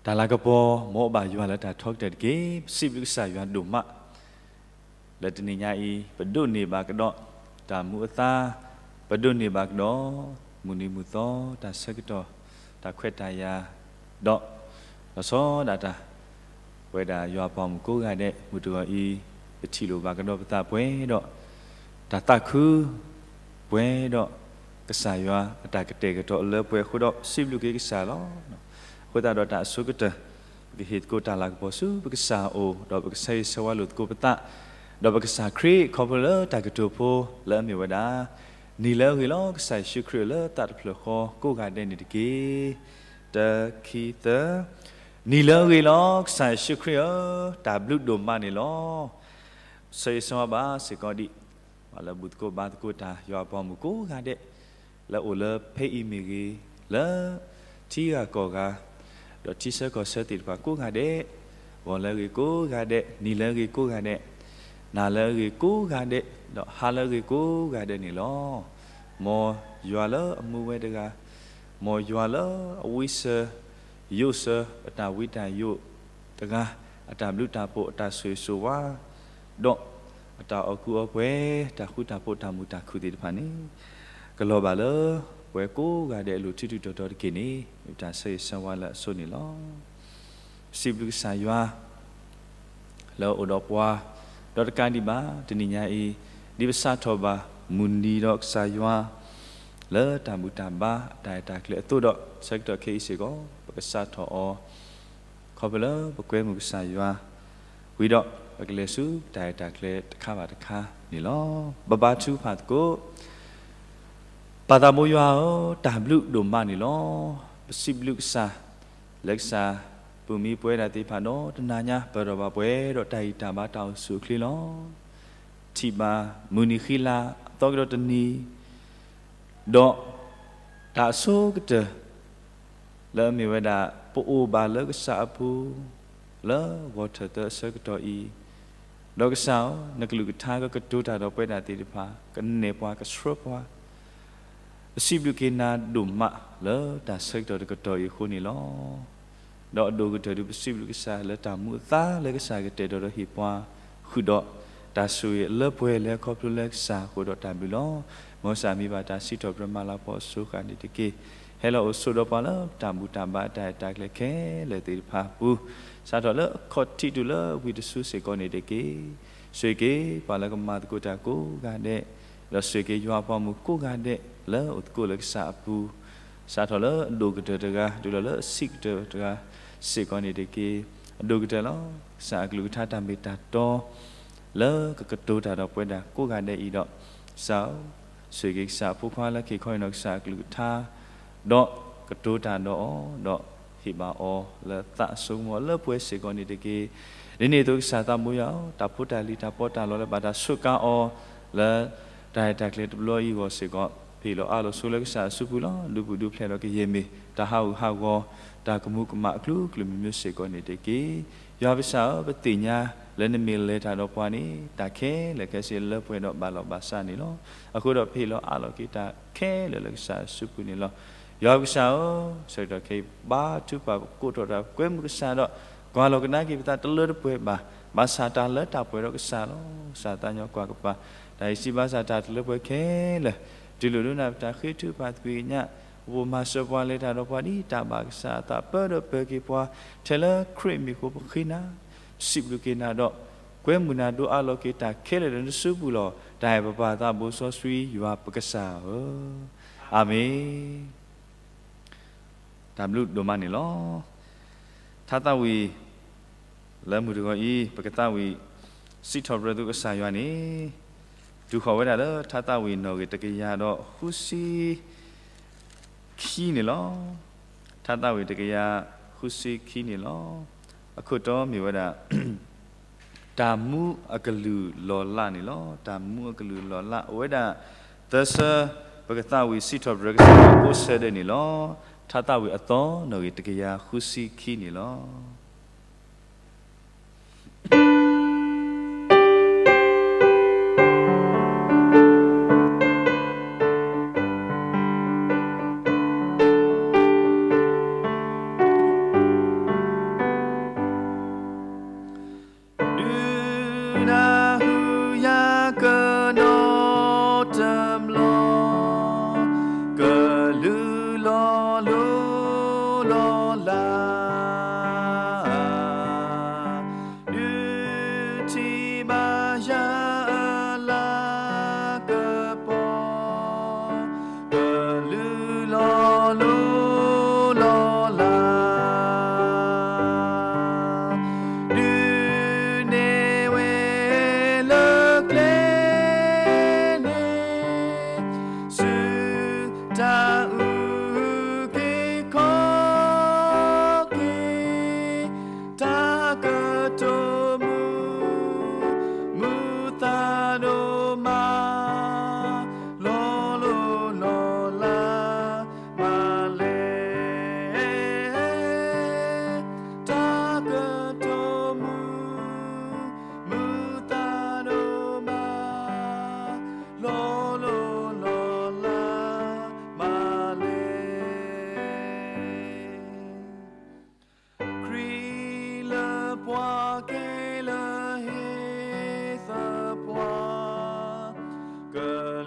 တၢ်လၤကပီၤ မ်အဘၣ်ယွၤလၢတၢ်ထီကတၢၢ်တက့ၢ်. ပစံးဘျုးကစၢ်ယွၤဒိၣ်မး လၢတနံၤညါအံၤ ပဒိးန့ၢ်ဘၣ်ကဒီး တၢ်မူအသါ, ပဒိးန့ၢ်ဘၣ်ကဒီး မုၢ်နံၤမုၢ်သီ တၢ်ဆၢကတီၢ် တၢ်ခွဲးတၢ်ယာ် ဒီး လီၤဆီဒၣ်တၢ် ပဝဲဒၣ်ယွၤအပှၤမုၣ်ကိးဂၤဒဲး မုၢ်တဂီၤအံၤ ပထံၣ်လိာ်ဘၣ်ကဒီးပသးပှဲၤဒီး တၢ်သးခု ပှဲၤဒီး ကစၢ်ယွၤအတၢ်ကတဲာ်ကတီၤလၢပှဲၤအဃိဒီး ပစံးဘျုးက့ၤကစၢ်လီၤ. အဃိသတးဒီးတၢ်အဆိကတၢၢ် ပကဟ့ၣ်သကိးတၢ်လၤကပီၤဆူပကစၢ်အအိၣ် ဒီးပကဆၢဂ့ၤဆၢဝါလိာ်သကိးပသး ဒီးပကစၢ်ခရံာ် ခီဖျိလၢတၢ်ကတိၤဖိလၢအမ့ၢ်ဝဲဒၣ် နံၤလၢအဂ့ၤလီၤ ကစၢ်ယ့ၣ်ၡူးခရံာ်လၢသးတဖျၢၣ်ဃီကိးဂၤဒဲးန့ၣ်တက့ၢ်. တၢ ခံ သၢ. နံၤလၢအဂ့ၤလီၤ ကစၢ်ယ့ၣ်ၡူးခရံာ်ဧၢ, တၢ်ဘျုးဒိၣ်မးန့ၣ်လီၤ. ဆၢဂ့ၤဆၢဝါဘၣ်စ့ၢ်ကီးဒံး ပှၤလၢဘူၣ်သကိးဘါသကိးတၢ် ယွၤအပှၤမုၣ်ကိးဂၤဒဲး လၢအိၣ်လၢဖဲအံၤမ့ၢ်ဂ့ၤ, လၢထံဂၤကီၢ်ဂၤ ဒီးထံဆၢကီၢ်ဆၢသ့ၣ်တဖၣ်ကိးဂၤဒဲး, ဂီၤလၢအဂ့ၤကိးဂၤဒဲး, နံၤလၢအဂ့ၤကိးဂၤဒဲး, နၤလၢအဂ့ၤကိးဂၤဒဲး, ဒီးဟါလၢအဂ့ၤကိးဂၤဒဲးန့ၣ်လီၤ. မ်ယွၤလၢအမူဝဲတဂၤ, မ်ယွၤလၢအဝံစၢၤ ယိးစၢၤ အတၢ်ဝံတၢ်ယိးတဂၤ, အတၢ်ဘျုးတၢ်ဖှိၣ် အတၢ်ဆိၣ်ဂ့ၤဆိၣ်ဝါ ဒီးအတၢ်အီၣ်ကူအီပှဲၤ တၢ်ဃူတၢ်ဖိး တၢ်မုာ်တၢ်ခုၣ်သ့ၣ်တဖၣ်န့ၣ် ကလီၤဘၣ်လၢပှၤကိးဂၤဒဲးအလိၤ ထူထူတီတီတက့ၢ်န့ၣ် မ့ၢ်တၢ်ဆၢဂ့ၤဆၢဝါလၢအဆိန့ၣ်လီၤ. ပစံးဘျုးကစၢ်ယွၤ လၢအအိၣ်ဒီးပှၤ ဒီးတကးဒံးဘၣ် တနံၤညါအံၤ ဒ်ပစးထီၣ်ဘၣ်မုၢ်နံၤဒီးကစၢ်ယွၤ လၢတၢ်ဘူၣ်တၢ်ဘါအတၢ်အဲၣ်တၢ်ကျဲၤအသိးဒီး ဆၢကတီၢ်ခဲအံၤစ့ၢ်ကီး ပကစးထီၣ်အီၤ ခီဖျိလၢပကွဲမုာ်ကစၢ်ယွၤ ဝံၤဒီးပကလဲၤဆူတၢ်အဲၣ်တၢ်ကျဲၤတခါဘၣ်တခါန့ၣ်လီၤ. ပဘါထုကဖၣ်သကိး ပၢ်သးဘိယွၤဧၢ, တၢ်ဘျုးဒိၣ်မးန့ၣ်လီၤ. ပစံးဘျုးကစၢ် လၢကစၢ် ပမံၤပဝဲဒၣ်သ့ၣ်တဖၣ်ဒီးတနၤညါ ပၢၢ်ထီၣ်ဘၣ်ပှဲၤဒီးတၢ်ဂံၢ်တၢ်ဘါတၢ်အိၣ်ဆူၣ်အိၣ်ချ့လီၤ. ထံၣ်ဘၣ်မုၢ်နံၤဃံလၤအသီကဒီးတနံၤ ဒီးတၢ်အဆိကတၢၢ် လၢအမ့ၢ်ဝဲဒၣ် ပအိၣ်ဘၣ်လၢကစၢ်အပူၤ လၢဂီၤထၢၣ်သၢအဆၢကတီၢ်အံၤ, ဒီးကစၢ်ဧၢ, နကလုၢ်ကထါကကတိၤတၢ်ဒီးပဝဲဒၣ်သ့ၣ်တဖၣ်, ကနဲၣ်ပှၤကဆှၢပှၤ, ပစံးဘျုးက့ၤနၤဒိၣ်မးလၢတၢ်ဆၢကတီၢ်တကတီၢ်အံၤအဃိန့ၣ်လီၤ. ဒီးအဒိၣ်ကတၢၢ်ဒုးပစံးဘျုးကစၢ်လၢတၢ်မူအသါလၢကစၢ်ကတဲာ်ကတီၤဒီးဟ့ၣ်ပှၤ ဃုာ်ဒီးတၢ်ဆိၣ်ဂ့ၤအလၢပှဲၤလၢခီဖျိလၢကစၢ်အဃိဒီးတၢ်ဘျုးလီၤ. မ်ကစၢ်မံဘၣ်တၢ်စံးထီၣ်ပတြၢၤမၤလၤကပီၤအစိၤဃၣ်န့ၣ်တက့ၢ်. ဟဲလီၤအိၣ်ဆိးဒီးပှၤလၢတၢ်ဘူၣ်တၢ်ဘါတၢ်အဲၣ်တၢ်ကျဲၤခဲလၢာ်သ့ၣ်တဖၣ်အပူၤ, စးထီၣ်လၢအခီၣ်ထံးတုၤလၢဝံၤတစုစ့ၢ်ကီးန့ၣ်တက့ၢ်. ဆိၣ်ဂ့ၤက့ၤပှၤလၢကမၤသကိးတၢ်ကိးဂၤဒဲး, ဒီးဆိၣ်ဂ့ၤက့ၤယွၤအပှၤမုၣ်ကိးဂၤဒဲးလၢအိၣ်သကိးလၢကစၢ်အပူၤ စးထီၣ်လၢအဒိၣ်ကတၢၢ်တဂၤ တုၤလီၤလၢအဆံးကတၢၢ်တဂၤစ့ၢ်ကီးန့ၣ်တက့ၢ်. အဒိၣ်ကတၢၢ်လီၤ. ကစၢ်အကလုၢ်ကထါတၢ်မ့ၢ်တၢ်တီ လၢကကတိၤတၢ်ဒီးပဝဲဒၣ်ကိးဂၤဒဲးအံၤဒီး, ကစၢ်ဧၢ, ဆိၣ်ဂ့ၤက့ၤကစၢ်အဖိခွါလၢက့ၤခီအံၤဒီးကစၢ်အကလုၢ်ကထါ, ဒီးကတိၤတၢ်ဒီးအီၤ, ဒီးဟ့ၣ်ဘၣ်အီၤလၢသးအစိကမီၤလၢပှဲၤစ့ၢ်ကီးန့ၣ်တက့ၢ်. ဒ်န့ၣ်အသိးကစၢ်သးဘိယွၤဧၢ, တၢ်ဖိတၢ်လံၤတၢ်ပီးတၢ်လီလၢဘၣ်တၢ်စူးကါအီၤ လၢ တၢ်အဲၣ်တၢ်ကျဲၤတဘျီအံၤအဂီၢ်စ့ၢ်ကီး, ပဟ့ၣ်လီၤအးလီၤဆိလၢကစၢ်အစုပူၤလီၤ. ဒုးပူၤဒုးဖျဲးဒီးကယဲၢ်မ့ၢ် တၢ်ဟးဂူာ်ဟးဂီၤ, တၢ်ကမူးကမၣ်အကလုာ်ကလုာ်မံၤမံၤစ့ၢ်ကီးန့ၣ်တက့ၢ်. ယွၤကစၢ်ဧၢ, ပသ့ၣ်ညါလၢနမ့ၢ်လဲၤတၢ်ဒီးပှၤန့ၣ် တၢ်ခဲလၢာ်ခဲဆ့လၢပှဲၤဒီးဘၣ်လီၤဘၣ်စးန့ၣ်လီၤ. အဃိဒီးပဟ့ၣ်လီၤအးလီၤက့ၤတၢ်ခဲလၢာ်လၢကစၢ်အစုပူၤန့ၣ်လီၤ. ယွၤကစၢ်ဧၢ, ဆၢကတီၢ်ခဲအံၤ ဘါထုကဖၣ်ပကိးထီၣ်တၢ် ပကွဲမုာ်ကစၢ်ဒီး ကွၢ်လီၤကဒါက့ၤပသးတလၢတပှဲၤဘၣ်, ဘၣ်ဆၣ်တၢ်လၢတၢ်ပှဲၤဒီးကစၢ်လီၤ. ကစၢ်သးညီကွၢ်ကပၤ တၢ်ဂံၢ်စၢ်ဘါစၢ်တၢ်တလၢပှဲၤခဲလၢာ်, တူၢ်လိာ်ဒိကနၣ်ပတၢ်ဃ့ထုကဖၣ်သကွံာ်ကညး, ပပိာ်မၤစၢၤပှၤလဲၤတၢ်ဒီးပှၤဒ်တၢ်ဘၣ်ကစၢ်အသး ပၢဒီးပၢၤက့ၤပှၤ ထဲလၢခရံာ်မံၤအဃိပဃ့နၤ, ပစံးဘျုးက့ၤနၤဒီး ကွဲမုာ်နၤဒိးအးလီၤက့ၤတၢ်ခဲလၢာ်လၢနစုပူၤလီၤ. တၢ်အဲၣ်ပပၢ်သးဘိစီဆှံယွၤပကစၢ်ဧၢ, အၤမ့ၣ်. တၢ်ဘျုးဒိၣ်မးန့ၣ်လီၤ. ထါသးဝံၣ် လၢမုၢ်တဂီၤအံၤ ပကသးဝံၣ် စံးထီၣ်ပတြၢၤသုကစၢ်ယွၤန့ၣ် တုၤဃီၤဝဲဒၣ်လၢထါသးဝံၣ်နီၣ်ဂံၢ်တကယၤဒီးဃုဆံခံန့ၣ်လီၤ. ထါသးဝံၣ်တကယၤဃုဆံခံန့ၣ်လီၤ. အခိၣ်တီမ့ၢ်ဝဲဒၣ် တၢ်မူအကလုၢ်လီၤလးန့ၣ်လီၤ. တၢ်မူအကလုၢ်လီၤလး အိၣ်ဝဲဒၣ်သၢဆၢ ပကသးဝံၣ်စံးထီၣ်ပတြၢၤကစၢ်ယွၤကိးဆၢဒဲးန့ၣ်လီၤ. ထါသးဝံၣ်အသီ နီၣ်ဂံၢ်တကယၤဃုဆံခံန့ၣ်လီၤ.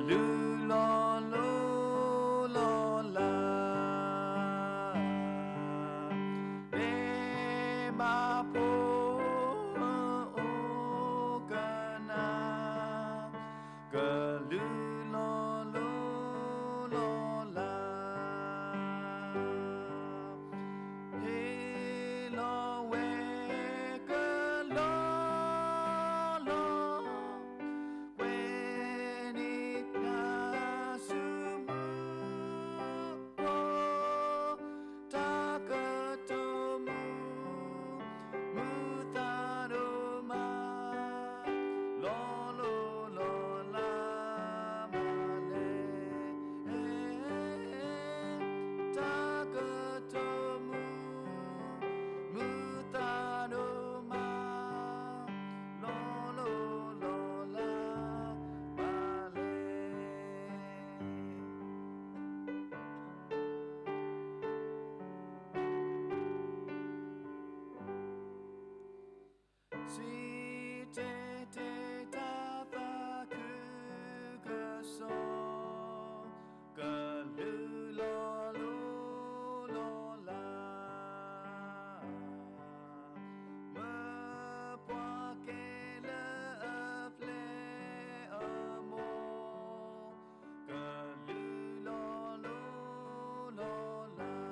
ကလုၢ်လီၤလိၤလီၤလး, ဒဲးဘးဖိအအိၣ်ကနၣ်, ကလုၢ်လီၤလိၤလီၤလး, ဟ့ၣ်လီၤဝဲကလီလီၤ, ကွဲးန့ၢ်တၢ်ဆူမူခိၣ်, တၢ်ကတိၤမုာ်, မုာ်သးဒိၣ်မး, လီၤလိၤလီၤလးမးလဲၣ်. တၢ်ကတိၤမုာ်, မုာ်သးဒိၣ်မး, လီၤလိၤလီၤလးမးလဲၣ်. စံၣ်တဲၤတဲတၢ်သးခုကစီၣ်, ကလုၢ်လီၤလိၤလီၤလး, မၢပှၤကဲလၢအပျဲၢ်အမိၢ်, ကလုၢ်လီၤလိၤလီၤလး,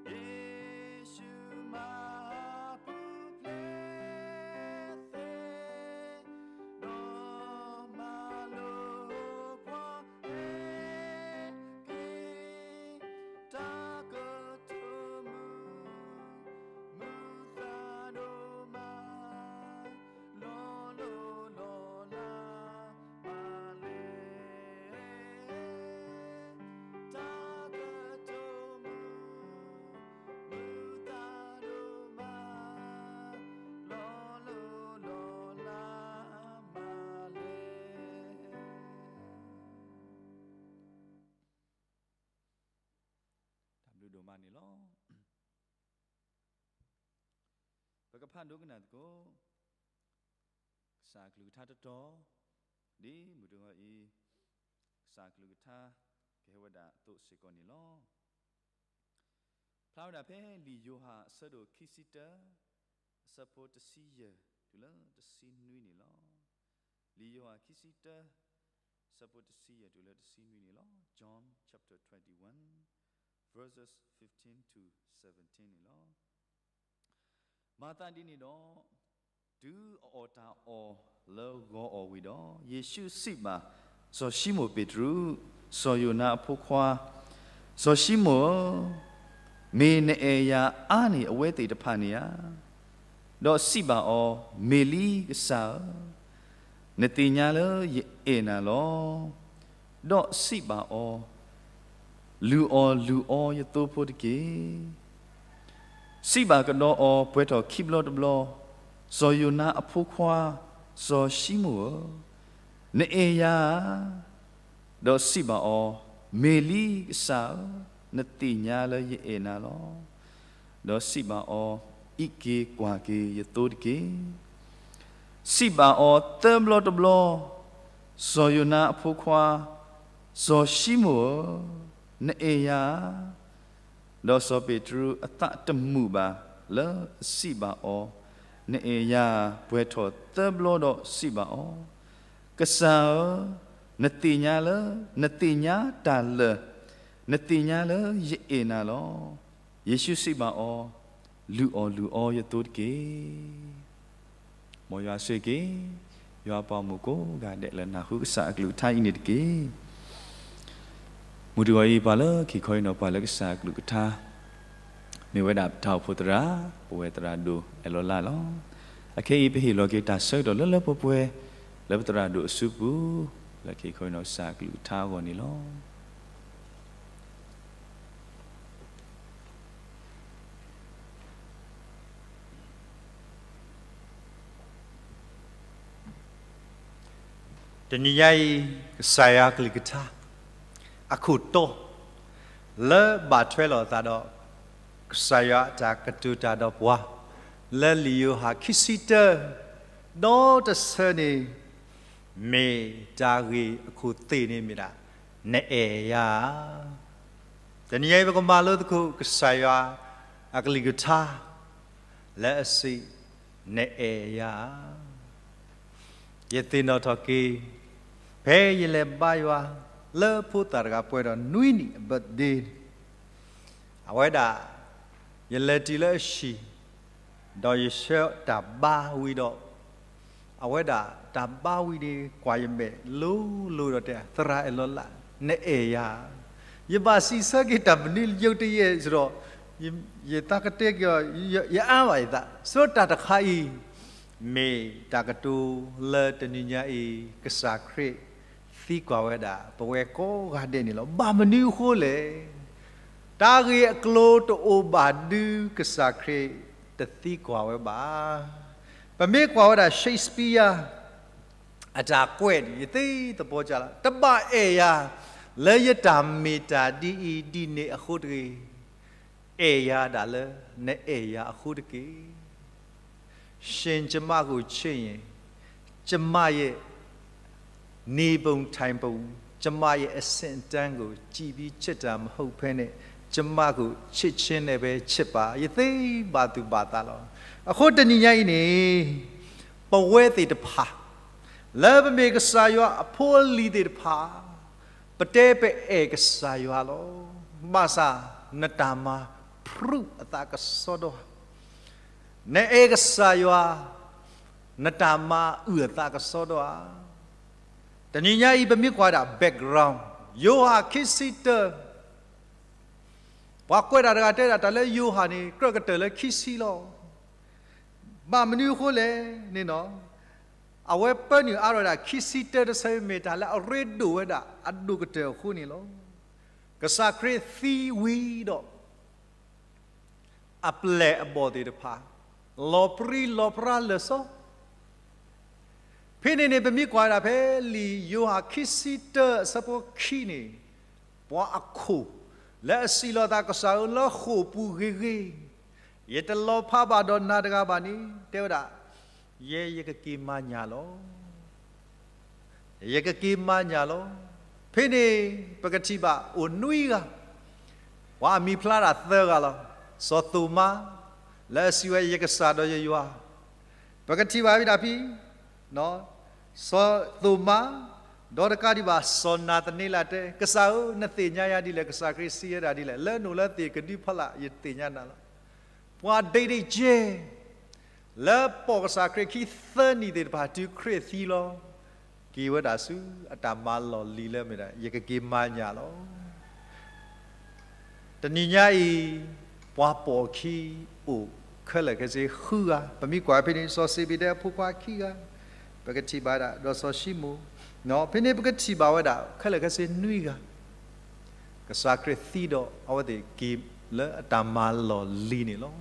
ယ့ၣ်ၡူးမၤပူၤဖျဲးသ့, ဒီးမၤလိာ်ပှၤဟဲက့ၤ, တၢ်ကတိၤမုာ်, မုာ်သးဒိၣ်မး, လီၤလိၤလီၤလးမးလဲၣ်. တၢ်ကတိၤမုာ်, မုာ်သးဒိၣ်မး, လီၤလိၤလီၤလးမးလဲၣ်. တၢ်ဘျုးဒိၣ်မးန့ၣ်လီၤ. ပကဖးဒိကနၣ်သကိး ကစၢ်အကလုၢ်ကထါတတီၤ, ဒ်မုၢ်တဂီၤအံၤ ကစၢ်အကလုၢ်ကထါ ကဟဲဝဲဒၣ်အသိးစ့ၢ်ကီးန့ၣ်လီၤ. ဖျါဝဲဒၣ်ဖဲလံာ်ယိၤဟၣ်အဆၢဒိၣ်ခံဆံတၢ, အဆၢဖိတဆံယဲၢ်တုၤလၢတဆံနွံန့ၣ်လီၤ. လံာ်ယိၤဟၣ်ခံဆံတၢ, အဆၢဖိတဆံယဲၢ်တုၤလၢတဆံနွံန့ၣ်လီၤ. John chapter twenty-one, verses fifteen to seventeen န့ၣ်လီၤ. မၤသးဒ်န့ၣ်ဒီး, တုၤအီၣ်တၢ်အီၣ်လၢဂီၤအီၣ်ဝံၤဒီး, ယ့ၣ်ၡူးစံးဘၣ်စီၤၡံမိၣ်ပ့းတရူး, စီၤယိၤနါအဖိခွါ, စီၤၡံမိၣ်ဧၢ, မ့ၢ်နအဲၣ်ယၤအါန့ၢ်အဝဲသ့ၣ်တဖၣ်န့ၣ်ဧါ. ဒီးစံးဘၣ်အီၤ, မ့ၢ်လံကစၢ်ဧၢ, နသ့ၣ်ညါလၢယအဲၣ်နၤလီၤ. ဒီးစံးဘၣ်အီၤ, လုၢ်အီၣ်လုၢ်အီယသိဖိတက့ၢ်. စံးဘၣ်ကဒီးအီၤပှဲၤထီၣ်ခံဘျီတဘျီ, စီၤယိၤနါအဖိခွါ, စီၤၡံမိၣ်ဧၢ, နအဲၣ်ယၤဧါ. ဒီးစံးဘၣ်အီၤ, မ့ၢ်လံကစၢ်ဧၢ, နသ့ၣ်ညါလၢယအဲၣ်နၤလီၤ. ဒီးစံးဘၣ်အီၤ, အံးက့ၤကွၢ်က့ၤယသိတက့ၢ်. စံးဘၣ်အီၤသၢဘျီတဘျီ, စီၤယိၤနါအဖိခွါ, စီၤၡံမိၣ်ဧၢ, နအဲၣ်ယၤဧါ. ဒီးစီၤပ့းတရူးအသးတမုာ်ဘၣ်လၢအစံးဘၣ်အီၤ, နအဲၣ်ယၤဧါ, ပှဲၤထီၣ်သၢဘျီဒီးစံးဘၣ်အီၤ, ကစၢ်ဧၢ, နသ့ၣ်ညါလၢ, နသ့ၣ်ညါတၢ်လၢာ်, နသ့ၣ်ညါလၢယအဲၣ်နၤလီၤ. ယ့ၣ်ၡူးစံးဘၣ်အီၤ, လုၢ်အီၣ်လုၢ်အီယသိတက့ၢ်. မ်ယွၤဆိၣ်ဂ့ၤက့ၤ ယွၤပှၤဂီၢ်မုၢ်ကိးဂၤဒဲးလၢနၢ်ဟူကစၢ်အကလုၢ်ကထါအံၤန့ၣ်တက့ၢ်. မုၢ်တဂီၤအံၤ ပှၤလၢက့ၤခီအံၤန့ၣ် ပှၤလၢကစၢ်အကလုၢ်ကထါ မ့ၢ်ဝဲဒၣ်ပတၢ်အိၣ်ဖှိၣ်သရၣ်, ပဝဲသရၣ်ဒိၣ်အဲၣ်လီၤလါလီၤ. အခဲအံၤ ပဟ့ၣ်လီၤက့ၤတၢ်ဆၢကတီၢ်လၢလၢပှဲၤပှဲၤ လၢပသရၣ်ဒိၣ်အစုပူၤ လၢက့ၤခီအံၤန့ၣ် ကစၢ်အကလုၢ်ကထါအဂီၢ်န့ၣ်လီၤ. တနံၤညါအံၤ ကစၢ်ယွၤအကလုၢ်ကထါ အခိၣ်တီ လၢဘၣ်ထွဲလိာ်အသးဒီး ကစၢ်ယွၤအတၢ်ကတိၤတၢ်ဒီးပှၤ လၢလံာ်ယိၤဟၣ်ခံဆံတၢ ဒီတဆၢန့ၣ် မ့ၢ်တၢ်ဂ့ၢ်အခိၣ်သ့ၣ်န့ၣ်မ့ၢ်ဒၣ် နအဲၣ်ယၤဧါ. တနံၤအံၤပကမၤလိသကိးကစၢ်ယွၤအကလုၢ်ကထါ လၢအစံး, နအဲၣ်ယၤဧါ. ယသ့ၣ်နီၣ်ထီၣ်က့ၤ ဖဲယလဲၤဘါယွၤ လၢဖိသၣ်တဂၤပှဲၤဒီးနွံနံၣ်အ birthday အဝဲဒၣ် ယလဲၤတုၤလၢအဟံၣ် ဒီးယဆှၢတၢ်ဘါဝံၤဒီး အဝဲဒၣ်တၢ်ဘါဝံၤန့ၣ် ကွၢ်ယမဲာ်လိၤလိၤဒီးတဲ သရၣ်အဲၣ်လီၤလး နအဲၣ်ယၤ. ယဘၣ်စံးဆၢက့ၤတၢ်မနုၤယိးတယဲၢ်စ့ၢ်ဒီး ယသးကတဲက့ၤအီၤ ယအါဘၣ်ယသး စ့ၢ်တၢ်တခါအံၤ မ့ၢ်တၢ်ကတိၤလၢတနံၤညါအံၤ ကစၢ်ခရံာ်သံကွၢ်ဝဲဒၣ် ပဝဲကိးဂၤဒဲးန့ၣ်လီၤ. ဘၣ်မနုၤအဃိလဲၣ်. တၢ်ဂ့ၢ်အကျိၤတအိၣ်ဘၣ်ဒုး ကစၢ်ခရံာ်တသံကွၢ်ဝဲဘၣ်. ပမ့ၢ်ကွၢ်ဝဲဒၣ် Shakespeare အတၢ်ကွဲးန့ၣ် ယသ့သပီၤကၢ်လီၤ. တဘၣ်အဲၣ်ယၤ လၢယတၢ်မ့ၢ်တၢ်ဒ်အံၤဒ်န့ၣ်အဃိတဂ့ၤ. အဲၣ်ယၤဒၣ်လၢ နအဲၣ်ယၤအဃိတက့ၢ်. ရှင် ကျွန်မကိုချစ်ရင် ကျွန်မရဲ့ နေပုံထိုင်ပုံ ကျွန်မရဲ့အဆင့်အတန်းကို ကြည့်ပြီးချစ်တာမဟုတ်ဘဲနဲ့ ကျွန်မကိုချစ်ခြင်းနဲ့ပဲချစ်ပါ. ယသ့ဘၣ်သူၣ်ဘၣ်သးလီၤ. အဃိတနံၤညါအံၤန့ၣ် ပဝဲသ့ၣ်တဖၣ် လၢပမ့ၢ်ကစၢ်ယွၤအဖိအလံၤသ့ၣ်တဖၣ် ပတဲပအဲၣ်ကစၢ်ယွၤလီၤ. ဘၣ်ဆၣ် နတၢ်မၤ prove အသးကစီဒီဧါ. နအဲၣ်ကစၢ်ယွၤ နတၢ်မၤအုၣ်အသးကစီဒီဧါ. တနံၤညါအံၤ ပမ့ၢ်ကွၢ်ဒၣ် background ယိၤဟၣ်ခံဆံတၢ ပှၤကွဲးတၢ်တဂၤတဲဒၣ် တၢ်လၢယိၤဟၣ်န့ၣ် ကြၢးကတၢၢ်လၢခံဆံလီၤ. ဘၣ်မနုၤအဃိလဲၣ်န့ၣ်နီၤ, အဝဲပၢနုာ်အါထီၣ်ဝဲဒၣ်ခံဆံတၢတဆၢ မ့ၢ်တၢ်လၢအရ့ဒိၣ်ဝဲဒၣ် အဒိၣ်ကတၢၢ်အဃိန့ၣ်လီၤ. ကစၢ်ခရံာ်သံဝံၤဒီး အပျဲၢ်အဘီၣ်သ့ၣ်တဖၣ် လီၤပြံလီၤပြါလၢာ်စီ ဖဲန့ၣ်န့ၣ် ပမ့ၢ်ကွၢ်ဒၣ်ဖဲလံာ်ယိၤဟၣ်ခံဆံတၢအဆၢဖိခံန့ၣ်, ပှၤအခိၣ်လၢအစံးလီၤသး ကစၢ်ဧၢ လၢဃိာ်ပူၤဂ့ၤဂ့ၤ, ယတလီၤဖးဘၣ်ဒီးနၤတဂၤဘၣ်န့ၣ် တဲဝဲဒၣ်, ယဲယကက့ၤမၤညၣ်လီၤ. ယကက့ၤမၤညၣ်လီၤ. ဖဲန့ၣ် ပကထံၣ်ဘၣ်အိၣ်နွံဂၤ, ပှၤအမံၤဖျါဒၣ်သၢဂၤလီၤ. စီၤသိၤမါ လၢအစံးဝဲ ယကစၢ်ဒီးယယွၤ, ပကထံၣ်ဘၣ်ဝဲဒၣ်ဖဲ စီၤသိၤမါ, ဒီးတကးဒံးဘၣ် စီၤနၤသနံလးတဲ, ကစၢ်ဧၢ, နသ့ၣ်ညါယၤဒ်လဲၣ်. ကစၢ်ခရံာ်စံးဝဲဒၣ်ဒ်လဲၣ်, လၢနအိၣ်လၢသ့ၣ်ကဒုဖီလာ် ယသ့ၣ်ညါနၤလီၤ. ပှၤဒ့ဒ့ကဲ လၢပိာ်ကစၢ်ခရံာ်ခံသၢနံၣ်သ့ၣ်တဖၣ် တုၤခရံာ်သံလီၤ, က့ၤဝဲဒၣ်ဆူအတၢ်မၤလီၢ်လံၤလၢမ့ၢ်ဒၣ် ယကက့ၤမၤညၣ်လီၤ. တနံၤညါအံၤ ပှၤပိာ်အခံအိၣ်ခဲလၢာ်ခဲဆ့ဃုဂၤ, ပမ့ၢ်ကွၢ်ဖဲန့ၣ် စီၤစ့ဘ့းဒဲးအဖိခွါခံဂၤ, ပကထံၣ်ဘၣ်ဝဲဒၣ် ဒီးစီၤၡံမိၣ်, ဖဲန့ၣ်ပကထံၣ်ဘၣ်ဝဲဒၣ် ခဲလၢာ်ခဲဆ့နွံဂၤ ကစၢ်ခရံာ်သံဒီး အဝဲသ့ၣ်က့ၤလၢအတၢ်မၤလီၢ်လံၤန့ၣ်လီၤ.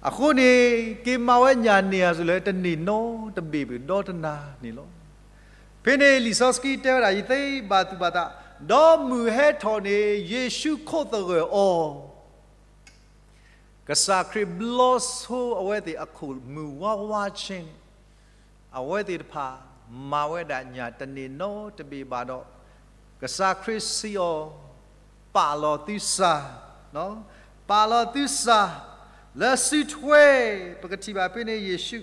အဃိန့ၣ် က့ၤမၤဝဲညၣ်န့ၢ်အါစ့ၢ်လၢ တန့ၢ်နီတဘ့ၣ်ဘၣ်ဒီတနၤန့ၣ်လီၤ. ဖဲန့ၣ်လံာ်စီဆှံတဲဝဲဒၣ် ယသ့ဘၣ်သူၣ်ဘၣ်သး, ဒီးမုၢ်ဟဲထီၣ်န့ၣ် ယ့ၣ်ၡူးခိးသဂၢၢ်အီၤ ကစၢ်ခရံာ်ဘျီဆိအဝဲသ့ၣ်အခိၣ်မုၢ်ဝါဝါဆ့န့ၣ်, အဝဲသ့ၣ်တဖၣ် မၤဝဲဒၣ်ညၣ်တန့ၢ်နီတဘ့ၣ်ဘၣ်ဒီး, ကစၢ်ခရံာ်စံးအီၤ, ပာ်လီၤသုစၢ်, ပာ်လီၤသုစၢ် လၢစုထွဲ, ပကထံၣ်ဘၣ်ဖဲန့ၣ်ယ့ၣ်ၡူ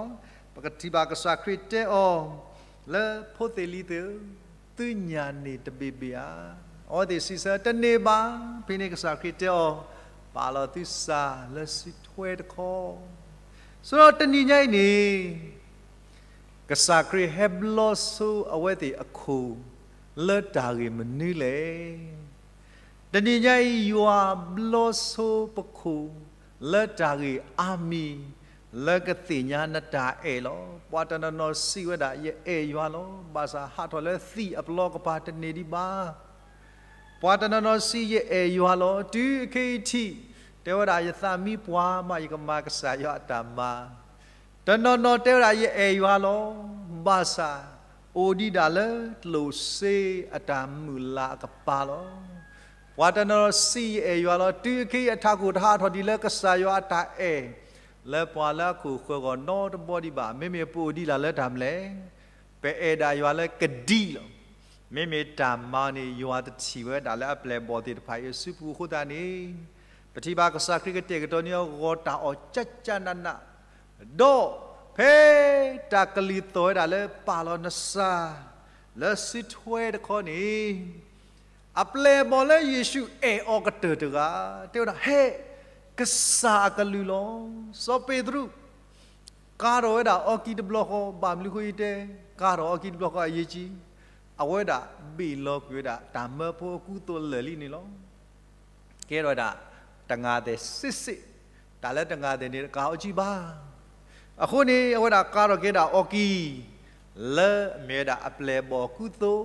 း, ပကထံၣ်ဘၣ်ကစၢ်ခရံာ်တဲအီၤ, လၢဖိသ့ၣ်လံၤသ့ၣ်ဧၢ, သုညၣ်န့ၢ်တဘ့ၣ်ဘၣ်ဧါ. အဝဲသ့ၣ်စံးဆၢ တန့ၢ်ဘၣ်. ဖဲန့ၣ်ကစၢ်ခရံာ်တဲအီၤ, ပာ်လီၤသုစၢ်လၢစုထွဲတခီ. ဆိုတော့တနံၤညါအံၤန့ၣ် ကစၢ်ခရံာ်ဟဲဘျီဆိအဝဲသ့ၣ်အခိၣ် လၢတၢ်ဂ့ၢ်မနုၤလဲၣ်. တနံၤညါအံၤ ယွၤဘျီဆိပခိၣ် လၢတၢ်ဂ့ၢ်အါမံၤ လၢကသ့ၣ်ညါနတၢ်အဲၣ်လီၤ. ပှၤတနီၤနီၤစံးဝဲဒၣ် ယအဲၣ်ယွၤလီၤ. ဘၣ်ဆၣ်ဟးထီၣ်လၢသံၣ်အပျီကပၤတန့ၢ်ဒံးဘၣ်. ပှၤတနီၤနီၤစံး ယအဲၣ်ယွၤလီၤ. တုၤအခဲအံၤထံၣ် တဲဝဲဒၣ် ယသးမံပှၤမး ယကမၤကစၢ်ယွၤအတၢ်မၤ. တနီၤနီၤတဲဝဲဒၣ် ယအဲၣ်ယွၤလီၤ. ဘၣ်ဆၣ် အိၣ်ဒံးဒၣ်လၢကျိၣ်စ့အတၢ်မုၢ်လၢ်အကပၤလီၤ. ပှၤတနီၤနီၤစံး ယအဲၣ်ယွၤလီၤ. တုၤအခဲအံၤအထးခိၣ်တဟးထီၣ်ဒံးလၢကစၢ်ယွၤအတၢ်အဲၣ် လၢပှၤလၢအခိၣ်ဃၢၤဂီၢ်နီတဘီဒံးဘၣ်. မ့မ့ၢ်ပအိၣ်ဒံးဒၣ်လၢတၢ်မနုၤလဲၣ်. ပအဲၣ်ဒၣ်ယွၤလၢကဒံလီၤ. မ့မ့ၢ်တၢ်မၤန့ၣ် ယွၤတထံၣ်ဝဲဒၣ်လၢအပျဲၢ်အဘီၣ်သ့ၣ်တဖၣ်အံၤအစုပူၤအဃိသတးန့ၣ်, ပထံၣ်ဘၣ်ကစၢ်ခရံာ်ကတဲာ်ကတီၤန့ၢ်အီၤဂီၤတၢ်အီၣ်ကၠၢ်ကၠၢ်နးနး, ဒီးဖဲတၢ်ကလုၢ်သီၣ်ဝဲဒၣ်လၢပာ်လီၤနစၢ် လၢစုထွဲတခီန့ၣ် အပျဲၢ်အဘီၣ်လၢယ့ၣ်ၡူးအဲၣ်အီၤကတၢၢ်တဂၤ တဲဝဲဒၣ်, ဟဲ, ကစၢ်အကလုၢ်လီၤ. စီၤပ့းတရူး ကၤထီၣ်ဝဲဒၣ်အီကံတဘျီဃီ, ဘၣ်မနုၤဃိယတဲ ကၤထီၣ်အီကံတဘျီဃီအရေးကြီး, အဝဲဒၣ်ဘ့ၣ်လီၤကွံာ်ဝဲဒၣ်တၢ်မၢဖိအကူအသိးလၢာ်လံန့ၣ်လီၤ. ကဲထီၣ်ဝဲဒၣ်တဂၤဒဲးစ့ၢ်စ့ၢ်, တၢ်လၢတဂၤဒဲးန့ၣ် တကၤအီကံဘၣ်. အဃိန့ၣ် အဝဲဒၣ်ကၤထီၣ်က့ၤဒၣ်အီကံ လၢအမ့ၢ်ဝဲဒၣ်အပျဲၢ်အဘီၣ်အကူအသိး,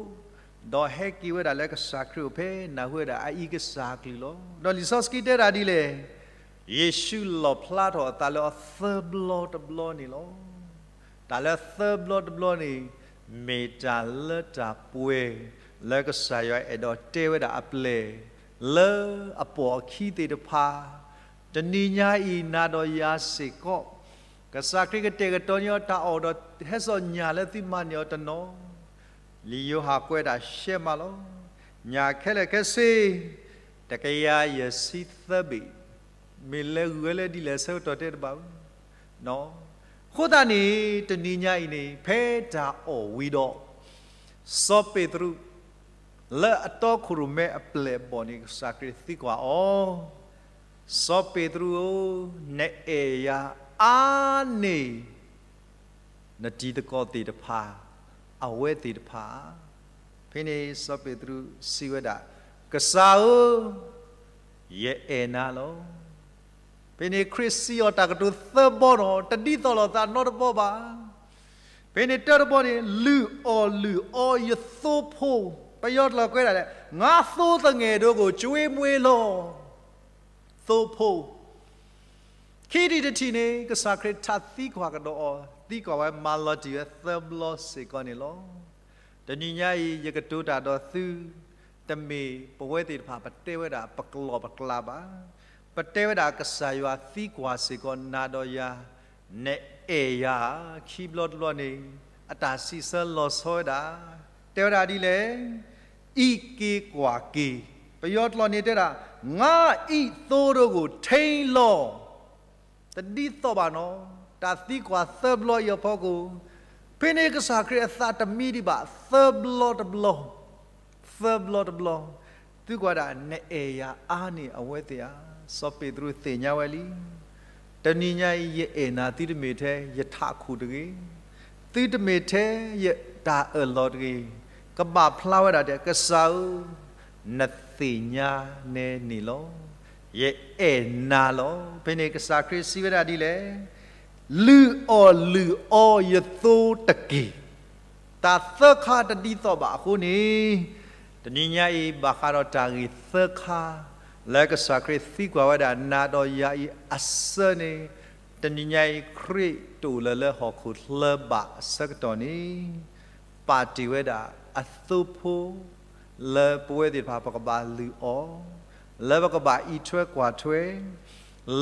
ဒီးဟဲက့ၤဝဲဒၣ်လၢကစၢ်ခရံာ်အိၣ်ဖဲ နၢ်ဟူဝဲဒၣ်အအံၤကစၢ်အကလုၢ်လီၤ. ဒီးလံာ်စီဆှံတဲဒၣ်ဒ်လဲၣ်, ယ့ၣ်ၡူးလီၣ်ဖျါထီၣ်အသးလၢအီၤသၢဘျီတဘျီန့ၣ်လီၤ. တၢ်လၢသၢဘျီတဘျီန့ၣ် မ့ၢ်တၢ်လၢတၢ်ပှဲၤ လၢကစၢ်ယွၤအဲၣ်ဒိးတဲဝဲဒၣ်အပျဲၢ် လၢအပိာ်အခံသ့ၣ်တဖၣ်, တနံၤညါအံၤနၤဒီးယၤစ့ၢ်ကီး, ကစၢ်ခရံာ်ကတဲာ်ကတီၤန့ၢ်အီၤတၢ်အီၣ်ဒီး ဟဲစိာ်ညၣ်လၢသုမၤန့ၢ်အီၤတနီၤ, လံာ်ယိၤဟၣ်ကွဲးဒၣ်ရှဲမးလီၤ. ညၣ်ခဲလၢာ်ခဲဆ့ တကယၤယဲၢ်ဆံသၢဘ့ၣ်, မ့ၢ်လဲၤဂုၤဝဲလၢဒ်လဲၣ်အဆၢကတီၢ်တဲတဘၣ်ဘၣ်. အဃိသတးန့ၣ် တနံၤညါအံၤန့ၣ် ဖဲတၢ်အီၣ်ဝံၤဒီး စီၤပ့းတရူး လၢအတီခိၣ်ရိၣ်မဲအပျဲၢ်အဘီၣ်န့ၣ် ကစၢ်ခရံာ်သံကွၢ်အီၤ, စီၤပ့းတရူးဧၢ, နအဲၣ်ယၤအါန့ၢ် နတံၤသကိးသ့ၣ်တဖၣ်, အဝဲသ့ၣ်တဖၣ်ဧါ. ဖဲန့ၣ်စီၤပ့းတရူးစံးဝဲဒၣ်, ကစၢ်ဧၢ, ယအဲၣ်နၤလီၤ. ဖဲန့ၣ်ခရံာ်စံးအီၤတၢ်ကတိၤသၢဘီဒီး တဒ်သိးလိာ်သးနီတဘီဘၣ်. ဖဲန့ၣ်တၢတဘီန့ၣ် လုၢ်အီၣ်လုၢ်အီယသိဖိ, ပယီၤကျိာ်ကွဲးဒၣ်လဲၣ်, ငါသိသငယ်တို့ကို ကျွေးမွေးလီၤ. သိဖိ ခံထံၣ်တထံၣ်န့ၣ် ကစၢ်ခရံာ်ထးသံကွၢ်ကဒီးအီၤ, သံကွၢ်ဝဲမၤလီၤတံၢ်ဝဲသၢဘျီစ့ၢ်ကီးန့ၣ်လီၤ. တနံၤညါအံၤ ယကတိၤတၢ်ဒီးသု, တမ့ၢ်ပဝဲသ့ၣ်တဖၣ် ပတဲဝဲဒၣ်ပကျီၢ်ပကျါဘၣ်. ပတဲဝဲဒၣ်ကစၢ်ယွၤသံကွၢ်စ့ၢ်ကီးနၤဒီးယၤ, နအဲၣ်ယၤဧါ. ခံဘျီတဘျီန့ၣ် အတၢ်စံးဆၢလီၤဆီဝဲဒၣ်, တဲဝဲဒၣ်ဒ်လဲၣ်, အံးက့ၤကွၢ်က့ၤ, ပယီၤကျိာ်န့ၣ်တဲဒၣ်, ငါ့သိတို့ကို ထိန်းလော့. တဒ်သိးဘၣ်နီၤ, တၢ်သံကွၢ်သၢဘျီအံၤအဖီခိၣ်, ဖဲန့ၣ်ကစၢ်ခရံာ်အသးတမံဒံးဘၣ်, သၢဘျီတဘျီ, သၢဘျီတဘျီ, သုကွၢ်ဒၣ် နအဲၣ်ယၤအါန့ၢ်အဝဲသ့ၣ်ဧါ. စီၤပ့းတရူးသ့ၣ်ညါဝဲလံ. တနံၤညါအံၤ ယအဲၣ်နၤသုတမ့ၢ်ထဲယထးခိၣ်တဂ့ၤ, သုတမ့ၢ်ထဲယတၢ်အၢၣ်လီၤတဂ့ၤ, ကဘၣ်ဖျါဝဲဒၣ်ဒဲး ကစၢ်ဧၢ, နသ့ၣ်ညါနဲန့ၣ်လီၤ. ယအဲၣ်နၤလီၤ. ဖဲန့ၣ်ကစၢ်ခရံာ်စံးဝဲဒၣ်ဒ်လဲၣ်, လုၢ်အီၣ်လုၢ်အီယသိတက့ၢ်. တၢ်သၢခါတဒ်သိးဘၣ်အဃိန့ၣ်, တနံၤညါအံၤ ဘၣ်ဃးဒီးတၢ်ဂ့ၢ်သၢခါ လၢကစၢ်ခရံာ်သံကွၢ်ဝဲဒၣ်နၤဒီးယၤအံၤအဆၢန့ၣ်, တနံၤညါအံၤခရံာ်တအိၣ်လၢၤလၢဟီၣ်ခိၣ်ချၢဘၣ်အဆၢကတီၢ်န့ၣ်, ပာ်တ့ၢ်ဝဲဒၣ်အသိဖိ လၢပဝဲသ့ၣ်တဖၣ်ပကဘၣ်လုၢ်အီၣ်, လၢပကဘၣ်အံးထွဲကွၢ်ထွဲ,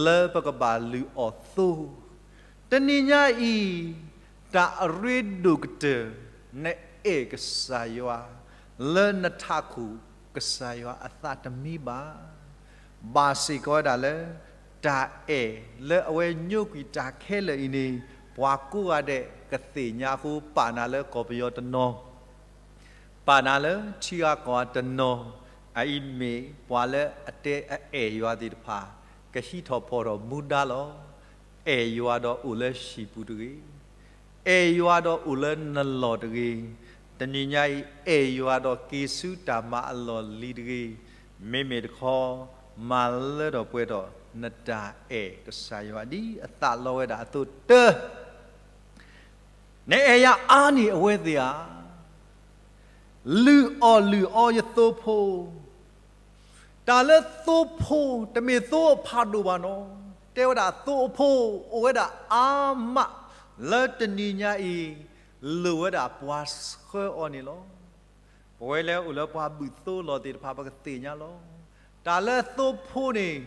လၢပကဘၣ်လုၢ်အီၣ်သိ. တနံၤညါအံၤ တၢ်အရ့ဒိၣ်ကတၢၢ် နအဲၣ်ကစၢ်ယွၤ, လၢနထးခိၣ်ကစၢ်ယွၤအသးတမံဘၣ်. ဘၣ်စ့ၢ်ကီးဝဲဒၣ်လၢ တၢ်အဲၣ်လၢအဝဲညိကွံာ်တၢ်ခဲလၢာ်အံၤန့ၣ် ပှၤကိးဂၤဒဲးကသ့ၣ်ညါအဃိ ပာ်နၤလၢကီၢ်ပယီၤတနီၤ ပာ်နၤလၢထံဂၤကီၢ်ဂၤတနီၤ, အအံၤမ့ၢ်ပှၤလၢအတဲအအဲၣ်ယွၤသ့ၣ်တဖၣ် ကဟံးထီၣ်ဖီၣ်ထီၣ်မူဒါလီၤ. အဲၣ်ယွၤဒီးအိၣ်လၢဟံၣ်ပူၤတဂ့ၤ, အဲၣ်ယွၤဒီးအိၣ်လၢနလီၢ်တဂ့ၤ, တနံၤညါအံၤ အဲၣ်ယွၤဒီးက့ၤဆူတၢ်မၤအလီၢ်လံၤတဂ့ၤ, မ့မ့ၢ်တခီ မၤလၢထီၣ်ပှဲၤထီၣ်နတၢ်အဲၣ်ကစၢ်ယွၤ ဒ်အသးလီဝဲဒၣ်အသိးတၢ် နအဲၣ်ယၤအါန့ၢ်အဝဲသ့ၣ်ဧါ. လုၢ်အီၣ်လုၢ်အီယသိဖိ, တၢ်လၢသိဖိ တမ့ၢ်သိအဖးဒိၣ်ဘၣ်နီၤ. တဲဝဲဒၣ်သိအဖိ အိၣ်ဝဲဒၣ်အါမး လၢတနံၤညါအံၤ လိၣ်ဝဲဒၣ်ပှၤဆှၢအီၤန့ၣ်လီၤ. ပဝဲလၢအိၣ်လၢပှၤဘုၣ်သိလီၢ်သ့ၣ်တဖၣ် ပကသ့ၣ်ညါလီၤ. တၢ်လၢသိဖိန့ၣ်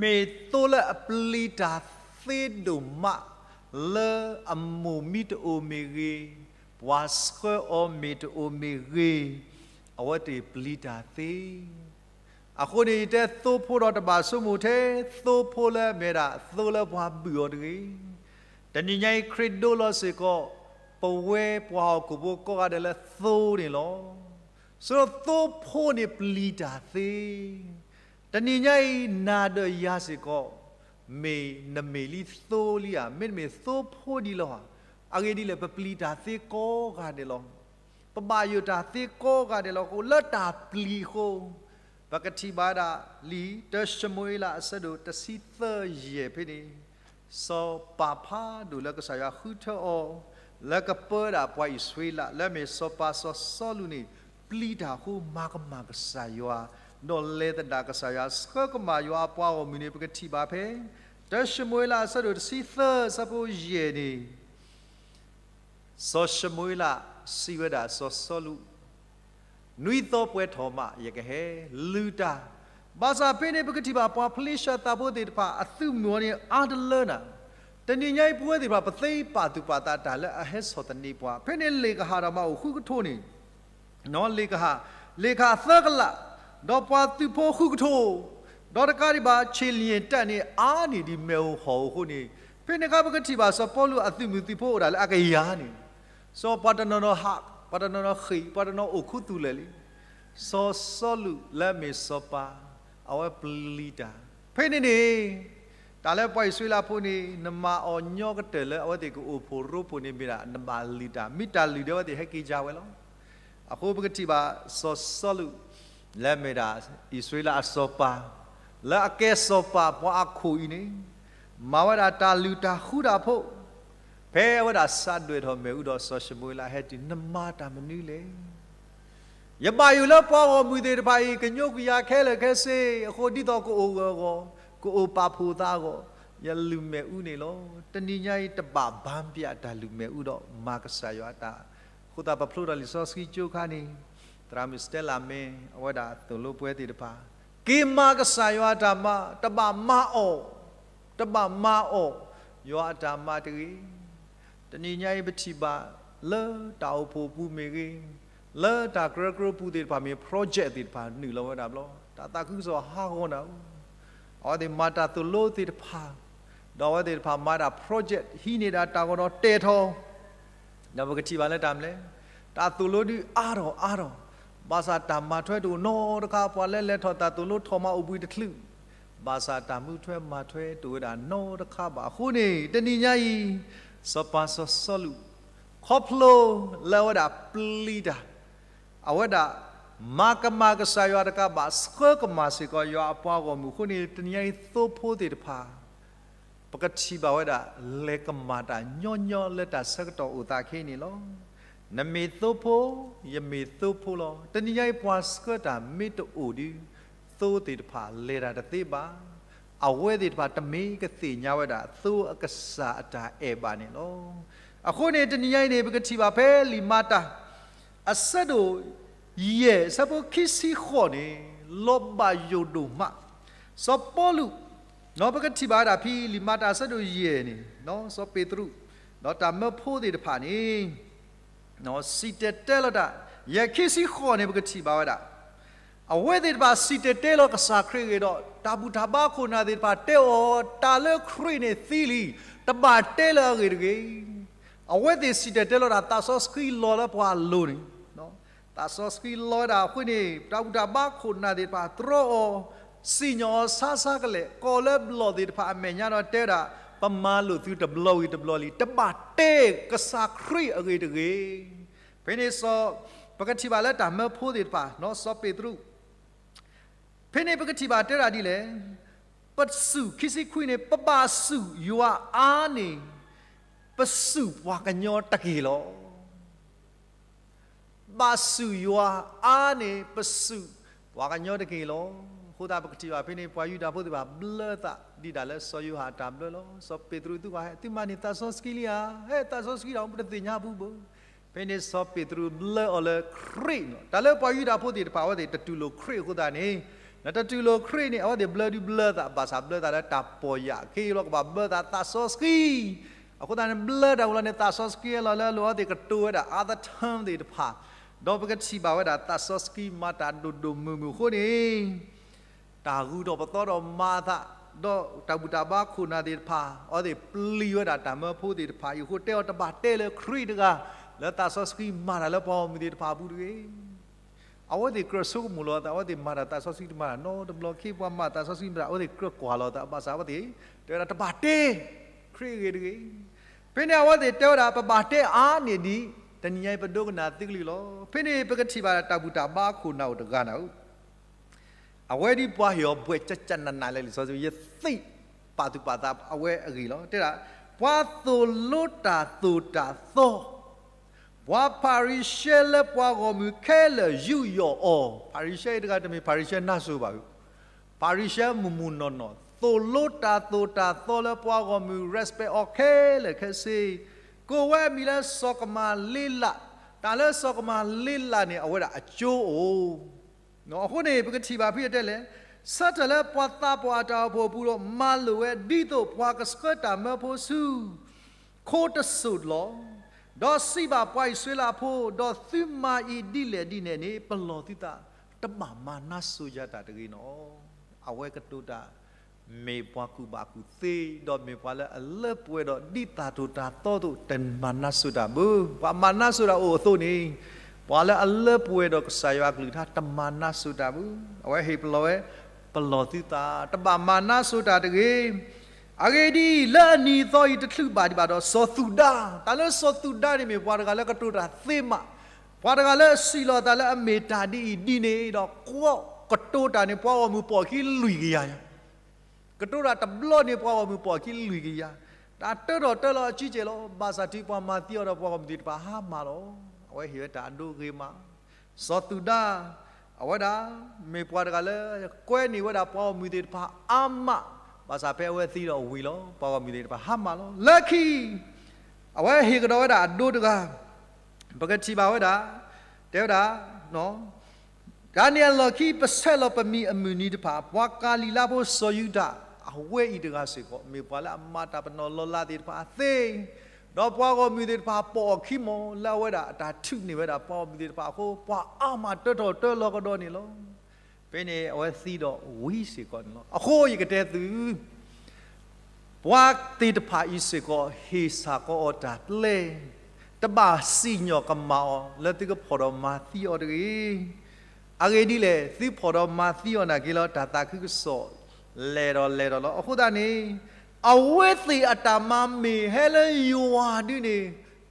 မ့ၢ်သိလၢအပျံၤတၢ်သ့ဒိၣ်မး လၢအမိၢ်မံတအိၣ်မ့ၢ်ဂ့ၤ, ပှၤဆှၢအီၤမ့ၢ်တအိၣ်မ့ၢ်ဂ့ၤ, အဝဲသ့ၣ်ပျံၤတၢ်သ့. အဃိန့ၣ် ယတဲသိဖိဒီးတဘၣ်ဆိကမိၣ်ထဲ, သိဖိလၢအမ့ၢ်ဒၣ်သိလၢပှၤဘုၣ်အီၤတဂ့ၤ. တနံၤညါအံၤခရံာ်ဒိလီၤစ့ၢ်ကီး ပဝဲပှၤဟီၣ်ခိၣ်ဖိကိးဂၤဒဲးလၢသိန့ၣ်လီၤ. ဆိသိဖိန့ၣ်ပျံၤတၢ်သ့. တနံၤညါအံၤ နၤဒီးယၤစ့ၢ်ကီး မ့ၢ်နမ့ၢ်လံသိလံဧါ, မ့တမ့ၢ်သိဖိဒံးလီၤဧါ. အဂ့ၢ်ဒ်လဲၣ် ပပျံၤတၢ်သ့ကိးဂၤဒဲးလီၤ. ပဘၣ်ယိၣ်တၢ်သ့ကိးဂၤဒဲးလီၤ. အဃိလၢတၢ်ပျံၤအဃိ ပကထံၣ်ဘၣ်ဝဲဒၣ်လံာ်တၢၡမူၤအ့လး အဆၢဒိၣ်တဆံသၢယဲၢ်ဖဲန့ၣ်, စီၤပၤဖးဒိၣ်လၢကစၢ်ယွၤဃုထၢအီၤ လၢကပၢဝဲဒၣ်ပှၤအံၣ်စရ့လး လၢအမ့ၢ်စီၤပၤစီၤစီလူးန့ၣ် ပျံၤတၢ်အဃိမၤကမၣ်ကစၢ်ယွၤ, ဒီးလဲၤသဒၣ်ကစၢ်ယွၤ ဆှၢကမၣ်ယွၤအပှၤဂီၢ်မုၢ်န့ၣ် ပကထံၣ်ဘၣ်ဖဲ တၢၡမူၤအ့လး အဆၢဒိၣ်တဆံသၢ အဆၢဖိယဲၢ်န့ၣ် စီၤၡမူၤအ့လးစံးဝဲဒၣ်စီၤစီလူး, နွံသီပှဲၤထီၣ်မး ယကဟဲလုၢ်တၢ်. ဘၣ်ဆၣ်ဖဲန့ၣ် ပကထံၣ်ဘၣ်ပှၤဖလ့ၡသးဖိသ့ၣ်တဖၣ် အသုးမုၢ်အီၤန့ၣ်အါတလၢနၤ. တနံၤညါအံၤပဝဲသ့ၣ်တဖၣ် ပသ့ပာ်သူၣ်ပာ်သးတၢ်လၢအဟဲဆီၣ်သနံးပှၤ. ဖဲန့ၣ်လ့ၣ်ကဟၣ်ဒီးမၤအိၣ်ဃုကထိန့ၣ် လ့ၣ်ကဟၣ်, လ့ၣ်ကဟၣ်သၢကလး, ဒီးပှၤသုးဖိဃုကထိ, ဒီးတကးဒံးဘၣ် ခြေလျင်တပ်န့ၣ် အါန့ၢ်ဒံးမ့ၣ်အူဟီၣ်အဃိန့ၣ်, ဖဲန့ၣ်အခါပကထံၣ်ဘၣ်စီၤပီလူးအသုးမုၢ်သံၣ်ဖိအိၣ်ဒၣ်လၢအကယၤန့ၣ်, စီၤပှၤတနီၤနီၤဟး, ပှၤတနီၤနီၤဃ့ၢ်, ပှၤတနီၤအိၣ်ခူသူၣ်လဲၣ်လံ. စီၤစီလူးလၢအမ့ၢ်စီၤပၤ, အဝဲပျံၤတၢ်. ဖဲန့ၣ်န့ၣ် တၢ်လၢပှၤအံၣ်စရ့လးဖိန့ၣ် နမၤအီၤညီကတၢၢ်လၢအဝဲသ့ၣ်ကအိၣ်ဖှိၣ်ရိဖှိၣ်န့ၣ်မ့ၢ်ဒၣ် နဘၣ်လုၢ်တၢ်, မ့ၢ်တၢ်လုၢ်ဒီးအဝဲသ့ၣ်ဟဲက့ၤကဒါဝဲလီၤ. အဃိပကထံၣ်ဘၣ်စီၤစီလူး လၢအမ့ၢ်ဒၣ်အံၣ်စရ့လးအစီၤပၤ, လၢအကဲစီၤပၤပှၤအခိၣ်အံၤန့ၣ်, မၤဝဲဒၣ်တၢ်လုၢ်တၢ်ဃုတၢ်ဖိ, ဖဲအဝဲဒၣ်စးဒွဲၣ်ထီၣ်မ့ၣ်အူဒီးစီၤၡမူၤအ့လးဟဲတုၤ, နမၤတၢ်မနုၤလဲၣ်. ယဘၣ်ယိၣ်လၢပှၤဂီၢ်မုၢ်သ့ၣ်တဖၣ်အံၤ ကညိကယၤခဲလၢာ်ခဲဆ့အဃိ ဒ်သိးကအိၣ်ဂၢၢ်အဂီၢ်, ကအိၣ်ပာ်ဖှိၣ်သးအဂီၢ်, ယလုၢ်မ့ၣ်အူန့ၣ်လီၤ. တနံၤညါအံၤတဘၣ်ဘါပၠးတၢ်လုၢ်မ့ၣ်အူဒီးမၤကစၢ်ယွၤအတၢ်. အဃိသတးပဖျိထီၣ်လံာ်စီဆှံကၠိခါန့ၣ်, သရၣ်မုၣ်စတဲလးမ့ၢ် အဝဲဒၣ်သိၣ်လိပဝဲသ့ၣ်တဖၣ်, က့ၤမၤကစၢ်ယွၤအတၢ်မၤ, တဘၣ်မၤအီၤ, တဘၣ်မၤအီၤ, ယွၤအတၢ်မၤတဂ့ၤ. တနံၤညါအံၤပထံၣ်ဘၣ် လၢတၢ်အိၣ်ဖှိၣ်ပူၤမ့ၢ်ဂ့ၤ, လၢတၢ်ကရၢကရိပူၤသ့ၣ်တဖၣ်မ့ၢ် project သ့ၣ်တဖၣ်နုာ်လီၤဝဲဒၣ်ဘျီ, တၢ်သးခုကစီၣ်ဟးဂီၤနၤဧိၤ, အဝဲသ့ၣ်မၤတၢ်သိၣ်လိသ့ၣ်တဖၣ်, ဒီးအဝဲသ့ၣ်တဖၣ်မၤဒၣ် project ဟံးန့ၢ်ဒၣ်တၢ်ဂီၤဒီးတဲာ်ထီၣ် ဒီးပကထံၣ်ဘၣ်လၢတၢ်မနုၤလဲၣ်, တၢ်သိၣ်လိဒုးအါထီၣ်အါထီၣ်, ဘၣ်ဆၣ်တၢ်မၤထွဲတအိၣ်နီတခါ, ပှၤလၢလဲၤထီၣ်တၢ်သိၣ်လိထီၣ်မၤအိၣ်ဘှံးတချုး, ဘၣ်ဆၣ်တၢ်မၤထွဲမၤထွဲတအိၣ်ဝဲဒၣ်နီတခါဘၣ်. အဃိန့ၣ် တနံၤညါအံၤ, စီၤပၤစီၤစီလူး ခီဖျိလၢအဝဲဒၣ်ပျံၤတၢ်, အဝဲဒၣ်မၤကမၣ်ကစၢ်ယွၤတကးဘၣ် ဆှၢကမၣ်စ့ၢ်ကီးယွၤအပှၤဂီၢ်မုၢ်အဃိန့ၣ် တနံၤညါအံၤသိဖိသ့ၣ်တဖၣ် ပကထံၣ်ဘၣ်ဝဲဒၣ် လဲၤကမၣ်တၢ်ညီညီလၢတၢ်ဆၢကတီၢ်အိၣ်သးခဲအံၤန့ၣ်လီၤ. နမ့ၢ်သိဖိ, ယမ့ၢ်သိဖိလီၤ. တနံၤညါအံၤပှၤဆှၢတၢ်မ့ၢ်တအိၣ်ဒီး သိသ့ၣ်တဖၣ်လဲၤတၢ်တသ့ဘၣ်. အဝဲသ့ၣ်တဖၣ်တမ့ၢ်ကသ့ၣ်ညါဝဲဒၣ် သိအကစၢ်အတၢ်အဲၣ်ဘၣ်န့ၣ်လီၤ. အဃိန့ၣ် တနံၤညါအံၤန့ၣ် ပကထံၣ်ဘၣ်ဖဲလံာ်မၤတၢ် အဆၢဒိၣ်ယဲၢ် အဆၢဖိခံဆံဃိးန့ၣ် လီၤဘၣ်ယိၣ်ဒိၣ်မး စီၤပီလူး, ပကထံၣ်ဘၣ်ဝဲဒၣ်ဖဲ လံာ်မၤတၢ်အဆၢဒိၣ်ယဲၢ်န့ၣ်, စီၤပ့းတရူး, ဒီးတၢ်မၢဖိသ့ၣ်တဖၣ်န့ၣ် စံၣ်တဲၤတဲလီၤတၢ်, ယဲၢ်ခံဆံဃိးန့ၣ် ပကထံၣ်ဘၣ်ဝဲဒၣ်, အဝဲသ့ၣ်တဖၣ်စံၣ်တဲၤတဲလီၤကစၢ်ခရံာ်အဂ့ၢ်ဒီး တၢ်ဘူၣ်တၢ်ဘါခိၣ်နၢ်သ့ၣ်တဖၣ်တဲအီၤ, တၢ်လၢခရံာ်န့ၣ်သံလံ, တဘၣ်တဲလၢအဂ့ၢ်တဂ့ၤ. အဝဲသ့ၣ်စံၣ်တဲၤတဲလီၤတၢ်သးစီဆှံလီၤလၢပှၤအလိၤန့ၣ် သးစီဆှံလီၤဝဲဒၣ်အဃိန့ၣ် တၢ်ဘူၣ်တၢ်ဘါခိၣ်နၢ်သ့ၣ်တဖၣ်တြီအီၤ, စံၣ်ညီၣ်အီၤဆါဆါကလဲာ်, ကိးလၢဘျီၣ်သ့ၣ်တဖၣ်အမဲာ်ညါဒီးတဲဝဲဒၣ်, ပမၤလိာ်သုတဘျီဝံၤတဘျီလံ, တဘၣ်တဲကစၢ်ခရံာ်အဂ့ၢ်တဂ့ၤ. ဖဲန့ၣ်စီၤ, ပကထံၣ်ဘၣ်လၢတၢ်မၢဖိသ့ၣ်တဖၣ်, စီၤပ့းတရူး ဖဲန့ၣ်ပကထံၣ်ဘၣ်တဲဒၣ်ဒ်လဲၣ်, ပစူၢ် ခံဆံခွံန့ၣ် ပဘၣ်စူၢ်ယွၤအါန့ၢ် ပစူၢ်ပှၤကညီတက့ၢ်လီၤ. ဘၣ်စူၢ်ယွၤအါန့ၢ် ပစူၢ်ပှၤကညီတက့ၢ်လီၤ. အဃိသတးပကထံၣ်ဘၣ်ဖဲန့ၣ် ပှၤယူဒၤဖိသ့ၣ်တဖၣ်ဘျၢသး ဒ်ဒၣ်လၢစီၤယိၤဟၣ်တၢ်ဘျၢလီၤ. စီၤပ့းတရူးသုကွၢ်ဟဲ သုမၤန့ၢ်သးစီဆှံလံဧါ, ဟဲသးစီဆှံဒီးပတသ့ၣ်ညါဘူးဘၣ်. ဖဲန့ၣ်စီၤပ့းတရူးဘျၢအီၤလၢခရံာ်န့ၣ်, တၢ်လၢပှၤယူဒၤဖိသ့ၣ်တဖၣ် အဝဲသ့ၣ်တတူၢ်လိာ်ခရံာ်အဃိသတးန့ၣ်, နတတူၢ်လိာ်ခရံာ်န့ၣ် အဝဲသ့ၣ်ဘျၢဒုးဘျၢသး ဘၣ်ဆၣ်ဘျၢသးလၢတၢ်ပီၢ်ယၢ်, ခဲအံၤလီၤကဘၣ်ဘျၢသးသးစီဆှံ အဃိသတးန့ၣ် ဘျၢတၢ်ဝံၤလီၤန့ၣ် သးစီဆှံဟဲလီၤလၢအလိၤအဝဲသ့ၣ်ကတိၤဝဲဒၣ် other tongue သ့ၣ်တဖၣ်, ဒီးပကထံၣ်ဘၣ်ဝဲဒၣ်သးစီဆှံမၤတၢ်ဒိၣ်ဒိၣ်မုၢ်မုၢ်အဃိန့ၣ် တၢ်ဂုၤထီၣ်ပသီထီၣ်မၤအသး, ဒီးတၢ်ဘူၣ်တၢ်ဘါခိၣ်နၢ်သ့ၣ်တဖၣ် အဝဲသ့ၣ်ပျံၤဝဲဒၣ်တၢ်မၢဖိသ့ၣ်တဖၣ်အံၤအဃိ တဲအီၤတဘၣ်တဲလၢခရံာ်တဂၤ လၢသးစီဆှံမၤတၢ်လၢပှၤဂီၢ်မုၢ်သ့ၣ်တဖၣ်အပူၤတဂ့ၤ. အဝဲသ့ၣ်ကြၢးဆိကမိၣ်လီၤအသး, အဝဲသ့ၣ်မၤတၢ်သးစီဆှံတမၤတၢ်နီတဘျီ, ခ့ပှၤမၤသးစီဆှံမၤတၢ် အဝဲသ့ၣ်ကြၢးကွၢ်လီၤအသး, ဘၣ်ဆၣ်အဝဲသ့ၣ် တဲဝဲဒၣ်တဘၣ်တဲ ခရံာ်အဂ့ၢ်တဂ့ၤ. ဖဲန့ၣ်အဝဲသ့ၣ်တဲဝဲဒၣ် ပဘၣ်တဲအါန့ၢ်ဒံး, တနံၤညါအံၤပဒိကနၣ်သုကလုၢ်လီၤ. ဖဲန့ၣ်ပကထံၣ်ဘၣ်တၢ်ဘူၣ်တၢ်ဘါခိၣ်နၢ်အိၣ်တဂၤနၤဧၢ အဝဲဒ်ပှၤဟ့ၣ်အီၤဘှဲၣ်ကကနနၤလၢလံာ်စီဆှံ, ယသ့ၣ်ပာ်သူၣ်ပာ်သးအဝဲအဂ့ၢ်လီၤ. တဲဒၣ် ပှၤသိၣ်လိတၢ်သိၣ်တၢ်သီ, ပှၤဖၤရံၤၡဲလၢပှၤဂီၢ်မုၢ်ခဲလၢာ်ယူးယီၣ်အီၤ, ဖၤရံၤၡဲအံၤတဂၤတမ့ၢ်ဖၤရံၤၡဲနါစိၤဘၣ်, ဖၤရံၤၡဲမုၢ်မုၢ်နီၢ်နီၢ် သိၣ်လိတၢ်သိၣ်တၢ်သီလၢပှၤဂီၢ်မုၢ် respect အီၤခဲလၢာ်ခဲဆ့, ကိးဝဲအမံၤလၢစီၤကမၤလ့လး, တၢ်လၢစီၤကမၤလ့လးန့ၣ် အဝဲဒၣ်အကၠိအိၣ် အဃိန့ၣ် ပကထံၣ်ဘၣ်ဖဲအတဲလဲၣ်, ဆၢထၢၣ်လၢပှၤသးပှၢ်အတၢ်အိၣ်ဖှိၣ်အပူၤဒီး မၤလိာ်ဝဲဒ်သိးပှၤကဆှၢတၢ်မၢဖိဆူ ခိတစိၤလီၤ. ဒီးစံးဘၣ်ပှၤအံၣ်စရ့လးဖိ, ဒီးသုမၤအံၤဒ်လဲၣ်ဒ်လဲၣ်န့ၣ် ပလီၢ်သုသး, တဘၣ်မၤနါစိၤယၤတၢ်တဂ့ၤနီၤ. အဝဲကတိၤတၢ် မ့ၢ်ပှၤကူၣ်ဘၣ်ကူၣ်သ့, ဒီးမ့ၢ်ပှၤလၢအလၢပှဲၤဒီးဒ်တၢ်သိၣ်တၢ်သီအသိး တမၤနါစိၤတၢ်ဘၣ်. ပှၤမၤနါစိၤတၢ်အိၣ်အသိးန့ၣ်, ပှၤလၢအလၢပှဲၤဒီးကစၢ်ယွၤအကလုၢ်ကထါ တမၤနါစိၤတၢ်ဘၣ်. အဝဲဟ့ၣ်ပလီၢ်ဝဲ, ပလီၢ်သုသး, တဘၣ်မၤနါစိၤတၢ်တဂ့ၤ. အဂ့ၢ်ဒ်အံၤ, လၢအနံၤအသီအံၤ တချုးဘၣ်ဒံးဘၣ်ဒီးစီၤသူၣ်ဒါ, တၢ်လၢစီၤသူၣ်ဒါန့ၣ်မ့ၢ်ပှၤတဂၤလၢကတိၤတၢ်သ့မး, ပှၤတဂၤလၢအစံးလီၤအသးလၢအမ့ၢ်တၢ်ဒ်အံၤဒ်န့ၣ်ဒီး ကတိၤတၢ်န့ၣ် ပှၤဂီၢ်မုၢ်ပိာ်အခံလွံၢ်ကယၤညါ ကတိၤတၢ်တဘျီန့ၣ် ပှၤဂီၢ်မုၢ်ပိာ်အခံလွံၢ်ကယၤ, တၢ်တၢထီၣ်တၢလီၤအစုကဲၢ်လီၤ. ဘၣ်ဆၣ်တုၤပှၤမၤသံအီၤဒီး ပှၤဂီၢ်မုၢ်သ့ၣ်တဖၣ်ဟါမၢ်လီၤ. အဝဲဟ့ၣ်ဝဲတၢ်အဒိအဂ့ၤမး, စီၤသူၣ်ဒါ, အဝဲဒၣ် မ့ၢ်ပှၤတဂၤလၢ ကွဲန့ၢ်ဝဲဒၣ်ပှၤဂီၢ်မုၢ်သ့ၣ်တဖၣ်အါမး, ဘၣ်ဆၣ်ဖဲအဝဲသံဒီးဝံၤလီၤ ပှၤဂီၢ်မုၢ်သ့ၣ်တဖၣ်ဟါမၢ်လီၤ. လၢခံ အဝဲဟ့ၣ်ကဒီးဝဲဒၣ်အဒိတဂၤ, ပကထံၣ်ဘၣ်ဝဲဒၣ်, တဲဝဲဒၣ်, တၢ်န့ၣ်အလီၢ်ခံ ပဆဲးလီၤပမံၤအမုၢ်နံၤတဖၣ် ပှၤကၤလံၤလါဖိစီၤယူဒၤ, အဝဲအံၤတဂၤစ့ၢ်ကီး မ့ၢ်ပှၤလၢအမၤတၢ်ပနီၣ်လီၤလးသ့ၣ်တဖၣ်အသ့, ဒီးပှၤဂီၢ်မုၢ်သ့ၣ်တဖၣ်ပိာ်အခံမး လၢအဝဲဒၣ်အတၢ်ထုးန့ၢ်ဝဲဒၣ်ပှၤဂီၢ်မုၢ်သ့ၣ်တဖၣ်အဃိ ပှၤအါမးတၢထီၣ်တၢလီၤကဒီးန့ၣ်လီၤ. ဖဲန့ၣ်အဝဲသံဒီးဝံၤစ့ၢ်ကီးန့ၣ်လီၤ. အဃိယကတဲသု ပှၤသ့ၣ်တဖၣ်အံၤစ့ၢ်ကီး ဟ့ၣ်စ့ၢ်ကီးအီၤတၢ်ပျဲ, တဘၣ်စံၣ်ညီၣ်ကမၣ်အီၤ လၢသုကဖှီၣ်ဒီးမၤသံအီၤတဂ့ၤ. အဂ့ၢ်ဒ်လဲၣ်, သုဖှီၣ်ဒီးမၤသံအီၤနာ်က့လီၤ တၢ်သးခုကစီၣ်လဲၤဒီးလဲၤဒီးလီၤ. အဃိသတးန့ၣ် အဝဲသ့ၣ်အတၢ်မၤမ့ၢ်ဟဲလၢယွၤဒုန့ၣ်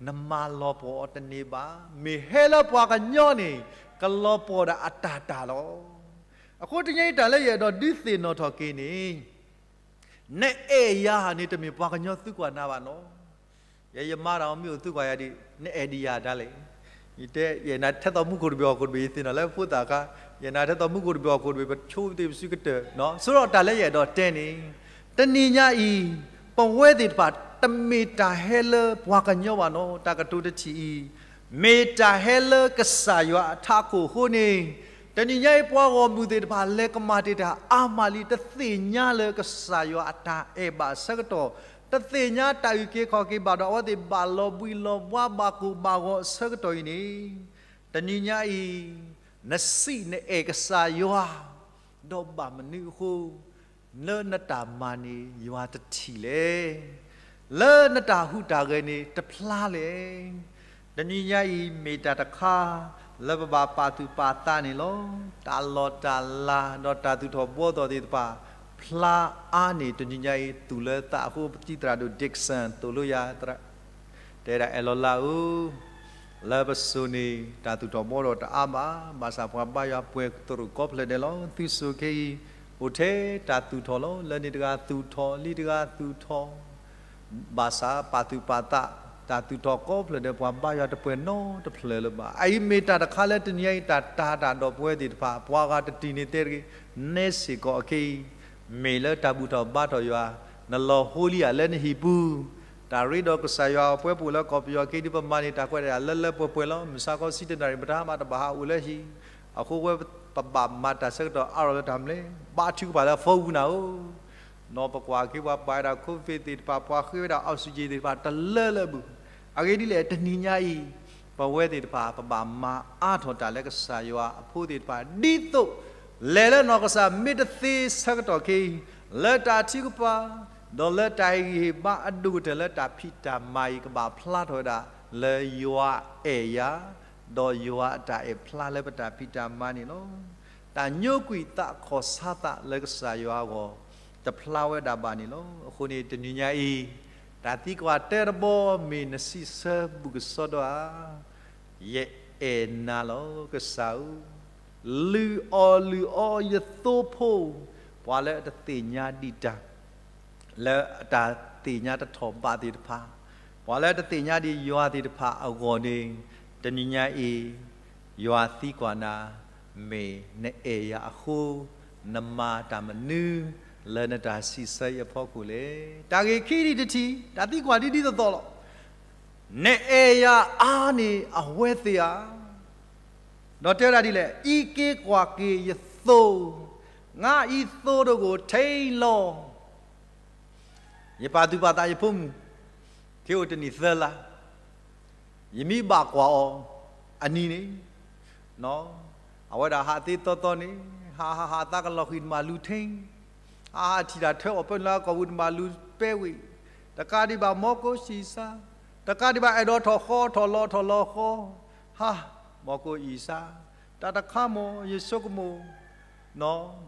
နမၤလီၤပှီၢ်အီၤတန့ၢ်ဘၣ်. မ့ၢ်ဟဲလၢပှၤကညီန့ၣ် ကလီၤပှီၢ်ဒၣ်အတၢ်တၢ်လီၤ. အဃိတနံၤအံၤ တၢ်လၢယအဲၣ်ဒိးဒုးသ့ၣ်နီၣ်ထီၣ်က့ၤန့ၣ် နအဲၣ်ယၤန့ၣ် တမ့ၢ်ပှၤကညီသုကွၢ်နၤဘၣ်နီၤ. ယဲယမါတၢ်မ့ၢ်အိၣ်သုကွၢ်ယၤဒံး နအဲၣ်ဒံးယၤဒ်လဲၣ်. ယတဲ ယအဲၣ်နၤထဲသိးမူခိၣ်တဘ့ၣ်ဟီၣ်ခိၣ်တဘ့ၣ် ယသ့ၣ်နီၣ်လၢဖိသၣ်အခါ, ယအဲၣ်နၤထဲသိးမူခိၣ်တဘ့ၣ်ဟီၣ်ခိၣ်တဘ့ၣ် ပဆိသ့ၣ်ပစုကတၢၢ်, ဆိဒီးတၢ်လၢယအဲၣ်ဒိးတဲန့ၣ် တနံၤညါအံၤ ပဝဲသ့ၣ်တဖၣ် တမ့ၢ်တၢ်ဟဲလၢပှၤကညီဘၣ်နီၤ. တၢ်ကတိၤတထံၣ်အံၤ မ့ၢ်တၢ်ဟဲလၢကစၢ်ယွၤအထးခိၣ်အဃိန့ၣ်, တနံၤညါအံၤ ပှၤဂီၢ်မုၢ်သ့ၣ်တဖၣ် လဲၤကမၤတ့ၢ်တၢ်အါမးလံ, တသ့ၣ်ညါလၢကစၢ်ယွၤအတၢ်အဲၣ်ဘၣ်အဆၢကတီၢ်, တသ့ၣ်ညါတၢ်အုၣ်က့ၤခီၣ်က့ၤဘၣ်ဒီး အဝဲသ့ၣ်ဘၣ်လီၤဘှံးလီၤဘှါဘၣ်ကိၢ်ဘၣ်ဂီၤအဆၢကတီၢ်အံၤန့ၣ်, တနံၤညါအံၤ နစံးနအဲၣ်ကစၢ်ယွၤ ဒီးဘၣ်မနုၤအဃိ လၢနတၢ်မၤန့ၣ် ယွၤတထံၣ်လဲၣ်. လၢနတၢ်ဟူးတၢ်ဂဲၤန့ၣ် တဖျါလဲၣ်. တနံၤညါအံၤ မ့ၢ်တၢ်တခါ လၢပဘၣ်ပာ်သူၣ်ပာ်သးန့ၣ်လီၤ. တၢ်လီၢ်တၢ်လၤ ဒီးတၢ်သူၣ်ထီၣ်ဘှီထီၣ်သ့ၣ်တဖၣ် ဖျါအါန့ၢ်တနံၤညါအံၤ သူၣ်လၢသးအဃိ ပတံၤသရၣ်ဒိၣ် Dixon သိၣ်လိယၤ တဲဒၣ်အဲၣ်လီၤလးဧၢ, လၢပစိၤန့ၣ် တၢ်သူၣ်ထီၣ်ဘှီထီၣ်တအါဘၣ်, ဘၣ်ဆၣ်ပှၤဘါယွၤပှဲၤသရိာ်ကိးဖျၢၣ်ဒဲးလီၤ. သုစိၤခဲအံၤ အိၣ်ထဲတၢ်သူၣ်ထီၣ်လီၤ. လၢန့ၣ်တဂၤသူၣ်ထီၣ် လံတဂၤသူၣ်ထီၣ်, ဘၣ်ဆၣ်ပာ်သူၣ်ပာ်သး တၢ်သူၣ်ထီၣ်ကိးဖျၢၣ်ဒဲး ပှၤဘါယွၤတပှဲၤနီတဖျၢၣ်လၢၤဘၣ်. အအံၤမ့ၢ်တၢ်တခါလၢတနံၤညါအံၤ တၢ်တၤတၢ်ဒီးပဝဲသ့ၣ်တဖၣ် ပှၤဂၤတတံၤန့ၣ်တဲတဂ့ၤ, နဲစ့ၢ်ကီးအခဲအံၤ မ့ၢ်လၢတၢ်ဘူၣ်ထီၣ်ဘါထီၣ်ယွၤ, နလီၤဟိလံဧါလၢနဟံၣ်ပူၤ, တၢ်ရ့ဒီးကစၢ်ယွၤအပှဲၤပူၤလၢကီၢ်ပယီၤက့ၤဒ်ပမၤန့ၣ် တၢ်ကွဲးတၢ်လၢလၢပှဲၤပှဲၤလီၤ. မုၢ်ဆါခီဆံတနၣ်ရံၣ် ပတဟါမးတဘၣ်ဟးအိၣ်လၢဟံၣ်, အဃိဝဲပဘၣ်မၤတၢ်ဆၢကတီၢ်အါထီၣ်လၢတၢ်မနုၤလဲၣ်, ဘါထုကဖၣ်လၢအဖီပူၤနၤဧၢ, နီၢ်ပကွၢ်က့ၤပှၤပာ်ဝဲဒၣ် COVID သ့ၣ်တဖၣ် ပှၤဃ့ဝဲဒၣ် oxygen သ့ၣ်တဖၣ် တလၢလၢအဘူး. အဂ့ၢ်ဒ်လဲၣ် တနံၤညါအံၤ ပဝဲသ့ၣ်တဖၣ် ပဘၣ်မၤအါထီၣ်တၢ်လၢကစၢ်ယွၤအဖိသ့ၣ်တဖၣ် ဒ်သိး လဲၤလၢနီၢ်ကစၢ်မ့ၢ်တသ့ဆၢကတီၢ်ခဲအံၤ လၢတၢ်ထုကဖၣ် ဒီးလၢတၢ်ဟ့ၣ်ဂံၢ်ဟ့ၣ်ဘါအဒိၣ်ကတၢၢ်လၢတၢ်ဖံးတၢ်မၤအံၤ ကဘၣ်ဖျါထီၣ်ဝဲဒၣ် လၢယွၤအဲၣ်ယၤ ဒီးယွၤအတၢ်အဲၣ်ဖျါလၢပတၢ်ဖံးတၢ်မၤန့ၣ်လီၤ. တၢ်ညိကွံာ်သးခီၣ်ဆါသးလၢကစၢ်ယွၤအဂီၢ် တဖျါဝဲဒၣ်ဘၣ်န့ၣ်လီၤ. အဃိန့ၣ် တနံၤညါအံၤ တၢ်သံကွၢ်တၢတဘီ မ့ၢ်နစံးဆၢဘူးကစီဒီဧါ, ယအဲၣ်နၤလီၤ ကစၢ်ဧၢ, လုၢ်အီၣ်လုၢ်အီယသိဖိ, ပှၤလၢအတသ့ၣ်ညါဒံးတၢ် လၢအတၢ်သ့ၣ်ညါတထီၣ်ဘးသ့ၣ်တဖၣ်, ပှၤလၢအတသ့ၣ်ညါဒံးယွၤသ့ၣ်တဖၣ်အဂီၢ်န့ၣ်, တနံၤညါအံၤ ယွၤသံကွၢ်နၤ, မ့ၢ်နအဲၣ်ယၤအဃိ, နမၤတၢ်မနုၤ လၢနတၢ်စံးဆၢအံၤအဖီခိၣ်လဲၣ်. တၢ်ဂ့ၢ်ခံဒံးတထံၣ်, တၢ်သံကွၢ်ဒ်ဒ်သိးသိးလီၤ. နအဲၣ်ယၤအါန့ၣ်အဝဲသ့ၣ်ဧါ. ဒီးတဲဝဲဒၣ်ဒ်လဲၣ်, အံးက့ၤကွၢ်က့ၤယသိ, ငါအံၤသိတဂိၢ် ထိလီၤ ယပာ်သူၣ်ပာ်သးယဖိမုၣ်, ခ့အိၣ်တနံၣ်သၢလါ, ယမ့ၢ်ဘၣ်ကွၢ်အီၤအနံၤန့ၣ်, အဝဲဒၣ်ဟးသ့သီသီန့ၣ်, ဟးဟးဟးသးကလီၤဃံၤတမၤလူၤထ့, ဟးဟးထံၣ်တၢ်ထၢအီၤဖဲနလၢကီၢ်ပူၤတမၤလူၤပဲဝံၤ, တကးဒံးဘၣ်မီၢ်ကိၣ်စံးစါ, တကးဒံးဘၣ်အဲၣ်ဒိးထီၣ်ဃီထီၣ်လီၤထီၣ်လီၤဃီ, ဟါ, မီၢ်ကိၣ်အံၤစါ, တၢ်တခါမီၢ် ယဆိကမိၣ်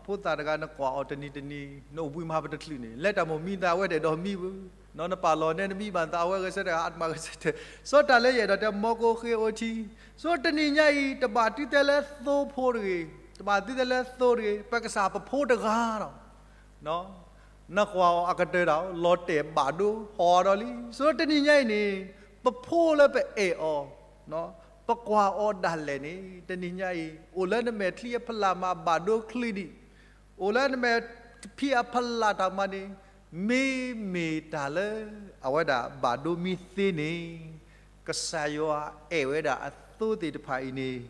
ဖိသၣ်တဂၤနကွၢ်အီၤတနံၤတနံၤ နအိၣ်ဘှံးမၤပတချုးန့ၣ် လဲၤတၢ်မိၢ်မံသးဝဲဒၣ်ဒီးမံဘၣ်, နပာ်လီၤနဲနမံဘၣ်သးဝဲဂဲၤဆၢထၢၣ် အတမၤဂဲၤဆၢထၢၣ်, စီၤတၢ်လၢယအဲၣ်ဒိးတဲမီၢ်ကိၣ်ဃ့အိၣ်ထံ, စီၤတနံၤညါအံၤ တဘၣ်တုၤတဲလၢသိဖိတဂ့ၤ, တဘၣ်တုၤတဲလၢသိတဂ့ၤ, ပကစၢ်ပဖိတဂၤဒီး နကွၢ်အီၤအကတၢၢ်ဒၣ် လီၤတဲာ်ဘၣ်ဒိဟီၣ်ဒီးလံ. စီၤတနံၤညါအံၤန့ၣ် ပဖိလၢပအဲၣ်အီၤ ပကွၢ်အီၤဒၣ်လဲာ်န့ၣ် တနံၤညါအံၤ အိၣ်လၢနမဲာ်ချံအဖီလာ်မးဘၣ်ဒိချံဒံး, အိၣ်လၢနမဲာ်ဖံးအဖီလာ်တၢ်မၤန့ၣ်, မ့မ့ၢ်တၢ်လၢအဝဲဒၣ်ဘၣ်ဒိမံသ့န့ၣ်, ကစၢ်ယွၤအဲၣ်ဝဲဒၣ်အသိသ့ၣ်တဖၣ်အံၤန့ၣ်,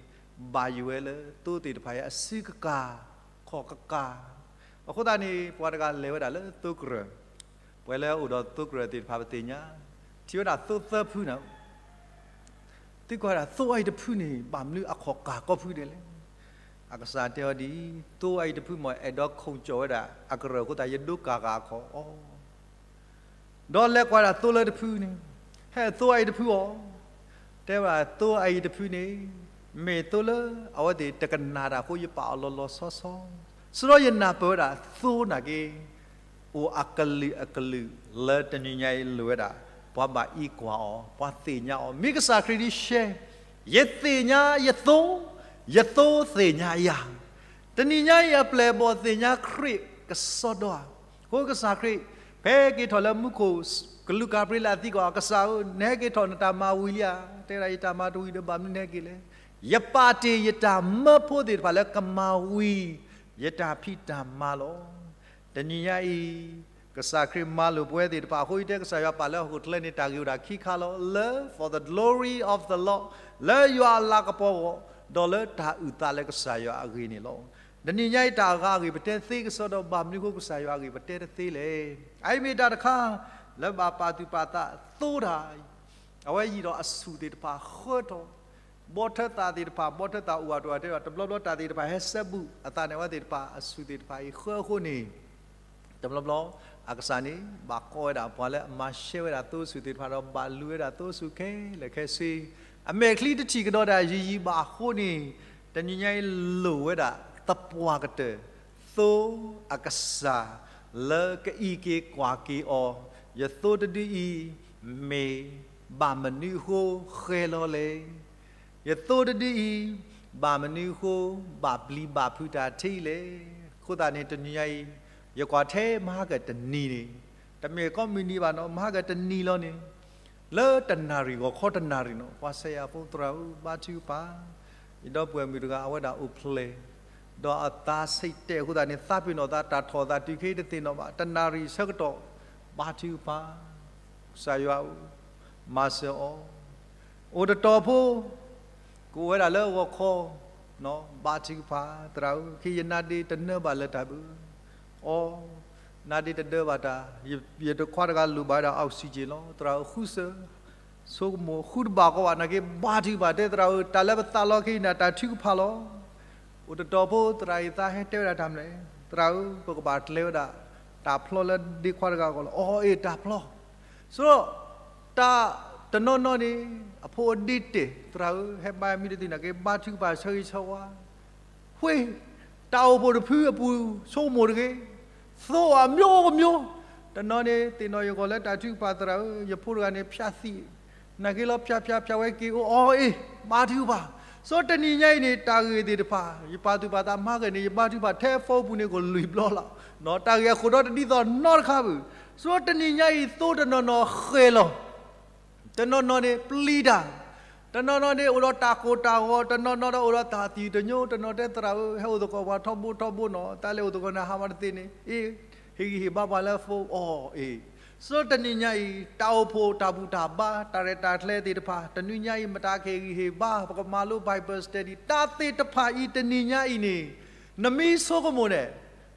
ဘၣ်ယိၣ်ဝဲလၢသိသ့ၣ်တဖၣ်အံၤအစုကကၤ ခီၣ်ကကၤ, အဃိသတးန့ၣ် ပှၤတဂၤလဲၤဝဲဒၣ်လၢသိကရၢၢ်, ပှၤလၢအအိၣ်ဒီးသိကရၢၢ်သ့ၣ်တဖၣ်ပသ့ၣ်ညါ, ထံၣ်ဝဲဒၣ်သိသၢဖုန့ၣ် သံကွၢ်ဝဲဒၣ်သိအအံၤတဖုန့ၣ် ဘၣ်မနုၤအခီၣ်ကၤကီဖုဒဲးလဲၣ်. အကစၢ်တဲအီၤဒ်အံၤ, သိအအံၤတဖုမ့ၢ်အဲၣ်ဒိးခိၣ်ကၠီၣ်ဝဲဒၣ်အကရၢၢ်အဃိသတး ယဒိကၤဂၤအခီၣ်အီၤ, ဒီးလဲၤကွၢ်ဒၣ်သိလၢတဖုန့ၣ်, ဟဲသိအအံၤတဖုအီၤ, တဲဝဲဒၣ်သိအအံၤတဖုန့ၣ်, မ့ၢ်သိလၢအဝဲသ့ၣ်တကနၣ်တၢ်အဃိ ယပာ်အီၤလီၤလီၤဆီဆီ, စရီယနၢ်ပၢၢ်ဝဲဒၣ်သိနာ်က့ အိၣ်အကလုာ်အကလုာ်လၢတနံၤညါအံၤလိၣ်ဝဲဒၣ် ပှၤဘၣ်အံးကွၢ်အီၤ, ပှၤသ့ၣ်ညါအီၤ, မ့ၢ်ကစၢ်ခရံာ်ဒ်ရှဲ, ယသ့ၣ်ညါယသိ, ယသိသ့ၣ်ညါယၤ, တနံၤညါအံၤအပျဲၢ်အဘီၣ်သ့ၣ်ညါခရံာ်ကစီဒီဧါ, အဃိကစၢ်ခရံာ် ဖဲက့ၤထီၣ်လၢမူခိၣ်ကလူးကၤပြံလးအသံကွၢ်, ကစၢ်ဧၢ, နဟဲက့ၤထီၣ်နတၢ်မၤဝံၤလံဧါ, တဲဝဲဒၣ်ယတၢ်မၤတဝံၤဒီးဘၣ်မနုၤနဟဲက့ၤလဲၣ်, ယပာ်တ့ၢ်ယတၢ်မၢဖိသ့ၣ်တဖၣ်လၢကမၤဝံၤ ယတၢ်ဖံးတၢ်မၤလီၤ. တနံၤညါအံၤ ကစၢ်ခရံာ်မၤလိာ်ပဝဲသ့ၣ်တဖၣ်အဃိ ယတဲကစၢ်ယွၤပာ်လၢဟီၣ်ခိၣ်ချၢန့ၣ် တၢ်ဂ့ၤဝဲဒၣ်ခံခါလီၤ. လၢ for the glory of the Lord, လၢယွၤအလၤကပီၤအဂီၢ်, ဒီးလၢတၢ်အုၣ်သးလၢကစၢ်ယွၤအဂ့ၢ်န့ၣ်လီၤ. တနံၤညါအံၤတၢ်အဂၤအဂ့ၢ်ပတဲသ့ကစီဒီ ဘၣ်မနုၤအဃိကစၢ်ယွၤအဂ့ၢ်ပတဲတသ့လဲၣ်. အအံၤမ့ၢ်တၢ်တခါ လၢဘၣ်ပာ်သူၣ်ပာ်သးသိတၢ် အဝဲယံာ်ဒီးအဆူၣ်သ့ၣ်တဖၣ်ဃၢထီၣ်, ဘီထၢသးသ့ၣ်တဖၣ် ဘီထၢသးအိၣ်အတအိၣ်တဲဒီး တဘျီဘျီတၢ်သ့ၣ်တဖၣ်ဟဲဆၢဘူးအသးန့ၣ် အဝဲသ့ၣ်တဖၣ်အဆူၣ်သ့ၣ်တဖၣ်အံၤဃၢအဃိန့ၣ်, တဘျီဘျီ အကစၢ်န့ၣ် ဘၣ်ကိးဝဲဒၣ်ပှၤလၢအမၤရှဲဝဲဒၣ်သိဆူၣ်သ့ၣ်တဖၣ်ဒီး ဘၣ်လူၤဝဲဒၣ်သိဆူၣ်ခဲလၢာ်ခဲဆ့, အမဲာ်ချံတထံၣ်ကဒီးဒၣ်ယံာ်ယံာ်ဘၣ်အဃိန့ၣ်, တနံၤညါအံၤလိၣ်ဝဲဒၣ်သပှၢ်ကတၢၢ် သိအကစၢ် လၢကအံးက့ၤကွၢ်က့ၤအီၤ, ယသိတဒုအံၤ မ့ၢ်ဘၣ်မနုၤအဃိဃဲၤလီၤလဲၣ်. ယသိတဒုအံၤ ဘၣ်မနုၤအဃိ ဘၣ်ပျံၤဘၣ်ဖုးတၢ်ထဲအံၤလဲၣ်. အဃိသတးန့ၣ် တနံၤညါအံၤ ယကွၢ်ထဲမဟါကတနံၤန့ၣ်, တမ့ၢ်ကိးမုၢ်နံၤဘၣ်နီၤ, မဟါကတနံၤလီၤန့ၣ်, လၢတနၣ်ရံၣ်ဂီၤခီတနၣ်ရံၣ်နီၤ, ပှၤစဲးယၤဖိသရၣ်ဧၢ, ဘါထုကဖၣ်, ယဒီပုၢ်ဝဲၢ်မုၣ်တဂၤ အဝဲဒၣ်အိၣ်ဖျဲၣ် ဒီးအသးဆံးတဲာ်အဃိသတးန့ၣ် သးပ့ၤနီၣ်သးတၢ်ထီၣ်သးတုၤခဲအံၤတသ့ၣ်နီၣ်ဘၣ်, တနၣ်ရံၣ်ဆၢကတီၢ် ဘါထုကဖၣ်, ကစၢ်ယွၤဧၢ, မၤစၢၤအီၤ, အိၣ်တတီၤဖိ ကအိၣ်ဝဲဒၣ်လၢဂီၤခီ, ဘါထုကဖၣ် သရၣ်ဧၢ, ခဲအံၤယနါဒ့တနၢဘၣ်လၢၤတၢ်ဘၣ်, အီ, နါဒ့တဒၢဘၣ်တၢ်, ယတခွါတဂၤလိၣ်ဘၣ်ဝဲဒၣ် oxygen လီၤ. သရၣ်ဧၢ ဃုစၢၤ, ဆိကမိၣ် ဃုတဘၣ်ဃီဘၣ်, နာ်က့ဘါထုကဖၣ်, တဲသရၣ်ဧၢ တၢ်လၢပသးလီက့ၤန့ၣ် တၢ်ထုကဖၣ်လီၤ. အိၣ်တတီၤဖိ သရၣ်အံၤသးဟဲတဲဝဲဒၣ်တၢ်မနုၤလဲၣ်, သရၣ်ဧၢ ပကဘၣ်ကျဲၤဝဲဒၣ် တၢ်ဖျီလၢဒ့ခွါတဂၤအဂီၢ်လီၤ. အီအ့ၣ် တၢ်ဖျီ ဆိ တၢ်တနီၤနီၤန့ၣ် အဖိအဒ့တဲာ် သရၣ်ဧၢ ဟဲဘါမံတသ့ နာ်က့ဘါထုကဖၣ်ဆၢဂ့ၤဆၢဝါ, ဃ့ တၢ်အိၣ်ဖှိၣ်တဖုအပူၤ ဆိကမိၣ်တဂ့ၤ, သိအမျိုးမျိုး, တနီၤန့ၣ် သ့ၣ်နီၣ်ယဂီၢ်လၢတၢ်ထုကဖၣ် သရၣ်ဧၢ ယဖိတဂၤန့ၣ် ဖျားသံး, နာ်က့လီၤ ဖျါဖျါဖျါဝဲက့ၤအိၣ် အီအ့ၣ် ဘါထုကဖၣ်, ဆိတနံၤညါအံၤန့ၣ် တၢ်ဂ့ၢ်သ့ၣ်တဖၣ် ယပာ်သူၣ်ပာ်သးမၤဂ့ၤန့ၣ် ယဘါထုကဖၣ်ထဲ phone ပူၤန့ၣ် ကလွံၢ်ဘျီလီၤ. တၢ်ဂ့ၢ်အဃိဒီးတဒ်သိးနီတခါဘၣ်. ဆိတနံၤညါအံၤ သိတနီၤနီၤဃဲၤလီၤ တနီၤနီၤန့ၣ်ပျံၤတၢ်, တနီၤနီၤန့ၣ်အိၣ်ဒီးတၢ်ကိၢ်တၢ်ဂီၤ, တနီၤနီၤဒီးအိၣ်ဒီးတၢ်သံၣ်တညိ, တနီၤတဲသရၣ်ဧၢ ဟဲအိၣ်သကိးပှၤထီဘိထီဘိနီၤ, တၢ်လဲၤအိၣ်သကိးန့ၣ် ဟးမၤတသ့န့ၣ်, အ့ ဟ့ၣ်ဂံၢ်ဟ့ၣ်ဘါပှၤလၢ phone အီၤအ့ၣ်. ဆိတနံၤညါအံၤ တၢ်အိၣ်ဖှိၣ်တၢ်ဘူၣ်တၢ်ဘါ တၢ်ရဲၣ်တၢ်ကျဲၤသ့ၣ်တဖၣ် တနံၤညါအံၤ မတၤကဟ့ၣ်ဂံၢ်ဟ့ၣ်ဘါ, ပကမၤလိ Bible study တၢ်သ့ၣ်တဖၣ်အံၤ တနံၤညါအံၤန့ၣ် နမ့ၢ်ဆိကမိၣ်န့ၣ်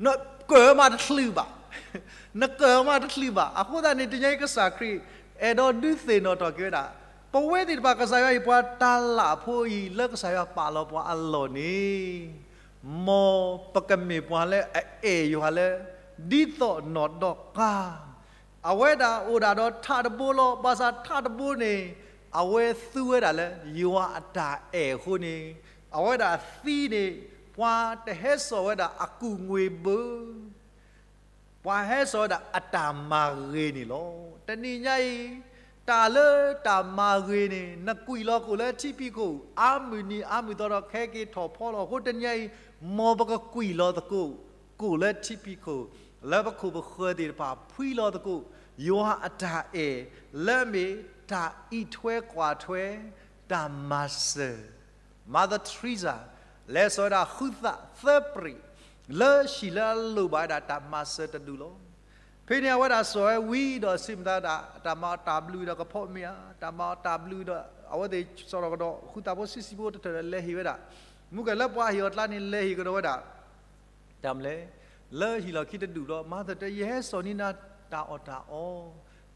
နကၢၤမးတချုးဘၣ် နကၢၤမးတချုးဘၣ်. အဃိသတးန့ၣ် တနံၤညါအံၤ ကစၢ်ခရံာ် အဲၣ်ဒိးဒုးသ့ၣ်နီၣ်ထီၣ်က့ၤဝဲဒၣ် ပဝဲသ့ၣ်တဖၣ် ကစၢ်ယွၤဟ့ၣ်ပှၤတၢ်လၢ်ဖိအံၤ လၢကစၢ်ယွၤပာ်လီၤပှၤအလီၢ်န့ၣ် မ်ပကမ့ၢ်ပှၤလၢအအဲၣ်ယွၤလၢ ဒ်သိးနီၢ်ဒီကါ အဝဲဒၣ်အိၣ်ဒၣ်ဒီးထးတဘိလီၤ. ဘၣ်ဆၣ်ထးတဘိန့ၣ် အဝဲသူဝဲဒၣ်လၢယွၤအတၢ်အဲၣ်အဃိန့ၣ် အဝဲဒၣ်သံန့ၣ် ပှၤတဟဲစိာ်ဝဲဒၣ်အကူၣ်ငွေဘၣ် ပှၤဟဲစိာ်ဝဲဒၣ်အတၢ်မၤဂ့ၤန့ၣ်လီၤ. တနံၤညါအံၤ တၢ်လၢတၢ်မၤဂ့ၤန့ၣ် နကွံာ်လီၤကိၣ်လၢထံဖံးခိၣ် အါမုၢ်နံၤအါမုၢ်သီဒီး ကဟဲက့ၤထီၣ်ဖီလီၤ. အဃိတနံၤညါအံၤ မ်ပကကွံာ်လီၤသကိး ကိၣ်လၢထံဖံးခိၣ် လၢပခိၣ်ပဃၢၤသ့ၣ်တဖၣ် ဖှံလီၤသကိး ယွၤအတၢ်အဲၣ် လၢအမ့ၢ်တၢ်အံးထွဲကွၢ်ထွဲ တၢ်မၤစၢၤ Mother Teresa လဲၤစိာ်ဝဲဒၣ်ဃုသးသၢပြံး လၢဟံၣ်လၢအလိၣ်ဘၣ်ဝဲဒၣ်တၢ်မၤစၢၤတဒူၣ်လီၤ. ဖဲန့ၣ်အဝဲဒၣ်စိာ်ဝဲဝံၤဒီး စံးမသးဒၣ် တၢ်မၤအီၤတၢ်ဘျုးဒီးကဖီမ့ၢ်ဧါ, တၢ်မၤအီၤတၢ်ဘျုးဒီး အဝဲသ့ၣ်စိာ်ထီၣ်ကဒီး ဃုသးဖိဆံးဆံးဖိတထၢၣ်ဒီး လဲၤဟ့ၣ်ဝဲဒၣ် မုၢ်ကလၢပှၤဟ့ၣ်အီၤကျါန့ၣ် လဲၤဟ့ၣ်ကဒီးဝဲဒၣ် တၢ်မနုၤလဲၣ် လၢဟံၣ်လီၢ်ခံတဒူၣ်လီၤ. Mother တဲ ယဟဲစိာ်န့ၢ်နၤတၢ်အီၣ်တၢ်အီ,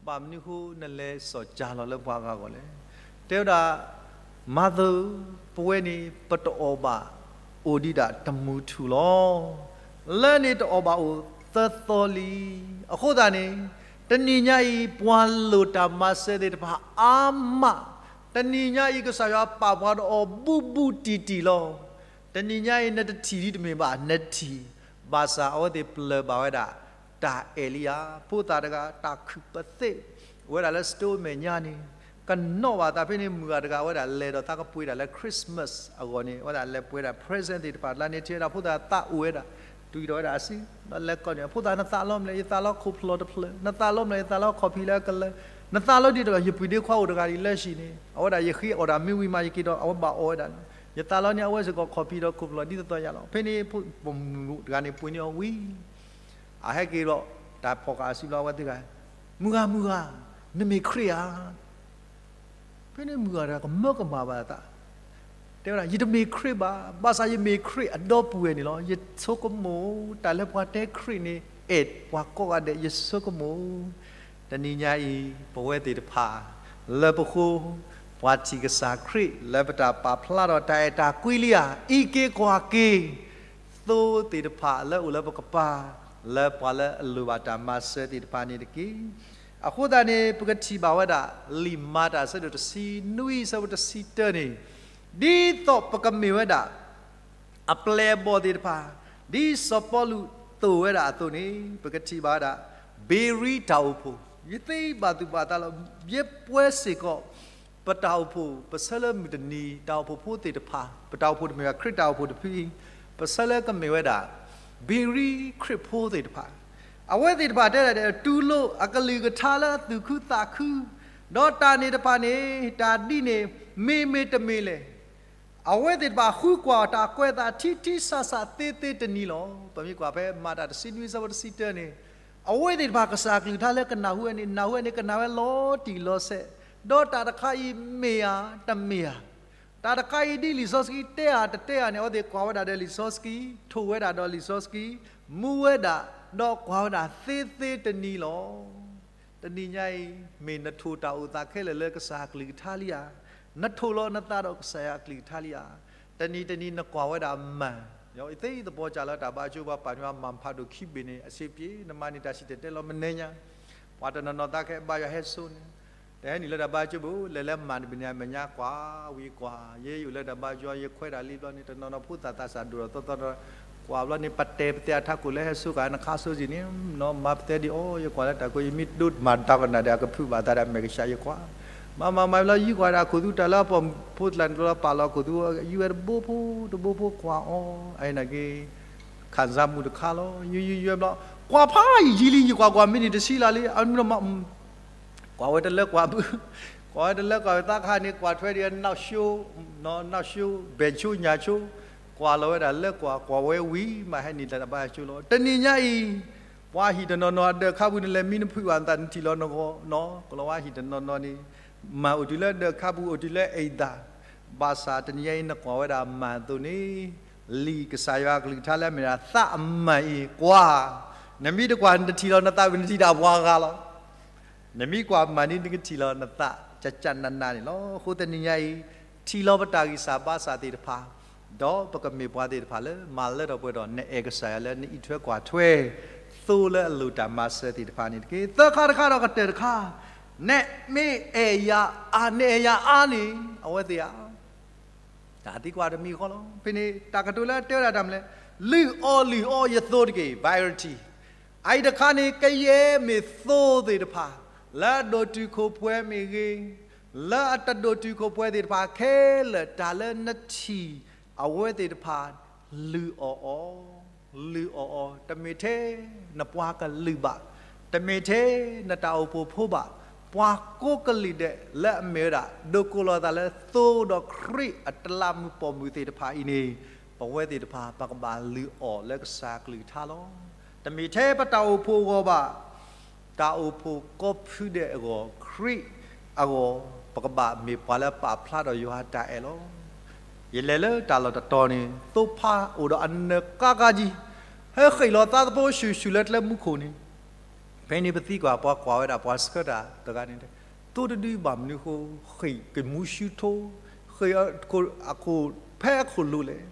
ဘၣ်မနုၤအဃိနလဲၤစိာ်ကၢ်လီၤလၢပှၤဂၤအဂီၢ်လဲၣ်. တဲဝဲဒၣ် Mother ပဝဲန့ၣ် ပတအီၣ်ဘၣ်အိၣ်ဒံးဒၣ်တမုၢ်ထူၣ်လီၤ. လၢန့ၣ်တအီၣ်ဘၣ်အိၣ်သၢသီလံ. အဃိသတးန့ၣ် တနံၤညါအံၤ ပှၤလိၣ်တၢ်မၤစၢၤသ့ၣ်တဖၣ်အါမး, တနံၤညါအံၤ ကစၢ်ယွၤပာ်ပှၤဒီးအီၤဘူးဘူးတံၢ်တံၢ်လီၤ. တနံၤညါအံၤ နတထံၣ်ဒ်တမ့ၢ်ဘၣ် နထံၣ်, ဘၣ်ဆၣ်အဝဲသ့ၣ်ပျၢၤဘၣ်ဝဲဒၣ် တၢ်အဲၣ်လံဧါ. ဖိသၣ်တဂၤ တၢ်ခုၣ်ပသ့ၣ် အိၣ်ဝဲဒၣ်လၢ store မဲာ်ညါန့ၣ် ကနီၣ်ဘၣ်သးဖဲန့ၣ် မုၢ်ဂၤတဂၤ အဝဲဒၣ်လဲၤဒီးသးကပှ့ၤဒၣ်လၢ Christmas အဂီၢ်န့ၣ် အဝဲဒၣ်လဲၤပှ့ၤဒၣ် present သ့ၣ်တဖၣ် လၢန့ၣ်ထံၣ်ဝဲဒၣ်ဖိသၣ်သးအိၣ်ဝဲဒၣ် တွံၢ်ထီၣ်ဝဲဒၣ်အစု ဒီးလဲၤကိးန့ၣ် ဖိသၣ်နသးလီမနုၤလဲၣ် ယသးလီခိၣ်ဖျီၣ်တဖျၢၣ်, နသးလီမနုၤလဲၣ် ယသးလီခီၣ်ဖံးလၢကလၢၤ, နသးလီဒ်တဂၤ ယပှ့ၤဒ့ခွါအိၣ်တဂၤဒ်လၢဟံၣ်န့ၣ် အဝဲဒၣ်ယဃ့အီၣ်တၢ်မ့ၢ်ဝံၤမး ယက့ၤဒီးအဝဲဘၣ်အီၣ်ဝဲဒၣ်လီၤ. ယသးလီန့ၢ်အဝဲစ့ၢ်ကီးခီၣ်ဖံးဒီးခိၣ်ဖျီၣ်ဒ်သိးသိးယၤလီၤ. ဖဲန့ၣ် ပမုၢ်တဂၤန့ၣ်ပှ့ၤန့ၢ်အီၤဝံၤ အဟဲက့ၤဒီး တၢ်ဖီၣ်ဃာ်အစုလီၤ အဝဲသ့ၣ်တဂၤ, မုၢ်ဂၤ မုၢ်ဂၤ, နမ့ၢ်ခရံာ်ဧါ. ဖဲန့ၣ်မုၢ်ဂၤတဂၤကမၢကမၣ်ဘၣ်အသး, တဲဝဲဒၣ် ယတမ့ၢ်ခရံာ်ဘၣ်, ဘၣ်ဆၣ်ယမ့ၢ်ခရံာ်အဒီပုၢ်ဝဲၢ်န့ၣ်လီၤ. ယဆိကမိၣ် တၢ်လၢပှၤတဲခရံာ်န့ၣ် အဲၣ်ပှၤကိးဂၤဒဲး ယဆိကမိၣ် တနံၤညါအံၤ ပဝဲသ့ၣ်တဖၣ် လၢပဃိ ပှၤထံၣ်ကစၢ်ခရံာ် လၢပတၢ်ပာ်ဖျါထီၣ်တၢ်အဲၣ်တၢ်ကွံလံဧါ, အံးက့ၤကွၢ်က့ၤ သိသ့ၣ်တဖၣ်လၢအိၣ်လၢပကပၤ လၢပှၤလၢအလိၣ်ဘၣ်တၢ်မၤစၢၤသ့ၣ်တဖၣ်န့ၣ်တက့ၢ်. အဃိသတးန့ၣ် ပကထံၣ်ဘၣ်ဝဲဒၣ် လံာ်မၤတၢ်အဆၢဒိၣ်တဆံနွံအဆၢဖိတဆံတၢန့ၣ် ဒ်သိးပကမ့ၢ်ဝဲဒၣ် အပျဲၢ်အဘီၣ်သ့ၣ်တဖၣ် ဒ်စီၤပီလူးသိၣ်ဝဲဒၣ်အသိးန့ၣ် ပကထံၣ်ဘၣ်ဝဲဒၣ် ဘ့ၤရံတၢ်အိၣ်ဖှိၣ်, ယသ့ဘၣ်သူၣ်ဘၣ်သးလီၤ. ယပဝဲစ့ၢ်ကီး ပတၢ်အိၣ်ဖှိၣ် ပဆၢလၢမုၢ်တနံၤ တၢ်အိၣ်ဖှိၣ်ဖိသ့ၣ်တဖၣ် ပတၢ်အိၣ်ဖှိၣ်တမ့ၢ်ဘၣ် ခရံာ်တၢ်အိၣ်ဖှိၣ်တဖုအံၤ ပဆၢလၢကမ့ၢ်ဝဲဒၣ် ဘ့ၤရံခရံာ်ဖိသ့ၣ်တဖၣ် အဝဲသ့ၣ်တဖၣ်တဲဒၣ် တူၢ်လိာ်အကလုၢ်ကထါလၢအသူၣ်ခုသးခု, ဒီးတၢ်န့ၣ်တဖၣ်န့ၣ် တၢ်ဒ်န့ၣ် မ့ၢ်မ့ၢ်တမ့ၢ်လဲၣ်. အဝဲသ့ၣ်တဖၣ်ဃုကွၢ်တၢ်ကွဲးအသးထံထံဆးဆးသ့သ့တနံၤလီၤ. ပမ့ၢ်ကွၢ်ဖဲမၤတၢ်တဆံနွံအဆၢဖိတဆံတၢန့ၣ် အဝဲသ့ၣ်တဖၣ်ကစၢ်အကလုၢ်ကထါလၢကနၢ်ဟူဝဲန့ၣ် နၢ်ဟူဝဲန့ၣ် ကနၣ်ဝဲလီၤတံၢ်လီၤဆဲး, ဒီးတၢ်တခါအံၤမ့ၢ်ဧါ တမ့ၢ်ဧါ. တၢ်တခါအံၤဒ်လံာ်စီဆှံတဲဧါတတဲဧါန့ၣ် အဝဲသ့ၣ်ကွၢ်ဝဲဒၣ်ဒီးလံာ်စီဆှံ, ထိၣ်ဝဲဒၣ်ဒီးလံာ်စီဆှံ, မူဝဲဒၣ်, ဒီးကွၢ်ဝဲဒၣ်သ့သ့တနံၤလီၤ. တနံၤညါအံၤ မ့ၢ်နထိၣ်တၢ်အိၣ်သးခဲလၢာ်လၢကစၢ်အကလုၢ်ကထါလံဧါ, နထိၣ်လီၤနသးဒီးကစၢ်ယွၤအကလုၢ်ကထါလံဧါ, တနံၤတနံၤနကွၢ်ဝဲဒၣ်မၤ, ယသ့သပှၢ်ကၢ်လၢတၢ်ဘါကၠိပှၤပာ်နုာ်အမၤဖးဒိၣ်ခံဘ့ၣ်န့ၣ် အဆ့ပျ့ၤ နမၤန့ၢ်တၢ်စံၣ်တဲၤတဲလီၤမနုၤညါ ပှၤတနီၤနီၤသးခဲဘါယွၤဟဲစိန့ၣ်, တဟဲနုာ်လၢတၢ်ဘါကၠိဘၣ် လဲၤလၢမၤတဘ့ၣ်န့ၣ် အမဲာ်ညါကွၢ်ဝံၤ ကွၢ်, ယဲယအိၣ်လၢတၢ်ဘါကၠိ ယခွဲးတၢ်လံဘျီန့ၣ် တနီၤနီၤဖိသၣ်သးစၢ်ဒိၣ်ဒီးသီသီဒီး ကွၢ်ဘျီန့ၣ် ပတဲပသဲအထးခိၣ်လၢဟဲစိကၤနခါစိကံန့ၣ်, နီၢ်မၤပသဲဒ်အံၤ ယကွၢ်လၢတၢ်ကိး ယမ့ၢ်ဒိမၤတၢ်ကနၣ်ဒီး အကဖုးဘၣ်သးဒီးအမဲာ်ကဆှး ယကွၢ်, မၤမၤမၤဘျီ ယုၢ်ကွၢ်ဒၣ်ခိၣ်သူတၢ်လၢအပိာ်ဖိသၣ်န့ၣ် တလီၤပာ်လီၤခိၣ်သူ ယုၢ်ဝဲတဘိဖိတဘိဖိကွၢ်အီၤ အအံၤနာ်က့ ခံစားမှုတခါလီၤ. ယုၢ်ယုၢ်ယုၢ်ဘျီ ကွၢ်ဖးယံာ်လံ ယကွၢ်ကွၢ်မ့ၢ်န့ၣ်တဆံလီၤလံ အမ့ၢ်ဒီး ကွၢ်ဝဲတလၢကွၢ်ဘု, ကွၢ်ဝဲတလၢကွၢ်ဘု သးခါန့ၣ် ကွၢ်ထွဲဒ်အ နောက်ရှုံး, နောက်ရှုံး, ဘယ်ရှုံး ညာရှုံး, ကွၢ်လီၤဝဲဒၣ်လၢကွၢ် ကွၢ်ဝဲဝံၤမး ဟဲနုာ်လၢတၢ်ဘါကၠိလီၤ. တနံၤညါအံၤ ပှၤဟံၣ်တနီၤနီၤအဒၢးခါပူၤ နလဲၤမံနဖုးဘၣ်နသး နထံၣ်လီၤနဂီၢ်နီၤ ကလီၤဝါဟံၣ်တနီၤနီၤန့ၣ် မၤအိၣ်တုၤလၢဒၢးခါပူၤ အိၣ်တုၤလၢအံၤသး, ဘၣ်ဆၣ်တနံၤညါအံၤ နကွၢ်ဝဲဒၣ်မၤအသိးန့ၣ် လံာ်ကစၢ်ယွၤအကလုၢ်ကထါလၢအမ့ၢ်ဒၣ်သးအမၤအံၤ ကွၢ်, နမ့ၢ်တကွၢ် နတထံၣ်လီၤနသးဘၣ် နထံၣ်ဒၣ်ပှၤဂၤလီၤ. နမ့ၢ်ကွၢ်မၤန့ၣ် နကထံၣ်လီၤနသး ကကနနၤန့ၣ်လီၤ. အဃိတနံၤညါအံၤ ထံၣ်လီၤပတၢ်ဂံၢ်စၢ်ဘါစၢ်သ့ၣ်တဖၣ်, ဒီးပကမ့ၢ်ပှၤသ့ၣ်တဖၣ်လၢ မၤလၢထီၣ်ပှဲၤထီၣ် နအဲၣ်ကစၢ်ယွၤလၢနအံးထွဲကွၢ်ထွဲ သိလၢအလိၣ်တၢ်မၤစၢၤသ့ၣ်တဖၣ်န့ၣ်တက့ၢ်. သၢခါတခါဒီးကတၢၢ်တခါ, နမ့ၢ်အဲၣ်ယၤအါ နအဲၣ်ယၤအါန့ၣ် အဝဲသ့ၣ်ဧါ တၢ်သံကွၢ်တမံၤဃီလီၤ. ဖဲန့ၣ် တၢ်ကတိၤလၢတဲဝဲဒၣ်တၢ်မနုၤလဲၣ်, လုၢ်အီၣ်လုၢ်အီယသိတက့ၢ်, priority. အအံၤတခါန့ၣ် ကယဲၢ်မ့ၢ်သိသ့ၣ်တဖၣ် လၢအဒိၣ်တုာ်ခိၣ်ပှဲၤမ့ၢ်ဂ့ၤ, လၢအတဒိၣ်တုာ်ခိၣ်ပှဲၤသ့ၣ်တဖၣ် ခဲလၢာ်တၢ်လၢနထံၣ်အဝဲသ့ၣ်တဖၣ် လုၢ်အီၣ်အီၤ လုၢ်အီၣ်အီၤ, တမ့ၢ်ထဲနပှၤကလုာ်ဘၣ်, တမ့ၢ်ထဲနတၢ်အိၣ်ဖှိၣ်ဖိဘၣ်, ပှၤကိးကလုာ်ဒဲးလၢအမ့ၢ်ဝဲဒၣ် ဒိးကိးလီၤသးလၢသိဒီးခရံာ်အတလးမူးပိာ်မုၣ်သ့ၣ်တဖၣ်အံၤန့ၣ်, ပဝဲသ့ၣ်တဖၣ်ပကဘၣ်လုၢ်အီၣ်လၢကစၢ်ကလုၢ်ကထါလီၤ. တမ့ၢ်ထဲပတၢ်အိၣ်ဖှိၣ်အဂီၢ်ဘၣ်, တၢ်အိၣ်ဖှိၣ်ကိးဖုဒဲးအဂီၢ်, ခရံာ်အဂီၢ်, ပကဘၣ်မ့ၢ်ပှၤလၢပာ်ဖျါထီၣ်ယွၤတၢ်အဲၣ်လီၤ. ယလဲၤလၢတၢ်လီၢ်တတီၤန့ၣ် သိဖါအိၣ်ဒီးအနၢၤကါကါကံ, ဟဲဃ့ၢ်လီၤသးသဖိဆူၣ်ဆူၣ်လၢကျဲမူခိၣ်န့ၣ်, ဖဲန့ၣ်ပသံကွၢ် ပှၤကွၢ်ဝဲဒၣ်ပှၤဆှၢတၢ်တဂၤန့ၣ်, သိတဒုဘၣ်မနုၤအဃိ ဃ့ၢ်ကမူဆူၣ်ထိ, ဃ့ၢ်အခိၣ်ဖဲအခိၣ်လိၤလဲၣ်.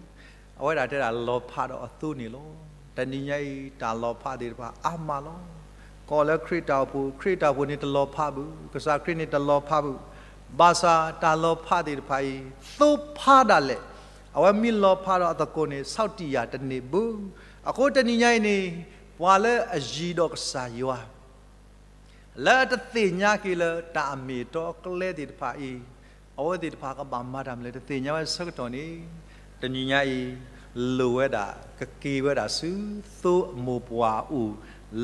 အဝဲဒၣ်တဲဒၣ်လီၤဖးဒီးအသိန့ၣ်လီၤ. တနံၤညါအံၤ တၢ်လီၤဖးသ့ၣ်တဖၣ်အါမးလီၤ. ကီၢ်လၢခရံာ်တၢ်အိၣ်ဖှိၣ်, ခရံာ်တၢ်အိၣ်ဖှိၣ်န့ၣ်တလီၤဖးဘၣ်, ကစၢ်ခရံာ်န့ၣ်တလီၤဖးဘၣ်, ဘၣ်ဆၣ်တၢ်လီၤဖးသ့ၣ်တဖၣ်အံၤ သိဖးဒၣ်လဲာ်, အဝဲမ့ၢ်လီၤဖးဒီးအသကိးန့ၣ် ဆီၣ်တံၢ်ယၤတန့ၢ်ဘၣ်. အဃိတနံၤညါအံၤန့ၣ် ပှၤလၢအယံၤဒီးကစၢ်ယွၤ လၢအတသ့ၣ်ညါက့ၤလၢတၢ်အမ့ၢ်အတီအကျဲသ့ၣ်တဖၣ်အံၤ, အဝဲသ့ၣ်တဖၣ်ကဘၣ်မၤတၢ်မနုၤလဲၣ် တသ့ၣ်ညါဝဲဆၢကတီၢ်န့ၣ်, တနံၤညါအံၤ လိၣ်ဝဲဒၣ် ကက့ၤဝဲဒၣ်ဆူသိအမိၢ်ပှၢ်အအိၣ်,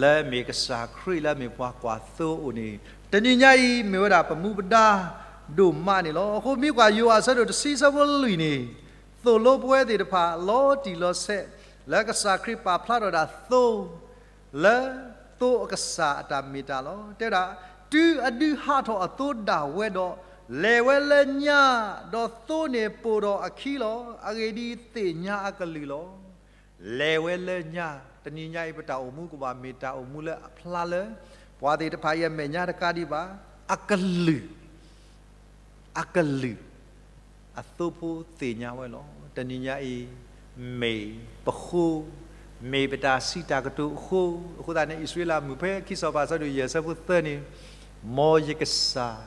လၢမ့ၢ်ကစၢ်ခရံာ်လၢမ့ၢ်ပှၤကွၢ်သိအအိၣ်န့ၣ်, တနံၤညါအံၤမ့ၢ်ဝဲဒၣ်ပမူပဒါဒိၣ်မးန့ၣ်လီၤ. အဃိမ့ၢ်ကွၢ်ယိၤဟၣ်အဆၢဒိၣ်တဆံအဆၢဖိလွံၢ်န့ၣ်, သိၣ်လိပဝဲသ့ၣ်တဖၣ် လီၤတံၢ်လီၤဆဲး လၢကစၢ်ခရံာ်ပာ်ဖျါထီၣ်ဒၣ်သိ လၢသိအကစၢ်အတၢ်မ့ၢ်တၢ်လီၤ. တဲဝဲဒၣ်, တုၤအဒုးဟးထီၣ်အသိဒၣ်ဝဲဒီး, လဲၤဝဲလၢညါ, ဒီးသိန့ၣ်ပိာ်ထီၣ်အခံလီၤ. အဂ့ၢ်ဒ်အံၤ, သ့ၣ်ညါအကလုၢ်လီၤ. လဲၤဝဲလၢညါ, တနံၤညါအံၤ ပတၢ်အိၣ်မူကဘၣ်မ့ၢ်တၢ်အိၣ်မူလၢအဖျါလၢ ပှၤသ့ၣ်တဖၣ်အံၤအမဲာ်ညါတကးဒံးဘၣ်, အကလုၢ် အကလုၢ်, အသိဖိသ့ၣ်ညါဝဲလီၤ. တနံၤညါအံၤ, မ့ၢ်ပဃိ, မ့ၢ်ပတၢ်စံးတၢ်ကတိၤအဃိ, အဃိသတးန့ၣ် အံၣ်စရ့လးမုၣ်ဖဲခံစီၤပၤအဆၢဒိၣ်ယဲၢ်အဆၢဖိသၢန့ၣ်, မ်ယကစၢ်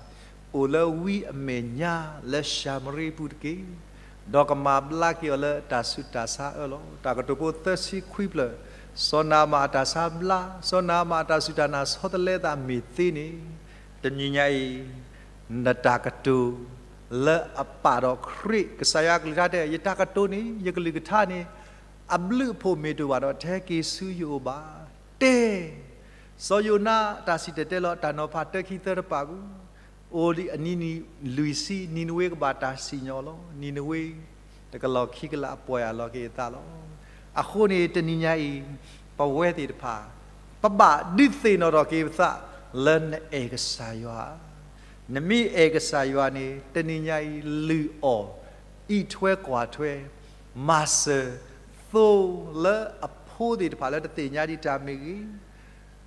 အိၣ်လၢဝံအမဲာ်ညါလၢၡၤမရံပူၤတက့ၢ်, ဒီးကမၤဘျါက့ၤအီၤလၢတၢ်ဆူးတၢ်ဆါအၢလီၤ. တၢ်ကတိၤဖိသၢဆံခွံဖျၢၣ်, စီၤနၤမၣ်အတၢ်ဆါဘျါ, စီၤနၤမၣ်အတၢ်စူၢ်တၢ်နာ်ဆီတလဲသးမ့ၢ်သ့န့ၣ်, တနံၤညါအံၤ နတၢ်ကတိၤလၢအပာ်ဒီးခရံာ်, ကစၢ်ယွၤအကလုၢ်ကထါတဲ, ယတၢ်ကတိၤန့ၣ်, ယကလုၢ်ကထါန့ၣ်, အဘျုးအဖှိၣ်မ့ၢ်တအိၣ်ဘၣ်ဒီး တဟဲက့ၤဆူယအိၣ်ဘၣ်. တဲ, စီၤယိၤနါတၢ်စံၣ်တဲၤတဲလီၤ တၢ်နီၤဖးတၢခံသၢတပာ်ပူၤ, အိၣ်ဒံးအနံၤနံၤလွံၢ်ဆံ နံၤနဝ့ကဘၣ်တၢ်စံၣ်ညီၣ်လီၤ. နံၤနဝ့ တကလီၢ်ခံကလးအပီၢ်ယၢ်လီၤက့ၤအသးလီၤ. အဃိန့ၣ် တနံၤညါအံၤ ပဝဲသ့ၣ်တဖၣ် ပဘၣ်ဒုးသ့ၣ်နီၣ်ထီၣ်က့ၤပသးလၢနအဲၣ်ကစၢ်ယွၤဧါ. နမ့ၢ်အဲၣ်ကစၢ်ယွၤန့ၣ် တနံၤညါအံၤလုၢ်အီၣ် အံးထွဲကွၢ်ထွဲ, မၤစၢၤ, သိလၢအဖိသ့ၣ်တဖၣ်လၢတသ့ၣ်ညါဒံးတၢ်မ့ၢ်ဂ့ၤ,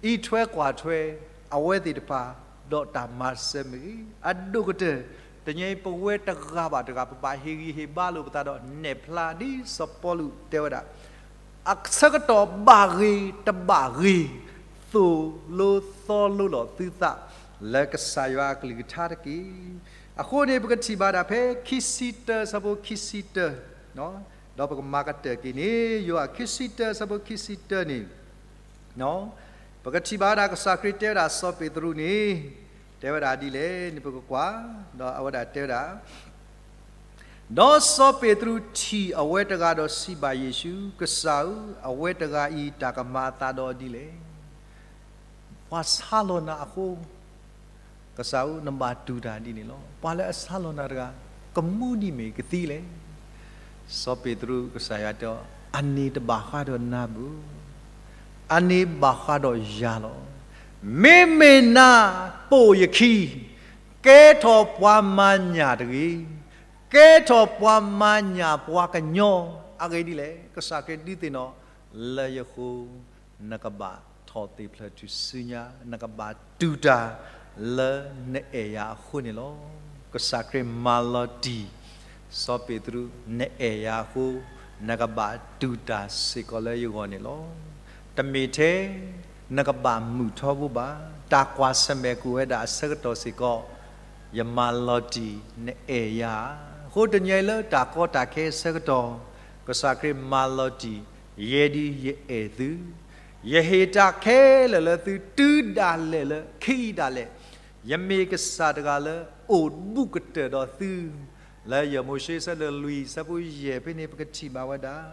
အံးထွဲကွၢ်ထွဲ အဝဲသ့ၣ်တဖၣ် ဒီးတၢ်မၤစၢၤမ့ၢ်ဂ့ၤ, အဒိၣ်ကတၢၢ် တနံၤအံၤပဝဲတဂၤဘၣ်တဂၤ ပဘၣ်ဟ့ၣ်ဂံၢ်ဟ့ၣ်ဘါလိာ်ပသးဒီးနဲၣ်ဖျါဒ်စီၤပီလူးတဲဝဲဒၣ် အဆၢကတီၢ်ဘၣ်ဂ့ၤတဘၣ်ဂ့ၤ, သိၣ်လိသီလိလီၤသုသး လၢကစၢ်ယွၤအကလုၢ်ကထါတက့ၢ်. အဃိန့ၣ် ပကထံၣ်ဘၣ်ဒၣ်ဖဲခံဆံတၢ အဆၢဖိခံဆံတၢ, ဒီးပကမၤကတၢၢ်က့ၤန့ၣ် ယိၤဟၣ်ခံဆံတၢ အဆၢဖိခံဆံတၢန့ၣ် ပကထံၣ်ဘၣ်ဝဲဒၣ်ကစၢ်ခရံာ်တဲဝဲဒၣ်စီၤပ့းတရူးန့ၣ် တဲဝဲဒၣ်ဒ်လဲၣ်န့ၣ် ပကကွၢ်, ဒီးအဝဲဒၣ်တဲဝဲဒၣ် ဒီးစီၤပ့းတရူးထံၣ်အဝဲတဂၤဒီးစံးဘၣ်ယ့ၣ်ၡူး, ကစၢ်ဧၢ, အဝဲတဂၤအံၤတၢ်ကမၤအသးဒီးဒ်လဲၣ်. ပှၤဆါလီၤနၤအဃိ, ကစၢ်ဧၢ, နဘၣ်တူၢ်တၢ်ဒ်န့ၣ်လီၤ. ပှၤလၢအဆါလီၤနၤတဂၤ ကမူဒ်မ့ၢ်ကသံလဲၣ်. စီၤပ့းတရူး ကစၢ်ယွၤတဲအီၤ, အန့ၣ်တဘၣ်ဃးဒီးနၤဘၣ်, အန့ၣ်ဘၣ်ဃးဒီးယၤလီၤ. မ့မ့ၢ်နၤပိာ်ယခံ, ကဲထီၣ်ပှၤမၤညၣ်တဂ့ၤ, ကဲထီၣ်ပှၤမၤညၣ်ပှၤကညီအဂ့ၢ်ဒ်လဲၣ်. ကစၢ်ခရံာ်ဒုးသ့ၣ်နီၣ်လၢယဃိ နကဘၣ်ထီၣ်သ့ၣ်ဖျၢၣ်ထူၣ်စုညါ, နကဘၣ်တူၢ်တၢ်လၢနအဲၣ်ယၤအဃိန့ၣ်လီၤ. ကစၢ်ခရံာ်မၤလီၤတံၢ် စီၤပ့းတရူး, နအဲၣ်ယၤအဃိ နကဘၣ်တူၢ်တၢ်စ့ၢ်ကီးလၢယဂီၢ်န့ၣ်လီၤ. တမ့ၢ်ထဲ နကဘၣ်မုာ်ထီဘိဘၣ်. တၢ်ကွၢ်ဆၢၣ်မဲာ်ကွံာ်ဝဲဒၣ်အဆၢကတီၢ်စ့ၢ်ကီး, ယမၤလီၤတံၢ် နအဲၣ်ယၤ. အဃိတနံၤအံၤလၢတၢ်ကီတၢ်ခဲအဆၢကတီၢ်, ကစၢ်ခရံာ်မၤလီၤတံၢ်, ယဲဒၣ်ယအဲၣ်သု, ယဟ့ၣ်တၢ်ခဲလၢာ်လၢသု တုၤဒၣ်လဲာ်လၢခံဒၣ်လဲာ်, ယမ့ၢ်ကစၢ်တဂၤလၢအိၣ်ဘူးကတၢၢ်ဒီးသု, လၢယမိၤၡ့အဆၢဒိၣ်လွံၢ် အဆၢဖိယဲၢ်ဖဲန့ၣ် ပကထံၣ်ဘၣ်ဝဲဒၣ်,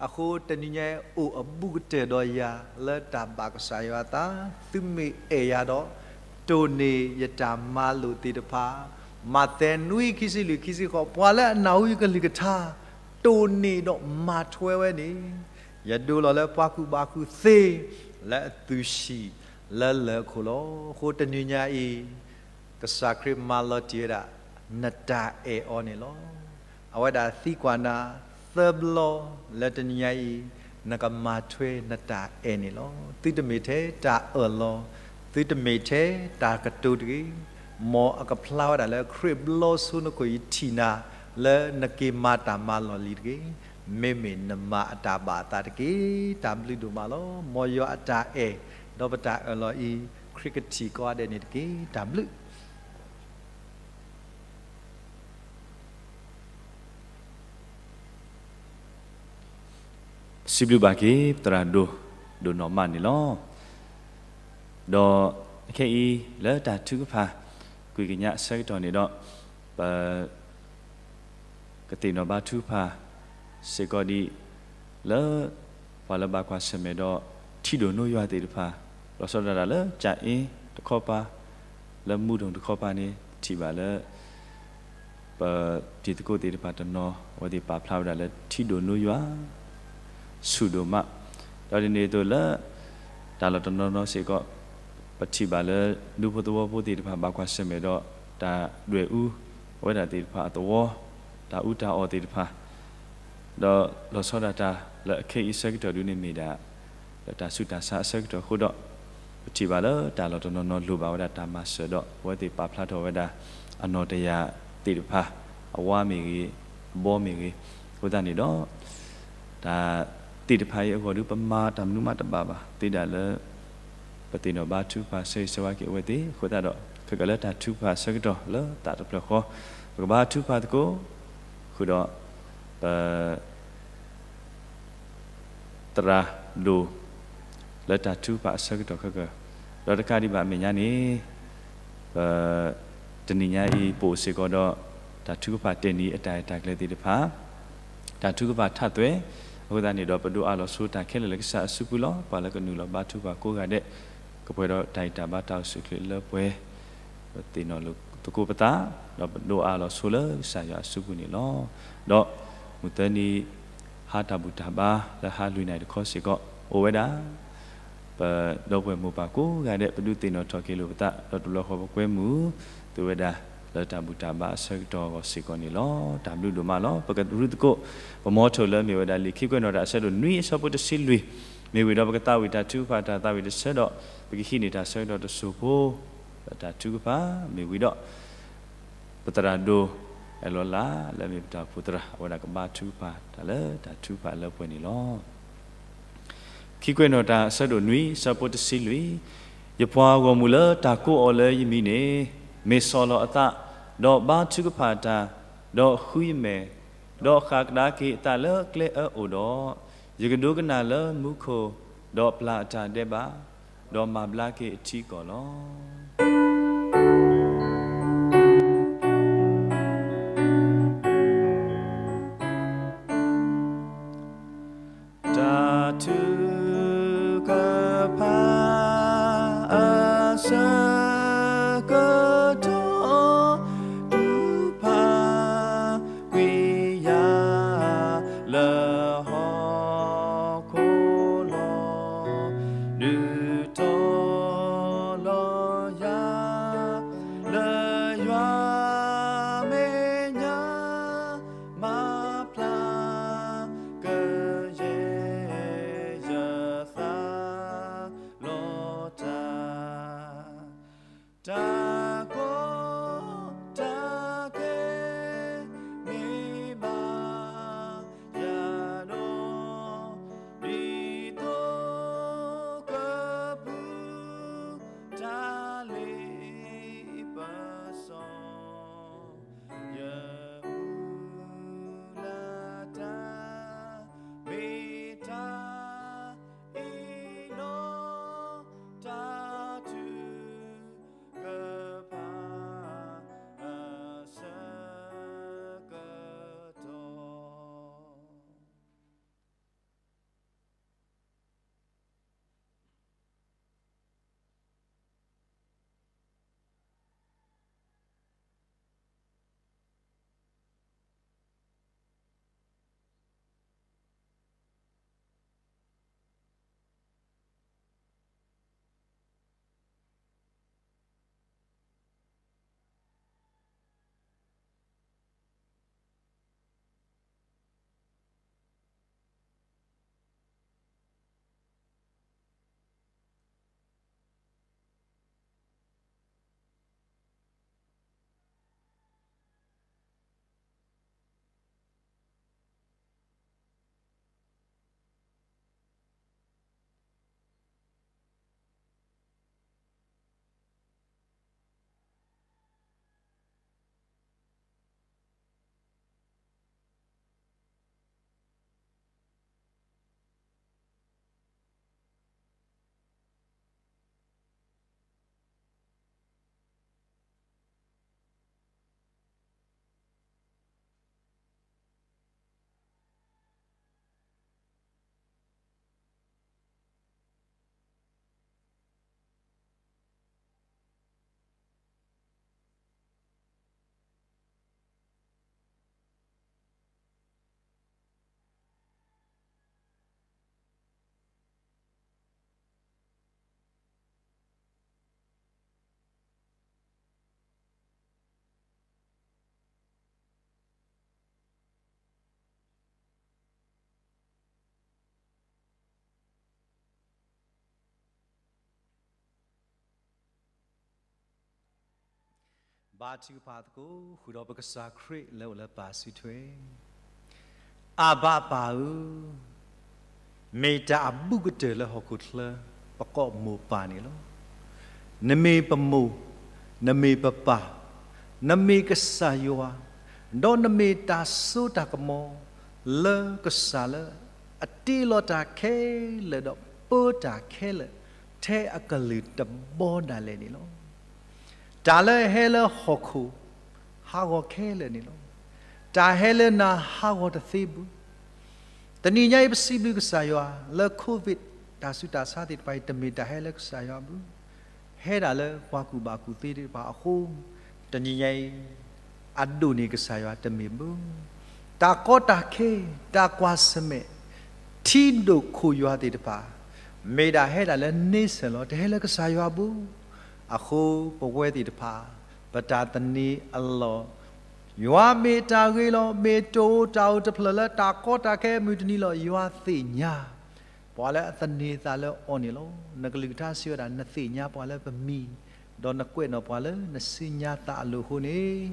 အဃိတနံၤညါအံၤအိၣ်အဘူးကတၢၢ်ဒီးယၤလၢတၢ်ဘၣ်ကစၢ်ယွၤအသး, သုမ့ၢ်အဲၣ်ယၤဒီး တိၢ်န့ၢ်ယတၢ်မၤလိာ်သ့ၣ်တဖၣ်, မးသဲနွံ ခံဆံလွံၢ် ခံဆံဃိး, ပှၤလၢအနၢ်ဟူယကလုၢ်ကထါ တိၢ်န့ၢ်ဒီးမၤထွဲဝဲန့ၣ်, ယဒိလီၤလၢပှၤကူၣ်ဘၣ်ကူၣ်သ့ လၢအသူၣ်ဆံးလၢလၢၢ်အခိၣ်လီၤ. အဃိတနံၤညါအံၤ ကစၢ်ခရံာ်မၤလီၤတံၢ်ဝဲဒၣ် နတၢ်အဲၣ်အီၤန့ၣ်လီၤ. အဝဲဒၣ်သံကွၢ်နၤသၢဘျီလၢတနံၤညါအံၤ, နကမၤထွဲနတၢ်အဲၣ်န့ၣ်လီၤ. သုတမ့ၢ်ထဲတၢ်အၢၣ်လီၤ, သုတမ့ၢ်ထဲတၢ်ကတိၤတဂ့ၤ, မ်အကဖျါဝဲဒၣ်လၢခရံာ်ဘျီဆိနခိၣ်အံၤထံၣ်နၤ လၢနက့ၤမၤတၢ်မၤလီၢ်လံၤတဂ့ၤ, မ့မ့ၢ်နမၤအတၢ်ဘၣ်အသးတက့ၢ်. တၢ်ဘျုးဒိၣ်မးလီၤ. မ်ယွၤအတၢ်အဲၣ် ဒီးပတၢ်အၢၣ်လီၤအံၤ ခရံာ်ကထံၣ်ကိးဂၤဒဲးန့ၣ်တက့ၢ်. တၢ်ဘျုး စံးဘျုးဘၣ်က့ၤ သရၣ်ဒိၣ်ဒိၣ်နီၢ်မးန့ၣ်လီၤ. ဒီးခဲအံၤ လၢတၢ်ထုကဖၣ် ကွံာ်ကညးအဆၢကတီၢ်န့ၣ်ဒီး ပ ကသ့ၣ်နီၣ်ဘါထုကဖၣ်စ့ၢ်ကီးဒံး လၢပှၤလၢဘၣ်ကွၢ်ဆၢၣ်မဲာ်ဒီး ထံဒိၣ်နိယွၤသ့ၣ်တဖၣ်, လီၤဆီဒၣ်တၢ်လၢကၠၤအ့တခီပၤ, လၢမူဒိၣ်တခီပၤန့ၣ် ထံၣ်ဘၣ်လၢ ပတံၤသကိးသ့ၣ်တဖၣ်တနီၤ အဝဲသ့ၣ်ပာ်ဖျါဝဲဒၣ်လၢထံဒိၣ်နိယွၤ ဆူၣ်ဒိၣ်မး, ဒီးဒ်န့ၣ်အသိးလၢ တၢ်လီၢ်တနီၤနီၤစ့ၢ်ကီး ပထံၣ်ဘၣ်လၢ ဒူဖိသဝီဖိသ့ၣ်တဖၣ် ဘၣ်ကွၢ်ဆၢၣ်မဲာ်ဒီး တၢ်ဒွဲၣ်အူဝဲဒၣ်သ့ၣ်တဖၣ်အသဝီ, တၢ်အူတၢ်အီၣ်သ့ၣ်တဖၣ်, ဒီးလီၤဆီဒၣ်တၢ်လၢအခဲအံၤဆၢကတီၢ်ဒုန့ၣ်မ့ၢ်ဒၣ် လၢတၢ်ဆူးတၢ်ဆါအဆၢကတီၢ်အဃိဒီး ပထံၣ်ဘၣ်လၢတၢ်လီၢ်တနီၤနီၤလိၣ်ဘၣ်ဝဲဒၣ်တၢ်မၤစၢၤဒီး အဝဲသ့ၣ်ပာ်ဖျါထီၣ်ဝဲဒၣ် အနီၢ်တယၢ်သ့ၣ်တဖၣ်, အဝါမ့ၢ်ဂ့ၤ, အဘီမ့ၢ်ဂ့ၤ, အဃိသတးန့ၣ်ဒီး တၢ်သ့ၣ်တဖၣ်အံၤအဂီၢ်ဒု ပမၤတၢ်မနုၤမးတဘၣ်ဘၣ် သ့ဒၣ်လၢ ပသ့ၣ်နီၣ်ဘါထုကဖၣ်ဆၢဂ့ၤဆၢဝါက့ၤအဝဲသ့ၣ် အဃိသတးဒီး ခဲကလၢတၢ်ထုကဖၣ်အဆၢကတီၢ်လၢသးတဖျၢၣ်ဃီ ပကဘါထုကဖၣ်သကိး ဃုာ်ဒီး ပ သရၣ်ဒိၣ် လၢတၢ်ထုကဖၣ်အဆၢကတီၢ်ခဲကၢၢ်, ဒီးတကးဒံးဘၣ်အမဲာ်ညါန့ၣ် ပ တနံၤညါအံၤ ပအိၣ်စ့ၢ်ကီးဒီး တၢ်ထုကဖၣ်တဲာ်နံၤအတၢ်အဲၣ်တၢ်ကျဲၤသ့ၣ်တဖၣ်, တၢ်ထုကဖၣ်ထးသွဲၣ်, အဃိသတးန့ၣ်ဒီး ပဒိးအးလီၤဆိတၢ်ခဲလၢာ်လၢကစၢ်အစုပူၤလီၤ. ပှၤလၢကနုာ်လီၤဘါထုကဖၣ်ကိးဂၤဒဲး ကပှဲၤဒီးတၢ်အံးတၢ်ဘါတၢ်အိၣ်ဆူၣ်အိၣ်ချ့လၢပှဲၤ ပသ့ၣ်နီၣ်လိာ်သကိးပသး, ဒီးပဒိးအးလီၤဆိလၢကစၢ်ယွၤအစုပူၤန့ၣ်လီၤ. ဒီးမုၢ်သၢနံၤ ဟါတၢ်ဘူၣ်တၢ်ဘါလၢဟါလွံၢ်နၣ်ရံၣ်တခီစ့ၢ်ကီး အိၣ်ဝဲဒၣ် ပဒီပုၢ်ဝဲၢ်မိၢ်ပၢ်ကိးဂၤဒဲး ပဒုးသ့ၣ်နီၣ်ထီၣ်က့ၤလိာ်ပသး ဒီးတဘျီဃီပကွဲမုာ်သုဝဲဒၣ် လၢတၢ်ဘူၣ်တၢ်ဘါအဆၢကတီၢ်အဂီၢ်စ့ၢ်ကီးန့ၣ်လီၤ. တၢ်ဘျုးဒိၣ်မးလီၤ. ပကရူၢ်သကိး ပမီထိၣ်လၢမ့ၢ်ဝဲဒၣ်လံာ်ခံကွဲးနီၣ်တၢ်အဆၢဒိၣ်နွံအဆၢဖိတဆံလွံၢ်, မ့ၢ်ဝံၤဒီးပကသးဝံၣ်တၢ်ထုကဖၣ်တၢ်သးဝံၣ်တဆၢဒီး ပကဟံးန့ၢ်တၢ်ဆၢကတီၢ်တစိၢ်ဖိ လၢတၢ်ထုကဖၣ် မ့ၢ်ဝံၤဒီး ပသရၣ်ဒိၣ်အဲၣ်လီၤလး လၢမ့ၢ်ပတၢ်အိၣ်ဖှိၣ်သရၣ် အဝဲဒၣ်ကဘါထုကဖၣ်တၢ်လၢတၢ်ထုကဖၣ်လၢပှဲၤန့ၣ်လီၤ. ခံကွဲးနီၣ်တၢ်အဆၢဒိၣ်နွံ ဆၢဖိတဆံလွံၢ်, ယပှၤဂီၢ်မုၢ်လၢတၢ်ကိးအီၤလၢယမံၤန့ၣ် မ့ၢ်ဆီၣ်လီၤအသး, ဒီးဘါထုကဖၣ်တၢ်, ဒီးဃုယမဲာ်, ဒီးဃၣ်ကဒါက့ၤအသးလၢကျဲအၢအိၣ်ဒီး, ယကဒိကနၣ်လၢမူခိၣ်, ဒီးပျၢ်အတၢ်ဒဲးဘး, ဒီးမၤဘျါက့ၤအထံအကီၢ်လီၤ. တၢ်ထုကဖၣ်အဆၢကတီၢ် ဒုးဖးကွံာ်ယၤလၢဟီၣ်ခိၣ်လီၤ. ဒုးတီၤလီၤယၤလၢယွၤမဲာ်ညါ မၤဖျါကယဲၢ်ယသးလီၤတၢ်, တၢ်ကီတၢ်ခဲမ့ၢ်ဘၣ်ယၤဒီး, ဒ်သိးကပူၤတၢ်လ့ပစီ ယမုၢ်လၢ်တၢ် မ့ၢ်တၢ်အံၤလီၤ. တၢ်ထုကဖၣ်အဆၢကတီၢ်ဘါထုကဖၣ်သကိး ဃုာ်ဒီးပကစၢ်ခရံာ်လၢအိၣ်လၢပၢ်စုထွဲ, အၢ်ဘၣ်ပၢ်ဧၢ, မ့ၢ်တၢ်အဘူးကတၢၢ်လၢဟီၣ်ခိၣ်ချၢ ပကိးမိၢ်ပၢ်န့ၣ်လီၤ. နမ့ၢ်ပမိၢ်, နမ့ၢ်ပပၢ်, နမ့ၢ်ကစၢ်ယွၤ, ဒီးနမ့ၢ်တၢ်စိတၢ်ကမီၤ လၢကစၢ်လၢအတ့လီၤတၢ်ခဲလၢာ်ဒီးပၢတၢ်ခဲလၢာ် ထဲအကလုာ်တဘီဒၣ်လဲာ်န့ၣ်လီၤ. တၢ်လၢအဟဲလၢဟီၣ်ခိၣ် ဟးဂီၤခဲလၢာ်န့ၣ်လီၤ. တၢ်ဟဲလၢနၤဟးဂီၤတသ့ဘၣ်. တနံၤညါအံၤပစံးဘျုးကစၢ်ယွၤ လၢ COVID တၢ်ဆူးတၢ်ဆါသ့ၣ်တဖၣ်အံၤ တမ့ၢ်တၢ်ဟဲလၢကစၢ်ယွၤဘၣ်. ဟဲဒၣ်လၢပှၤကူၣ်ဘၣ်ကူၣ်သ့သ့ၣ်တဖၣ်အဃိ, တနံၤညါအံၤ အဒိၣ်န့ၢ်ကစၢ်ယွၤတမ့ၢ်ဘၣ်. တၢ်ကီတၢ်ခဲ, တၢ်ကွၢ်ဆၢၣ်မဲာ်, ထံဒိၣ်ခိၣ်ယွၤသ့ၣ်တဖၣ် မ့ၢ်ဒၣ်ဟဲဒၣ်လၢန့ဆၢၣ်လီၤ, တဟဲလၢကစၢ်ယွၤဘၣ်. အဃိပဝဲသ့ၣ်တဖၣ် ပတၢ်သန့ၤအလီၢ်, ယွၤမ့ၢ်တၢ်ဂ့ၤလီၤ. မ့ၢ်တအိၣ်တၢ်အိၣ်တဖျၢၣ်လၢတၢ်ကီတၢ်ခဲမုၢ်တနံၤလီၤ. ယွၤသ့ၣ်ညါ ပှၤလၢအသန့ၤသးလၢအီၤန့ၣ်လီၤ. နကလုၢ်ကထါစံးဝဲဒၣ် နသ့ၣ်ညါပှၤလၢပမံၤ, ဒီးနကွဲးနီၣ်ပှၤလၢနစုညါသးအလိၤအဃိန့ၣ်,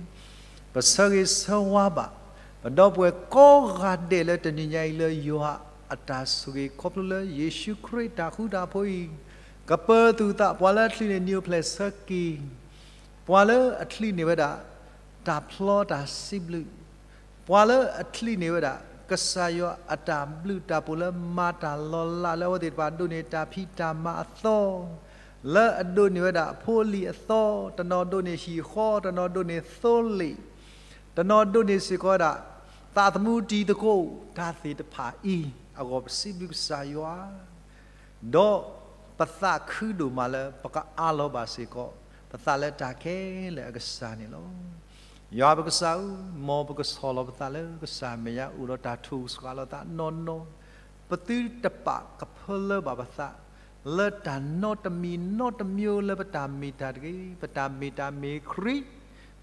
ပဆၢဂ့ၤဆၢဝါဘၣ် ပဒီပုၢ်ဝဲၢ်ကိးဂၤဒဲးလၢတနံၤညါအံၤလၢယွၤအတၢ်ဆိၣ်ဂ့ၤခီဖျိလၢယ့ၣ်ၡူးခရံာ်တၢ်ဃူတၢ်ဖိးအံၤ, ကပၢၤသုသး ပှၤလၢအချံးန့ၣ် နံၤအိၣ်ဖျဲၣ်ဆၢက့ၤ, ပှၤလၢအချံးန့ၢ်ဝဲဒၣ် တၢ်ဖျီတၢ်စံးဘျုး, ပှၤလၢအချံးန့ၢ်ဝဲဒၣ် ကစၢ်ယွၤအတၢ်ဘျုးတၢ်ဖှိၣ်လၢမၤတၢ်လီၤလးလၢအဝဲသ့ၣ်တဖၣ် ဒိးန့ၢ်တၢ်ဖံးတၢ်မၤအသီ, လၢအဒိးန့ၢ်ဝဲဒၣ်ဖိလံၤအသီ, တနီၤဒိးန့ၢ်ဟံၣ်ဃီ, တနီၤဒိးန့ၢ်သိလ့ၣ်, တနီၤဒိးန့ၢ်စ့ၢ်ကီးဝဲဒၣ် သးသမူတံၤသကိး တၢ်သ့ၣ်တဖၣ်အံၤအဂီၢ် ပစံးဘျုးကစၢ်ယွၤ ဒီးပသးခုဒိၣ်မးလၢပကအးလီၤဘၣ်စ့ၢ်ကီး ပသးလၢတၢ်ခဲလၢာ်အကစၢ်န့ၣ်လီၤ. ယွၤပကစၢ်ဧၢ, မ်ပကဆီၣ်လီၤပသးလၢကစၢ်မဲာ်ညါ အိၣ်ဒီးတၢ်ထိၣ်စှၤလီၤသးနီၢ်နီၢ်, ပသုတပာ်ကဖၢလၢဘၣ်ပသး လၢတၢ်နီတမံၤနီတမံၤလၢပတၢ်မ့ၢ်တၢ်တဂ့ၤ, ပတၢ်မ့ၢ်တၢ်မ့ၢ်ခရံာ်,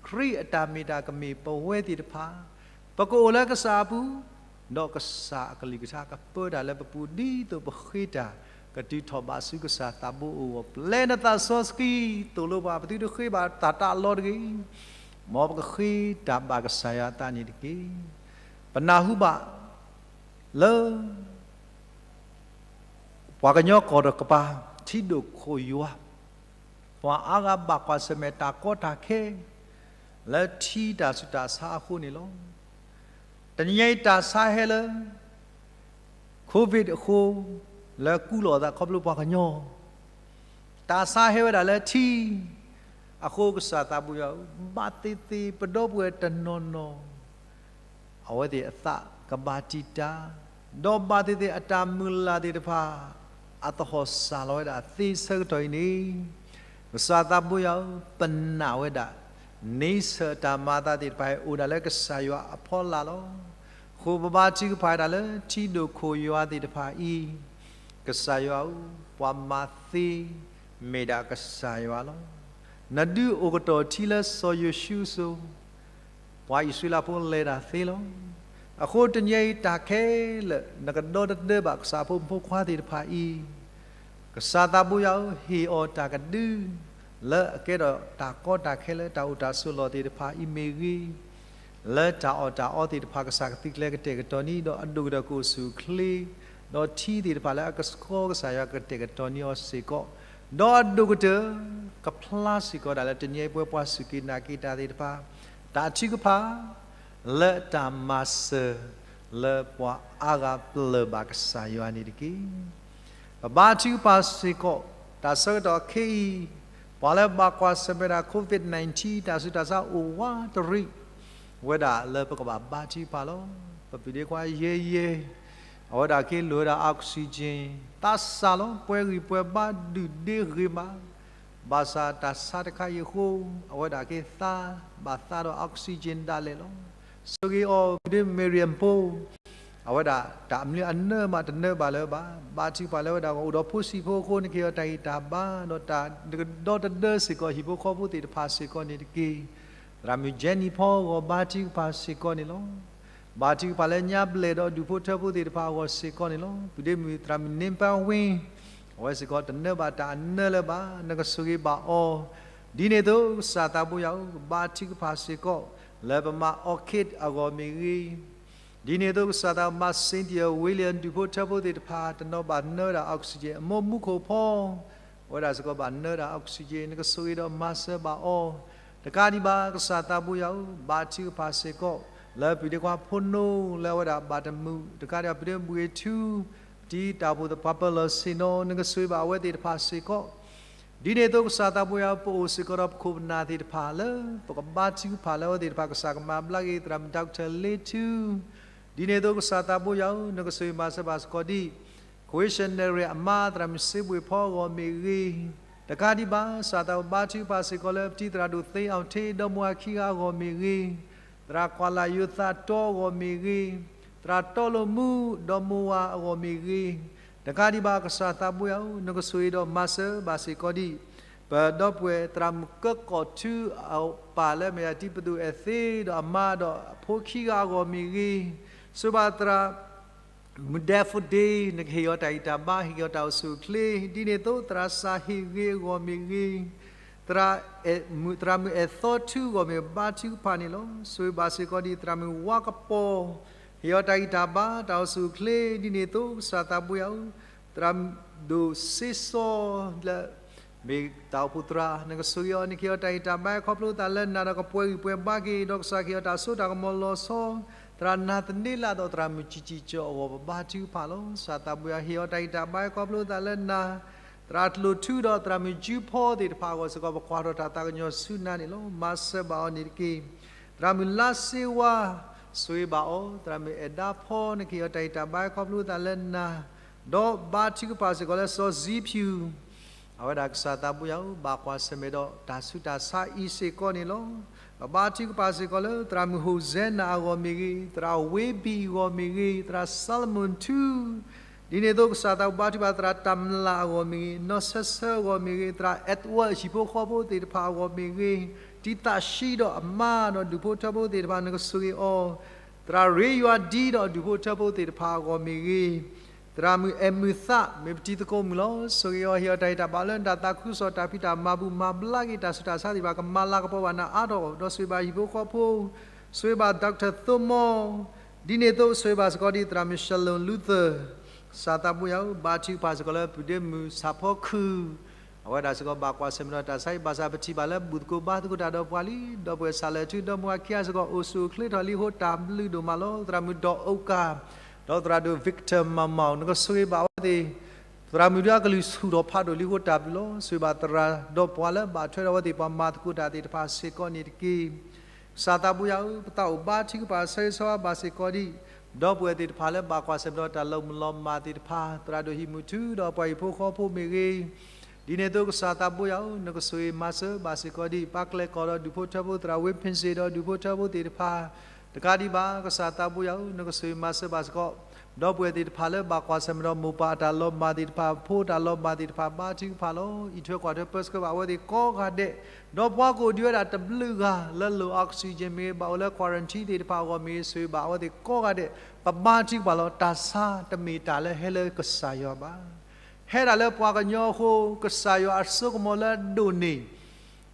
ခရံာ်အတၢ်မ့ၢ်တၢ်ကမ့ၢ်ပဝဲသ့ၣ်တဖၣ် ပကအိၣ်လၢကစၢ်အပူၤ, ဒီးကစၢ်အကလုၢ်ကထါကပၢတၢ်လၢပပူၤ ဒ်သိးပဃ့တၢ်ကတုၤထီၣ်ဘးဆူကစၢ်သးဘိအဂီၢ်, ပျဲနသးစီဆှံသိၣ်လိပှၤ ပသုတဃ့ဘၣ်တၢ်တၢ်အလီၢ်တဂ့ၤ, မ်ပကဃ့တၢ်ဘၣ်ကစၢ်ယွၤအသးန့ၣ်တက့ၢ်. ပနၢ်ဟူဘၣ်လၢ ပှၤကညီကီၢ်တကပၤ ထံဒိၣ်ခိၣ်ယွၤ, ပှၤအါဂၤဘၣ်ကွၢ်ဆၢၣ်မဲာ်တၢ်ကီတၢ်ခဲ လၢထံတၢ်ဆူးတၢ်ဆါအဃိန့ၣ်လီၤ. တနံၤညါအံၤတၢ်ဆါဟဲလၢ COVID အဃိ လၢကူၣ်လီၤသးခီဖျိပှၤကညီ, တၢ်ဆါဟဲဝဲဒၣ်လၢထံ အဃိ ကစၢ်သးဘိယွၤဧၢ, ဘၣ်သ့ၣ်သ့ၣ်ပဒီပုၢ်ဝဲၢ်တနီၤနီၤ အဝဲသ့ၣ်အသးကဘၣ်တံာ်တာ်, ဒီးဘၣ်သ့ၣ်သ့ၣ်အတၢ်မုၢ်လၢ်သ့ၣ်တဖၣ် အသဟီၣ်စၢ်လီၤဝဲဒၣ်သ့ဆၢကတီၢ်အံၤန့ၣ်, ကစၢ်သးဘိယွၤဧၢ, ပနာ်ဝဲဒၣ် န့ဆၢၣ်တၢ်မၤအသးသ့ၣ်တဖၣ်အံၤ အိၣ်ဒၣ်လၢကစၢ်ယွၤအဖီလာ်လီၤ. အဃိပဘါထုကဖၣ်ဝဲဒၣ်လၢထံဒိၣ်ခိၣ်ယွၤသ့ၣ်တဖၣ်အံၤ, ကစၢ်ယွၤဧၢ, ပှၤမၤသ့မ့ၢ်ဒၣ်ကစၢ်ယွၤလီၤ. နဒုးအိၣ်ကတီၢ်ထံလၢစီၤယိၤၡူအစိၤ ပှၤအံၣ်စရ့လးဖိလဲၤတၢ်သ့လီၤ. အဃိတနံၤအံၤတၢ်ခဲလၢာ် နကဒီတဒၢဘၣ်ကစၢ်ဖိမုၣ်ဖိခွါသ့ၣ်တဖၣ်အံၤ, ကစၢ်သးဘိယွၤဧၢ, ဟ့ၣ်အီၤတၢ်ကဒု လၢအကဲထီၣ်တၢ်ကီတၢ်ခဲလၢတၢ်အိၣ်တၢ်ဆိးလီၢ်သ့ၣ်တဖၣ်အံၤမ့ၢ်ဂ့ၤ, လၢတၢ်အီၣ်တၢ်အီသ့ၣ်တဖၣ် ကစၢ်ကသုးကျဲၤကတဲာ်ကတီၤန့ၢ် ဒီးအဒိၣ်ကတၢၢ်ကအိၣ်ဆူၣ်အိၣ်ချ့, ဒီးထံသ့ၣ်တဖၣ်လၢအကဆှီကစၢ်ယွၤကတဲာ်ကတီၤန့ၢ်အီၤစ့ၢ်ကီး, ဒီးအဒိၣ်ကတၢၢ် ကဖျါစ့ၢ်ကီးဒၣ်လၢတနံၤအံၤပဝဲပှၤစူၢ်က့ၤနာ်က့ၤတၢ်သ့ၣ်တဖၣ် တၢ်ထုကဖၣ် လၢတၢ်မၤစၢၤ လၢပှၤအါဂၤပျၢၤဘၣ်ကစၢ်ယွၤန့ၣ်တက့ၢ်. ပဘါထုကဖၣ်စ့ၢ်ကီး တၢ်ဆၢကတီၢ်ခဲအံၤ ပှၤလၢဘၣ်ကွၢ်ဆၢၣ်မဲာ်ဒၣ် COVID nineteen တၢ်ဆူးတၢ်ဆါအိၣ်ဝးတရံး ဝဲဒၣ်လၢပကဘၣ်ဘါထုကဖၣ်လီၤ. ပပုၢ်ဒ့ခွါယဲယဲ အဝဲဒၣ်က့ၤလိၣ်ဝဲဒၣ် oxygen သးစၢ်လီၤ. ပှဲၤဂံၢ်ပှဲၤဘါဒုၣ်ဒ့ဂ့ၤမး ဘၣ်ဆၣ်တၢ်ဆါတခါအံၤအဃိ အဝဲဒၣ်က့ၤသါ ဘၣ်သါဒီး oxygen ဒၣ်လဲာ်လီၤ. ဆိၣ်ဂ့ၤအီၤ ပုၢ်ဒ့ Miriam ဖိ အဝဲဒၣ်တၢ်အမနုၤအနၢမးတနၢဘၣ်လၢၤဘၣ်. ဘါထုကဖၣ်လၢဝဲဒၣ်အိၣ်ဒီးဖိဆံးဖိအဃိန့ၣ် ကဟ့ၣ်အီၤတၢ်ဂံၢ်တၢ်ဘါ ဒီးတၢ်ကဒီတဒၢစ့ၢ်ကီး ဟံၣ်ဖိဃီဖိသ့ၣ်တဖၣ်စ့ၢ်ကီးန့ၣ်တက့ၢ်. သရၣ်မုၣ် Jenny ဖီအဂီၢ် ဘါထုကဖၣ်စ့ၢ်ကီးန့ၣ်လီၤ. ဘါထုကဖၣ်လၢညါဘျဲၣ်ဒီးဒူၣ်ဖိထၢဖိသ့ၣ်တဖၣ်အဂီၢ်စ့ၢ်ကီးန့ၣ်လီၤ. ပုၢ်ဒ့မုၣ်သရၣ်မုၣ် နင်းပန်းဝင်း အဝဲစ့ၢ်ကီးတနၢဘၣ်တၢ်အနၢလၢၤဘၣ်. နကဆိၣ်ဂ့ၤဘၣ်အီၤ ဒ်န့ၣ်အသိးကစၢ်သးဘိယွၤဧၢ, ကဘါထုကဖၣ်စ့ၢ်ကီး လၢပမၤ orchid အဂီၢ်မ့ၢ်ဂ့ၤ, ဒ်န့ၣ်အသိးကစၢ်သးဘိယွၤ မၤ Cynthia William ဒူၣ်ဖိထၢဖိသ့ၣ်တဖၣ် တနီၤဘၣ်နၢဝဲဒၣ် oxygen အမိၢ်မူခိၣ်ဖီ အဝဲဒၣ်စ့ၢ်ကီးဘၣ်နၢဝဲဒၣ် oxygen နကဆိၣ်ဂ့ၤဒီးမၤစၢၤဘၣ်အီၤ တကးဒံးဘၣ် ကစၢ်သးဘိယွၤဧၢ, ဘါထုကဖၣ်စ့ၢ်ကီး လၢပုၢ်ဒ့ခွါဖိနိလၢအဝဲဒၣ်ဘၣ်တမုာ် တကးဒံးဘၣ် ပုၢ်ဒ့ဘှ့ၣ်ထူ တံၤတၢ်အိၣ်ဖှိၣ်သပှၢ်ပၢၢ်လီၢ်ဆ့ၣ်နီၤ နကဆိၣ်ဂ့ၤဘၣ်အဝဲသ့ၣ်တဖၣ်စ့ၢ်ကီး ဒ်န့ၣ်အသိးကစၢ်သးဘိယွၤဧၢ, ပအိၣ်စ့ၢ်ကီးဒီးပခိၣ်ပနၢ်သ့ၣ်တဖၣ်လၢ ပကဘါထုကဖၣ်လၢအဝဲသ့ၣ်တဖၣ် ကစၢ်ကမၤဘျါက့ၤ သရၣ်မုၣ် Doctor လ့ထူ ဒ်န့ၣ်အသိးကစၢ်သးဘိယွၤဧၢ, နကဆိၣ်ဂ့ၤမၤစၢၤဘၣ်စ့ၢ်ကီးဒ် Christian နရံၣ်အမါ သရၣ်မုၣ်စ့ဘှ့ၣ်ဖီအဂီၢ်မ့ၢ်ဂ့ၤ, တကးဒံးဘၣ် ကစၢ်သးဘိဘါထုကဖၣ်စ့ၢ်ကီးလၢ ပတံၤသရၣ်ဒိၣ်သ့အီၣ်ထ့ ဒီမါဝၤခံဂၤအဂီၢ်မ့ၢ်ဂ့ၤ, သရၣ်ကွၢ်လၢ်ယိၤသးတီအဂီၢ်မ့ၢ်ဂ့ၤ, သရၣ်တီလိာ်မူ ဒီမါဝၤအဂီၢ်မ့ၢ်ဂ့ၤ, တကးဒံးဘၣ် ကစၢ်သးဘိယွၤဧၢ, နကဆိၣ်ဂ့ၤဒီးမၤစၢၤဘၣ်စ့ၢ်ကီးဒ် ပဒီပုၢ်ဝဲၢ်သရၣ်မုၣ်ကၢကီၢ်ထူအပၢ်လၢအမ့ၢ်ဒၣ်တံၤပဒိၣ်အဲၣ်သ့ဒီးအမါဒီးအဖိခံဂၤအဂီၢ်မ့ၢ်ဂ့ၤ, ဆိၣ်ဂ့ၤဘၣ်သရၣ်မုၣ် Daffodil နကဟ့ၣ်အီၤတၢ်ဂံၢ်တၢ်ဘါ ဟ့ၣ်အီၤတၢ်အိၣ်ဆူၣ်အိၣ်ချ့, ဒ်န့ၣ်အသိးသရၣ်စၢ်ဟ့ၣ်ဂ့ၤအဂီၢ်မ့ၢ်ဂ့ၤ, သရၣ်မုၣ် သရၣ်မုၣ်အဲၣ်သီထူအဂီၢ်မ့ၢ်ဂ့ၤ ဘါထုကဖၣ်န့ၣ်လီၤ. ဆိၣ်ဂ့ၤဘၣ်စ့ၢ်ကီးဒ်သရၣ်မုၣ်ဝါကပီၤ ဟ့ၣ်အီၤတၢ်ဂံၢ်တၢ်ဘါ တၢ်အိၣ်ဆူၣ်အိၣ်ချ့, ဒ်န့ၣ်အသိးကစၢ်သးဘိယွၤဧၢ, သရၣ်ဒိၣ်စ့စီလၢ မ့ၢ်တၢ်အိၣ်ဖှိၣ်သရၣ် နကဆိၣ်ဂ့ၤအီၤ နကဟ့ၣ်အီၤတၢ်ဂံၢ်တၢ်ဘါ ခီဖျိသးလၢနၤဒီးကပှဲၤဂံၢ်ပှဲၤဘါက့ၤ ဒီးကစၢ်ကဟ့ၣ်အီၤတၢ်စိတၢ်ကမီၤလီၤဆီ, သရၣ်နၤသန့လးဒီးသရၣ်မုၣ်ကံကံကၠီအဂီၢ် ပဘါထုကဖၣ်လီၤ. ကစၢ်သးဘိယွၤဧၢ ဟ့ၣ်အီၤတၢ်ဂံၢ်တၢ်ဘါ ခီဖျိသးလၢနၤ, သရၣ်ကျိၣ်ထူဒီးသရၣ်မုၣ်ကၠူဖီသ့ၣ်တဖၣ်အဂီၢ်စ့ၢ်ကီး ပကွၢ်ထီၣ်တၢ်သးကညီၤဆူနၤန့ၣ်လီၤ. မၤစၢၤဘၣ်အီၤန့ၣ်တက့ၢ်. သရၣ်မုၣ်လါစ့ဝါ ဆိၣ်ဂ့ၤဘၣ်အီၤ, သရၣ်မုၣ်အဲၣ်ဒါဖီ နကဟ့ၣ်အီၤတၢ်ဂံၢ်တၢ်ဘါ ခီဖျိသးလၢနၤ, ဒီးဘါထုကဖၣ်စ့ၢ်ကီးလၢစီၤစံဖၠူၣ် အဝဲဒၣ်ကစၢ်သးဘိယွၤဧၢ ဘၣ်ကွၢ်ဆၢၣ်မဲာ်ဒီးတၢ်ဆူးတၢ်ဆါအံၤစ့ၢ်ကီးန့ၣ်လီၤ. ပဘါထုကဖၣ်စ့ၢ်ကီးလၢသရၣ်မုၣ်ဟိၣ်စဲနၤအဂီၢ်မ့ၢ်ဂ့ၤ, သရၣ်ဝ့ဘံၣ်အဂီၢ်မ့ၢ်ဂ့ၤ, သရၣ်စၤလမူၣ်ထူ ဒ်န့ၣ်အသိးကစၢ်သးဘိယွၤ ဘါထုကဖၣ်သရၣ်တၢ်မျၢ်အဂီၢ်မ့ၢ်ဂ့ၤ, နီၢ်ဆၢဆၢအဂီၢ်မ့ၢ်ဂ့ၤ, သရၣ်အဲးဝဲၢ်ဟံၣ်ဖိဃီဖိသ့ၣ်တဖၣ်အဂီၢ်မ့ၢ်ဂ့ၤ, တံသးၡံဒီးအမါဒီးဒူၣ်ဖိထၢဖိသ့ၣ်တဖၣ် နကဆိၣ်ဂ့ၤအီၤ, သရၣ်ရ့ယွၤဒံဒီးဒူၣ်ဖိထၢဖိသ့ၣ်တဖၣ်အဂီၢ်မ့ၢ်ဂ့ၤ, သရၣ်မုၣ်အဲၣ်မုၢ်သး မ့ၢ်ပတံၤသကိးမုၣ်လီၤ. ဆိၣ်ဂ့ၤအီၤ ဟ့ၣ်အီၤတၢ်ဂံၢ်တၢ်ဘါလၢနတၢ်သးခုကစီၣ် တၢ်ဖံးတၢ်မၤဘူၣ်မၤဘျါက့ၤ တၢ်ဆူးတၢ်ဆါသ့ၣ်တဖၣ် ကမၤလၤကပီၤဘၣ်နၤအါထီၣ်, ဒီးဆိၣ်ဂ့ၤဘၣ်ဟံၣ်ဖိဃီဖိ, ဆိၣ်ဂ့ၤဘၣ် Doctor သိမီ, ဒ်န့ၣ်အသိးဆိၣ်ဂ့ၤဘၣ်စ့ၢ်ကီးဒ်သရၣ်မုၣ် Shalom Luther, ကစၢ်သးဘိယွၤဧၢ ဘါထုကဖၣ်စ့ၢ်ကီးလၢပုၢ်ဒ့မုၣ်ဆၣ်ဖီခုၣ်, အဝဲဒၣ်စ့ၢ်ကီးဘၣ်ကွၢ်ဆၢၣ်မဲာ်ဒီးတၢ်ဆါဟံၣ်ဘၣ်ဆၣ် ပထံၣ်ဘၣ်လၢဘူၣ်သကိးဘါသကိးတၢ်ဒီးပှၤလံ, ဒီပုၢ်ဝဲၢ်စးလဲၤထူ ဒီမါဝၤခံဂၤစ့ၢ်ကီး အိၣ်ဆူၣ်အိၣ်ချ့ထီၣ်လံအဃိ တၢ်ဘျုးဒိၣ်မးလီၤ. သရၣ်မုၣ်ဒီးအိၣ်ကၣ် ဒီးသရၣ်ဒိၣ် Victor မၤမၤ နကဆိၣ်ဂ့ၤဘၣ်အဝဲသ့ၣ်, သရၣ်မုၣ်ဒုးအကလုၢ်ဆူၣ်ထီၣ်ဖးဒိၣ်လံအဃိ တၢ်ဘျုးလီၤ. ဆိၣ်ဂ့ၤဘၣ်သရၣ်ဒီးပှၤလၢဘၣ်ထွဲဒီးအဝဲသ့ၣ် ပှၤမၤသကိးတၢ်သ့ၣ်တဖၣ်စ့ၢ်ကီးန့ၣ်တက့ၢ်. ကစၢ်သးဘိယွၤဧၢ ပသးအိၣ်ဘါထုကဖၣ်ဆၢဂ့ၤဆၢဝါဘၣ်စ့ၢ်ကီးဒ် ဒီပုၢ်ဝဲၢ်သ့ၣ်တဖၣ်လၢဘၣ်ကွၢ်ဆၢၣ်မဲာ်ဒီးတၢ်လီၤမုၢ်လီၤမၢ်သ့ၣ်တဖၣ်, သရၣ်ဒိၣ်ဟံၣ်မုၢ်ထူဒီးပှၤဟံၣ်ဖိဃီဖိမ့ၢ်ဂ့ၤ, ဒ်န့ၣ်အသိးကစၢ်သးဘိယွၤဧၢ နကဆိၣ်ဂ့ၤမၤစၢၤဘၣ်စ့ၢ်ကီးဒ် ပၢ်ကျဲကီၢ်ဒီးဒူၣ်ဖိထၢဖိ သရၣ်ဝ့ဖ့ၣ်စ့ၣ် ဒီးဒူၣ်ဖိထၢဖိသ့ၣ်တဖၣ်, တကးဒံးဘၣ် ကစၢ်သးဘိယွၤဧၢ နကဆိၣ်ဂ့ၤမၤစၢၤဘၣ်စ့ၢ်ကီး ဒီပုၢ်ဝဲၢ်သ့ၣ်တဖၣ်လၢဘၣ်ကွၢ်ဆၢၣ်မဲာ်ဒီးမိၢ်ပၢ်အတၢ်လီၤမၢ်သ့ၣ်တဖၣ် ဖိတၢ်လီၤမၢ်သ့ၣ်တဖၣ် ဘါထုကဖၣ်လီၤ. အံးထွဲကွၢ်ထွဲပၢဆှၢဘၣ်အဝဲသ့ၣ်ကိးဂၤဒဲး, ဒီးပှၤကအိၣ်ဒံးဝဲဒၣ်တဘျုးဂၤလၢလိၣ် oxygen မ့ၢ်ဂ့ၤ ဘၣ်အိၣ်လၢ quarantine သ့ၣ်တဖၣ်အဂီၢ်မ့ၢ်ဂ့ၤ ဆိၣ်ဂ့ၤဘၣ်အဝဲသ့ၣ်ကိးဂၤဒဲး, ပဘါထုကဖၣ်လီၤ. တၢ်ဆါတမ့ၢ်တၢ်လၢဟဲလၢကစၢ်ယွၤဘၣ်. ဟဲဒၣ်လၢပှၤကညီအဃိ ကစၢ်ယွၤအစိကမီၤလၢအဒိၣ်န့ၢ်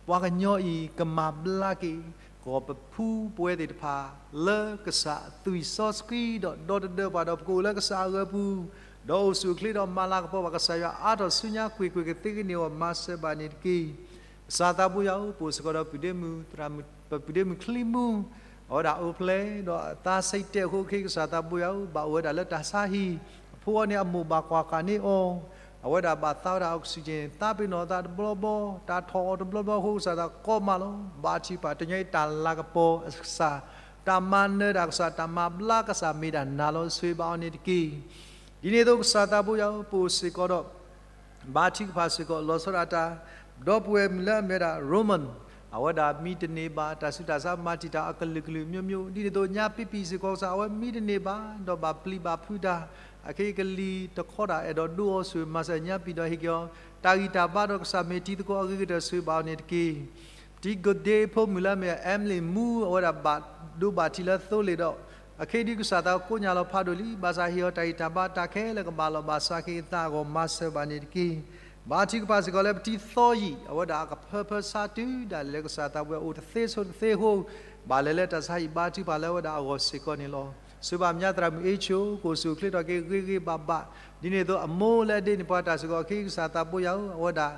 ပှၤကညီအံၤကမၤဘျါက့ၤ ကီၢ်ပဖူပဝဲသ့ၣ်တဖၣ် လၢကစၢ်အသွံၣ်စီဆှံဒီးဒီတဒၢပှၤဒီး ပကအိၣ်လၢကစၢ်အဂၢၤပူၤ, ဒီးအိၣ်ဆူၣ်အိၣ်ချ့ဒီးမၤလၤကပီၤဘၣ် ကစၢ်ယွၤအါထီၣ်ဆူညါကွ့ၢ်ကွ့ၢ်ကသ့ကန့ၢ်အဂီၢ် မၤစၢၤဘၣ်န့ၣ်တက့ၢ်. ကစၢ်သးဘိယွၤဧၢ ပအိၣ်စ့ၢ်ကီးဒီးပုၢ်ဒ့မုၣ် ပပုၢ်ဒ့မုၣ်ချံမူ အဝဲဒၣ်အိၣ်ဖျဲၣ်ဒီးအသးဆံးတဲာ်အဃိ ခဲကစၢ်သးဘိယွၤဧၢ ဘၣ်အိၣ်ဝဲဒၣ်လၢတၢ်ဆါဟံၣ်, အဖိအီၤန့ၣ်အမိၢ်ဘၣ်ကွၢ်ဃာ်န့ၢ်အီၤ, အဝဲဒၣ်ဘၣ်သါဝဲဒၣ် oxygen သးပ့ၤနီၣ်အသးတဘျီဘျီ, တၢ်ထီၣ်အီၤတဘျီဘျီအဃိ ကစၢ်သးကိးမးလီၤ. ဘါထုကဖၣ် တညီအံၤတၢ်လၤကပီၤ ကစၢ်, တၢ်မၤနၢၤတၢ်ကစၢ်, တၢ်မၤဘျါကစၢ် မ့ၢ်ဒၣ်နၤလီၤ. ဆိၣ်ဂ့ၤဘၣ်အီၤန့ၣ်တက့ၢ်. ဒ်န့ၣ်အသိးကစၢ်သးဘိယွၤဧၢ ပအိၣ်စ့ၢ်ကီးဒီး ဘါထုကဖၣ်စ့ၢ်ကီး လီၤဆီဒၣ်တၢ် ဒီပုၢ်ဝဲၢ်မုၣ်လၢအမ့ၢ်ဝဲဒၣ် Roman, အဝဲဒၣ်မံတန့ၢ်ဘၣ် တၢ်ဆူးတၢ်ဆါ မၤတံာ်တာ်အကလုာ်ကလုာ် မျိုးမျိုး, ဒ်န့ၣ်အသိးညါပံပံၤစ့ၢ်ကီးကစၢ် အဝဲမံတန့ၢ်ဘၣ် ဒီးဘၣ်ပျံၤဘၣ်ဖုးတၢ်, အခဲအံၤကလံၤတခီတၢ်အဲၣ်ဒိးဒိအီၤ ဆိၣ်ဂ့ၤမၤစၢၤညါပံၤဒီးဟ့ၣ်က့ၤအီၤ တၢ်ဂံၢ်တၢ်ဘါဒီးကစၢ်မ့ၢ်တံၤသကိးအဂ့ၤကတၢၢ် ဆိၣ်ဂ့ၤဘၣ်အီၤန့ၣ်တက့ၢ်. ပတံၤကိၣ်ဒ့ဖိမုၣ်လၢအမ့ၢ် Emily Moo အဝဲဒၣ်ဘၣ်ဒိဘၣ်ထံးလၢသိလ့ၣ်ဒီး အခဲအံၤဒုးကစၢ်သးကိညၣ်လီၤဖးဒိၣ်လံ, ဘၣ်ဆၣ်ဟ့ၣ်အီၤတၢ်ဂံၢ်တၢ်ဘါ တၢ်ခဲလၢာ်ကဘၣ်လီၤဘၣ်စးက့ၤအသးအဂီၢ် မၤစၢၤဘၣ်န့ၣ်တက့ၢ်. ဘါထုကဖၣ်စ့ၢ်ကီးလၢပတံၤသီယံာ် အဝဲဒၣ်အကဖၢဖၢဆါတုၤဒၣ်လဲာ်လၢကစၢ်သးဘိယွၤအိၣ်တသ့ဆိးတသ့အဃိ ဘၣ်လဲၤလၢတၢ်ဆါဟံၣ်ဘါထုကဖၣ်လၢအဝဲဒၣ်အဂီၢ်စ့ၢ်ကီးန့ၣ်လီၤ. ဆိၣ်ဂ့ၤဘၣ်မၠါသရၣ်မုၣ်အ့ဆိ ကအိၣ်ဆူၣ်အိၣ်ချ့ထီၣ်က့ၤဂ့ၤဂ့ၤဘၣ်ဘၣ်, ဒ်န့ၣ်အသိးအမိၢ်လၢအဒ့န့ၢ်ပှၤတၢ်စ့ၢ်ကီး ခဲအံၤကစၢ်သးဘိယွၤဧၢ အဝဲဒၣ်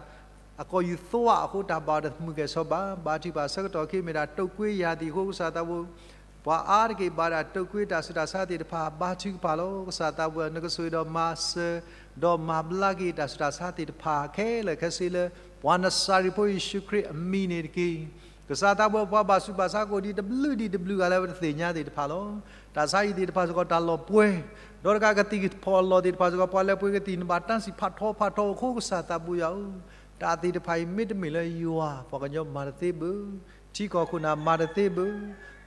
အကီၢ်ယူၢ်သွါအဃိ တၢ်ဘၣ်အီၤတမုာ်ကဲၣ်ဆိးဘၣ်. ဘါထုကဖၣ်ဆၢကတီၢ်ခဲအံၤမ့ၢ်ဒၣ်တုပ်ကွေးရာသီအဃိ ကစၢ်သးဘိ ပှၤအါတက့ၢ်ဘၣ်ဒၣ်တုပ်ကွေးတၢ်ဆူးတၢ်ဆါသ့ၣ်တဖၣ် ဘါထုကဖၣ်လီၤ. ကစၢ်သးဘိယွၤ နကဆိၣ်ဂ့ၤဒီးမၤစၢၤ ဒီးမၤဘျါက့ၤတၢ်ဆူးတၢ်ဆါသ့ၣ်တဖၣ်ခဲလၢာ်ခဲဆ့လၢ ပှၤနစၤရ့းဖိယ့ၣ်ၡူးခရံာ်အမံၤန့ၣ်တက့ၢ်. ကစၢ်သးဘိယွၤ ပှၤဘၣ်ဆူးဘၣ်ဆါကအိၣ်ဒံးတဘျုးဒံးတဘျုးဂၤလၢပတသ့ၣ်ညါသ့ၣ်တဖၣ်လီၤ. တၢ်ဆါဟံၣ်သ့ၣ်တဖၣ်စ့ၢ်ကီးတၢ်လီၤပှီၢ်, ဒီးတကးကသံၣ်ဖီၣ်အလီၢ်သ့ၣ်တဖၣ်စ့ၢ်ကီး ပှၤလဲၤပှ့ၤကသံၣ် နဘၣ်တၢ်စံၣ်ဖးထီဖးထီအဃိ ကစၢ်သးဘိယွၤဧၢ, တၢ်သ့ၣ်တဖၣ်အံၤမ့တမ့ၢ်လၢယွၤ ပှၤကညီမၤတသ့ဘၣ်, ထံကီၢ်ခိၣ်နၢ်မၤတသ့ဘၣ်,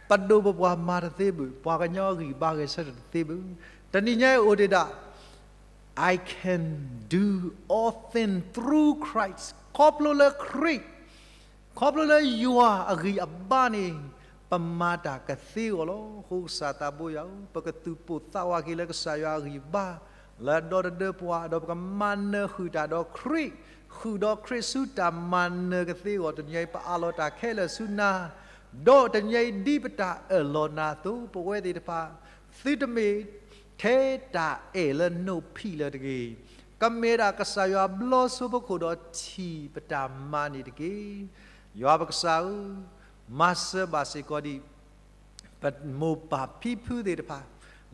ပဒိၣ်ပပှၢ်မၤတသ့ဘၣ်, ပှၤကညီအဂံၢ်ဘါဂဲၤဆၢထၢၣ်တသ့ဘၣ်. တနံၤညါအံၤအိၣ်ဒံးဒၣ် I can do all things through Christ. ခီဖျိလၢခရံာ်, ခီဖျိလၢယွၤအဂံၢ်အဘါန့ၣ်, ပမၤတၢ်ကသ့အဂီၢ်လီၤ. အဃိကစၢ်သးဘိယွၤဧၢ, ပကသူၣ်ပိၢ်သးဝးက့ၤလၢကစၢ်ယွၤအဂံၢ်အဘါ, လၢအဒီတဒၢပှၤ, ဒီးပကမၤနၢၤဃုာ်တၢ်ဒီးခရံာ်, ဃုာ်ဒီးခရံာ်ဆူတၢ်မၤနၢၤကသ့အဂီၢ်, တနံၤအံၤပအးလီၤတၢ်ခဲလၢာ်ဆူနၤ, ဒီးတနံၤအံၤဒ်ပတၢ်အၢၣ်လီၤနၤအသိး, ပဝဲသ့ၣ်တဖၣ် သုတမ့ၢ်ထဲတၢ်အဲၣ်လၢနိၣ်ဖံးလၢၤတဂ့ၤ, ကမ့ၢ်ဒၣ်ကစၢ်ယွၤဘျီဆိပခိၣ်ဒီးထံၣ်ပတၢ်မၤန့ၣ်တက့ၢ်. ယွၤပကစၢ်ဧၢ, မၤစၢၤဘၣ်စ့ၢ်ကီးဒံး ပမိၢ်ပၢ်ဖံဖုသ့ၣ်တဖၣ်,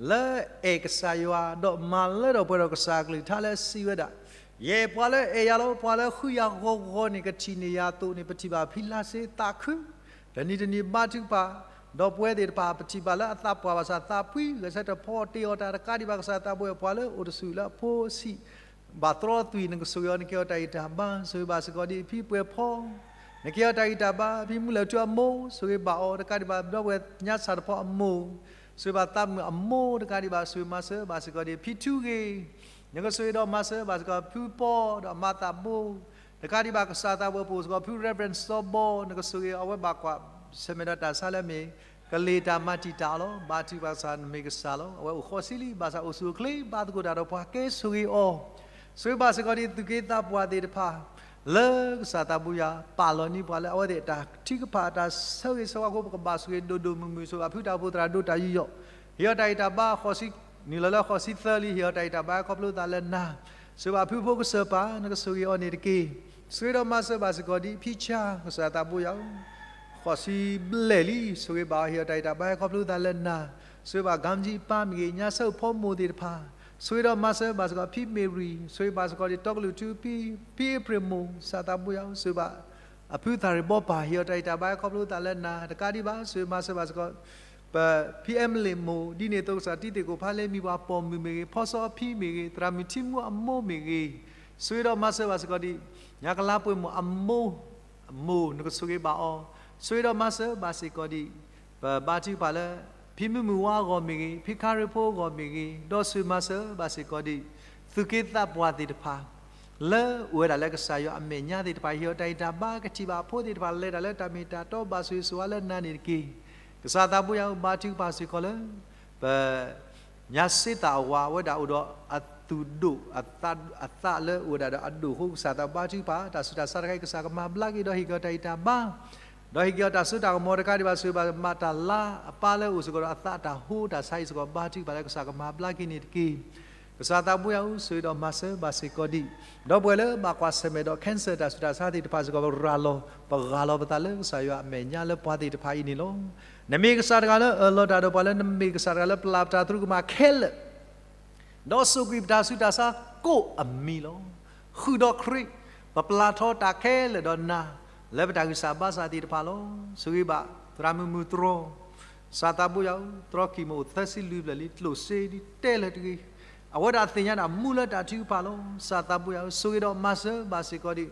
လၢအဲၣ်ကစၢ်ယွၤ, ဒီးမၤလၢထီၣ်ပှဲၤထီၣ်ကစၢ်အကလုၢ်ကထါလၢစံးဝဲဒၣ်, ယဲပှၤလၢအဲၣ်ယၤလီၤ, ပှၤလၢဃုယၤဂီၤဂီၤန့ၣ် ကထံၣ်န့ၢ်ယၤအသိးန့ၣ်, ပထံၣ်ဘၣ်ဖံလၤစ့သးခု, တနံၤတနံၤဘါထုကဖၣ်, ဒီးပဝဲသ့ၣ်တဖၣ် ပထံၣ်ဘၣ်လၢအသးပှၢ်ဘၣ်ဆၣ်သးဖှံ, ဂဲၤဆၢထၢၣ်ဖီတ့အီၤတၢ်တကးဒံးဘၣ်ကစၢ်သးဘိယွၤ, ပှၤလၢအိၣ်တဆူၣ်လၢအဖိဆံး ဘၣ်သရီသွံၣ် နကဆိၣ်ဂ့ၤအီၤ, နကဲအီၤတၢ်ဂံၢ်တၢ်ဘါ, ဆိၣ်ဂ့ၤဘၣ်စ့ၢ်ကီးဒံးဖံပှဲၤဖီ, နကဲအီၤတၢ်ဂံၢ်တၢ်ဘါ, ဖံမုၢ်လၢၢ်ထူအမိၢ်, ဆိၣ်ဂ့ၤဘၣ်အီၤ, တကးဒံးဘၣ်ဒီပုၢ်ဝဲၢ်ညါစၢ်တဖီအမိၢ်, ဆိၣ်ဂ့ၤဘၣ်သးမုၣ်အမိၢ်, တကးဒံးဘၣ်ဆိၣ်ဂ့ၤမၤစၢၤဘၣ်စ့ၢ်ကီးဒံးဖံထူဂ့ၤ, နကဆိၣ်ဂ့ၤဒီးမၤစၢၤဘၣ်စ့ၢ်ကီးဖုပီဒီးအမါသးဘိ, တကးဒံးဘၣ်ကစၢ်သးဘိပအိၣ်စ့ၢ်ကီးဖု Reverend စီၤဘီ, နကဆိၣ်ဂ့ၤအဝဲဘၣ်ကွၢ်ဆၢၣ်မဲာ်ဒီးတၢ်ဆါလၢအမ့ၢ် ကလံၤတၢ်မၤတံာ်တာ်အီၤလီၤ. ဘါထုကဖၣ်ကစၢ်နမ့ၢ်ကစၢ်လီၤ. အဝဲအိၣ်ဃီဆံလံ, ဘၣ်ဆၣ်အိၣ်ဆူၣ်အိၣ်ချ့ ဘါသကိးတၢ်ဒီးပှၤကဲဆိၣ်ဂ့ၤအီၤ, ဆိၣ်ဂ့ၤဘၣ်စ့ၢ်ကီးဒံးသူၣ်က့သးပှၢ်သ့ၣ်တဖၣ်, လၢကစၢ်သးဘိယွၤပာ်လီၤန့ၢ်ပှၤလၢအဝဲသ့ၣ်အတၢ်ထုကဖၣ်အတၢ်ဆၢဂ့ၤဆၢဝါအဃိ ပကဘၣ်ဆိၣ်ဂ့ၤဒိၣ်ဒိၣ်မုၢ်မုၢ်, ဆိၣ်ဂ့ၤဘၣ်ဖုတၢ်အိၣ်ဖှိၣ်သရၣ်ဒိၣ်တၢ်ယူးယီၣ်, ဟ့ၣ်အီၤတၢ်ဂံၢ်တၢ်ဘါဃီဆံ, နုာ်လီၤလၢဃီဆံသၢလံ, ဟ့ၣ်အီၤတၢ်ဂံၢ်တၢ်ဘါခီဖျိသးလၢနၤ, ဆိၣ်ဂ့ၤဘၣ်ဖုဖိကစၢၢ်ပၢ်, နကဆိၣ်ဂ့ၤအီၤန့ၣ်တက့ၢ်. ဆိၣ်ဂ့ၤဒီးမၤစၢၤဘၣ်စ့ၢ်ကီးဒံးဖံဆါ, ကစၢ်သးဘိယွၤဧၢ, ဃီဆံဘျဲၣ်လံ, ဆိၣ်ဂ့ၤဘၣ်အီၤ, ဟ့ၣ်အီၤတၢ်ဂံၢ်တၢ်ဘါခီဖျိသးလၢနၤ, ဆိၣ်ဂ့ၤဘၣ် ကမ်ကၠံအပၢ်မ့ၢ်ဂ့ၤ, ညါဆၢၣ်ဖီမိၢ်သ့ၣ်တဖၣ်, ဆိၣ်ဂ့ၤဒီးမၤစၢၤဘၣ်စ့ၢ်ကီးဖံမ့ၢ်ရံ, ဆိၣ်ဂ့ၤဘၣ်စ့ၢ်ကီးဒံးတီကလုာ်ထူဖံ, ဖံအ့ဖြ့ၣ်မိၢ်, ကစၢ်သးဘိယွၤဧၢ, ဆိၣ်ဂ့ၤဘၣ် အဖုသးရ့ၣ်ဘီပၢ်, ဟ့ၣ်အီၤတၢ်ဂံၢ်တၢ်ဘါခီဖျိသးလၢနၤ, တကးဒံးဘၣ် ဆိၣ်ဂ့ၤမၤစၢၤဘၣ်စ့ၢ်ကီး ပဖံအဲမလ့ၣ်မိၢ်, ဒ်န့ၣ်အသိးကစၢ်တံၤသကိးဖါလ့မံၤပှၤပိာ်မုၣ်မ့ၢ်ဂ့ၤ, ဖီစီအဖံမ့ၢ်ဂ့ၤ, သရၣ်မုၣ်ထံမူအမိၢ်မ့ၢ်ဂ့ၤ, ဆိၣ်ဂ့ၤဒီးမၤစၢၤဘၣ်စ့ၢ်ကီးဒံး ညါကလါပှဲၤမိၢ်အမိၢ်, အမိၢ်နကဆိၣ်ဂ့ၤဘၣ်အီၤ, ဆိၣ်ဂ့ၤဒီးမၤစၢၤဘၣ်စ့ၢ်ကီးဒံး ပဘါထုကဖၣ်လၢ ဖံမုၢ်မုၢ်ဝါအဂီၢ်မ့ၢ်ဂ့ၤ, ဖံခါရ့ဖိအဂီၢ်မ့ၢ်ဂ့ၤ, ဒီးဆိၣ်ဂ့ၤမၤစၢၤဘၣ်စ့ၢ်ကီးဒံး သူၣ်က့သးပှၢ်သ့ၣ်တဖၣ် လၢအိၣ်ဝဲဒၣ်လၢကစၢ်ယွၤအမဲာ်ညါသ့ၣ်တဖၣ်, ဟ့ၣ်အီၤတၢ်ဂံၢ်တၢ်ဘါ, ကထံၣ်ဘၣ်အဖိသ့ၣ်တဖၣ် လဲၤတၢ်လၢတၢ်မ့ၢ်တၢ်တီ, ဘၣ်ဆိၣ်ဂ့ၤဆိၣ်ဝါလၢနၤန့ၣ်တက့ၢ်. ကစၢ်သးဘိယွၤဧၢ, ဘါထုကဖၣ်စ့ၢ်ကီးလၢ ပ ညါစ့သးအဝၤဝဲဒၣ်အိၣ်ဒီးအသူၣ်ဒိၣ်အသး, အသးလၢအိၣ်ဝဲဒၣ်ဒီးအဒိၣ်အဃိ, ကစၢ်သးဘိဘါထုကဖၣ် တၢ်ဆူးတၢ်ဆါတခါအံၤ ကစၢ်ကမၤဘျါက့ၤ, ဒီးဟ့ၣ်က့ၤအီၤတၢ်ဂံၢ်တၢ်ဘါ, ဒီးဟ့ၣ်က့ၤအီၤတၢ်စိတၢ်ကမီၤတခါဒံးဘၣ်, ဆိၣ်ဂ့ၤဘၣ်မၤတၢ်လါအပၢ်လၢအိၣ်စ့ၢ်ကီးဒီးအသးအတၢ်ဟိတၢ်ဆါအံၤစ့ၢ်ကီး, ဘါထုကဖၣ်လၢကစၢ်ကမၤဘျါက့ၤန့ၣ်တက့ၢ်. ကစၢ်သးဘိယွၤဧၢ, ဆိၣ်ဂ့ၤဒီးမၤစၢၤဘၣ်စ့ၢ်ကီးဒံး ဒီပုၢ်ဝဲၢ်လၢဘၣ်ကွၢ်ဆၢၣ်မဲာ်ဒီး cancer တၢ်ဆူးတၢ်ဆါသ့ၣ်တဖၣ်စ့ၢ်ကီး, ပရၤလီၤ ပဂၢ်လီၤပသးလၢကစၢ်ယွၤအမဲာ်ညါလၢပှၤသ့ၣ်တဖၣ်အံၤန့ၣ်လီၤ. နမ့ၢ်ကစၢ်တဂၤလၢအၢၣ်လီၤတၢ်ဒီးပှၤလၢ နမ့ၢ်ကစၢ်တဂၤလၢပျၢ်ပတၢ်သရူးကမၣ်ခဲလၢာ် ဒီးစူးကွံာ်ပတၢ်ဆူးတၢ်ဆါကိးအမံၤလီၤ. ဃုာ်ဒီးခရံာ် ပပျၢ်ထီၣ်တၢ်ခဲလၢာ်ဒီးနၤ လၢပတၢ်ဂံၢ်စၢ်ဘါစၢ်သ့ၣ်တဖၣ်လီၤ. ဆိၣ်ဂ့ၤဘၣ်သရၣ်မုၣ်မုၢ်တြီၤ, ကစၢ်သးဘိယွၤဧၢ, တြီကံၢ်မိၣ်အိၣ်သၢဆံလွံၢ်ဘျဲၣ်လံ, ကျိၣ်စ့ဒ်တဲလၢတဂ့ၤ, အဝဲဒၣ်သ့ၣ်ညါဒၣ်မူလၢတၢ်ထုကဖၣ်လီၤ. ကစၢ်သးဘိယွၤဧၢ, ဆိၣ်ဂ့ၤဒီးမၤစၢၤဘၣ်စ့ၢ်ကီးဒံး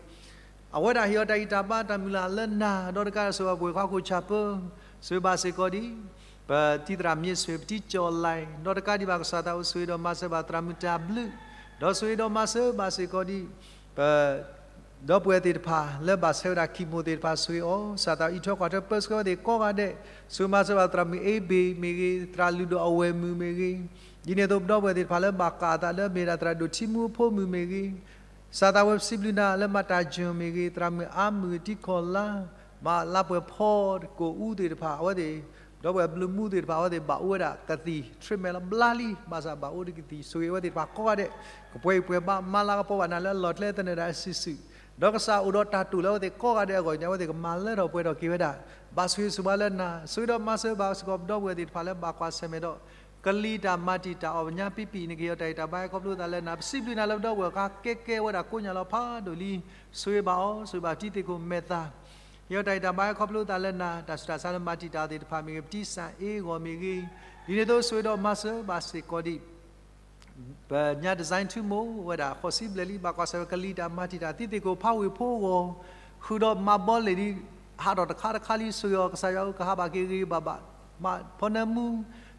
အဝဲဒၣ်ဟ့ၣ်အီၤတၢ်ဂံၢ်တၢ်ဘါတၢ်မုၢ်လၢ်လၢနၤ, ဒီးတကးဒံးဆိၣ်ဂ့ၤပှၤပှဲၤခီခိၣ်ဆၣ်ပၢ, ဆိၣ်ဂ့ၤဘၣ်စ့ၢ်ကီးဒံး ပတံၤသရၣ်မ့ၢ်ဆိၣ်ဂ့ၤ ပတံၤကၠီၣ်လဲၣ်, ဒီးတကးဒံးဘၣ်ကစၢ်သးဘိ ဆိၣ်ဂ့ၤဒီးမၤစၢၤဘၣ်သရၣ်မုၣ်တၢ်ဘျုး, ဒီးဆိၣ်ဂ့ၤဒီးမၤစၢၤဘၣ်စ့ၢ်ကီးဒံး ပ ဒီပုၢ်ဝဲၢ်သ့ၣ်တဖၣ် လၢဘၣ်ဆၢဝဲဒၣ်ကံၢ်မိၣ်သ့ၣ်တဖၣ် ဆိၣ်ဂ့ၤအီၤ, ကစၢ်သးဘိအံးထွဲကွၢ်ထွဲပၢဆှၢဝဲသ့ၣ်ကိးဂၤဒဲး, ဆိၣ်ဂ့ၤမၤစၢၤဘၣ်သရၣ်မုၣ်အ့ဘ့ၣ်မ့ၢ်ဂ့ၤ, သရၣ်လုၢ်ဒိၣ်အဝဲၢ်မုၣ်မ့ၢ်ဂ့ၤ, ဒ်န့ၣ်အသိးပဒီပုၢ်ဝဲၢ်သ့ၣ်တဖၣ်လၢဘၣ်ကးအသး လၢမ့ၢ်ဒၣ်သရၣ်ဒိၣ်ထံမူအဖိမုၣ်မ့ၢ်ဂ့ၤ, ကစၢ်သးဘိပစံးဘျုးနၤလၢမၤတၢ်ယိၣ်မ့ၢ်ဂ့ၤ, သရၣ်မုၣ်အါမုၣ်တံၤခီၣ်လါ, မၤလါပှဲၤဖီကိၣ်အူသ့ၣ်တဖၣ် အဝဲသ့ၣ် ဒီပုၢ်ဝဲၢ်ဘျုးမူသ့ၣ်တဖၣ် အဝဲသ့ၣ်ဘၣ်အိၣ်ဝဲဒၣ်ကသံၣ် treatment လီၤဘျါလံ, ဘၣ်ဆၣ်ဘၣ်အိၣ်တကသံၣ်, ဆိၣ်ဂ့ၤအဝဲသ့ၣ်တဖၣ်ကိးဂၤဒဲး, ကပှဲၤအံၤပှဲၤဘါ မၤလၤကပီၤဘၣ်နၤလၢအလီၢ်ကျဲသနၢၣ်ဒၣ်စုာ်စုာ်, ဒီးကစၢ်အိၣ်ဒီးတၢ်တိာ်လၢအဝဲသ့ၣ်ကိးဂၤဒဲးအဂီၢ်န့ၣ် အဝဲသ့ၣ်ကမၤလၢထီၣ်ပှဲၤထီၣ်က့ၤဝဲဒၣ်, ဘၣ်ဆိၣ်ဂ့ၤဆိၣ်ဝါလၢနၤ, ဆိၣ်ဂ့ၤဒီးမၤစၢၤဘၣ်စ့ၢ်ကီးပဒီပုၢ်ဝဲၢ်သ့ၣ်တဖၣ်လၢဘၣ်ကွၢ်ဆၢၣ်မဲာ်ဒီး ကလံၤတၢ်မၤတံာ်တာ်အီၤ ပညါပံပံၤ နကဟ့ၣ်အီၤတၢ်ဂံၢ်တၢ်ဘါခီဖျိသးလၢနၤ, ပစံးဘျုးနၤလၢပဒီပုၢ်ဝဲၢ်ခါကဲကဲဝဲဒၣ်ကိးညါလီၤဖးဒိၣ်လံ, ဆိၣ်ဂ့ၤဘၣ်အီၤ, ဆိၣ်ဂ့ၤဘၣ်တံၤသကိးမဲာ်သၣ် ဟ့ၣ်အီၤတၢ်ဂံၢ်တၢ်ဘါခီဖျိသးလၢနၤ, တၢ်ဆူးတၢ်ဆါလၢမၤတံာ်တာ်အီၤသ့ၣ်တဖၣ်မ့ၢ်ဂ့ၤ, ပတံၤစၣ်အ့ဂီၢ်မ့ၢ်ဂ့ၤ, ဒ်န့ၣ်အသိးဆိၣ်ဂ့ၤဒီးမၤစၢၤဘၣ်စ့ၢ်ကီးဒံး ပညါ design ထူမိၢ်ဝဲဒၣ် ဃိးဆံဘျဲၣ်လံ ဘၣ်ကွၢ်ဆၢၣ်မဲာ်ကလံၤတၢ်မၤတံာ်တာ် တံၤသကိးဖးဝ့ၢ်ဖိအဂီၢ်, ဃုာ်ဒီးမၤဘီလဲၣ်ဒ် ဟးထီၣ်တခါတခါလံ ဆိၣ်ဂ့ၤအီၤ ကစၢ်ယွၤဧၢ ကဟးဘၣ်က့ၤဂ့ၤဂ့ၤဘၣ်ဘၣ်, မၤဖီနၢမူ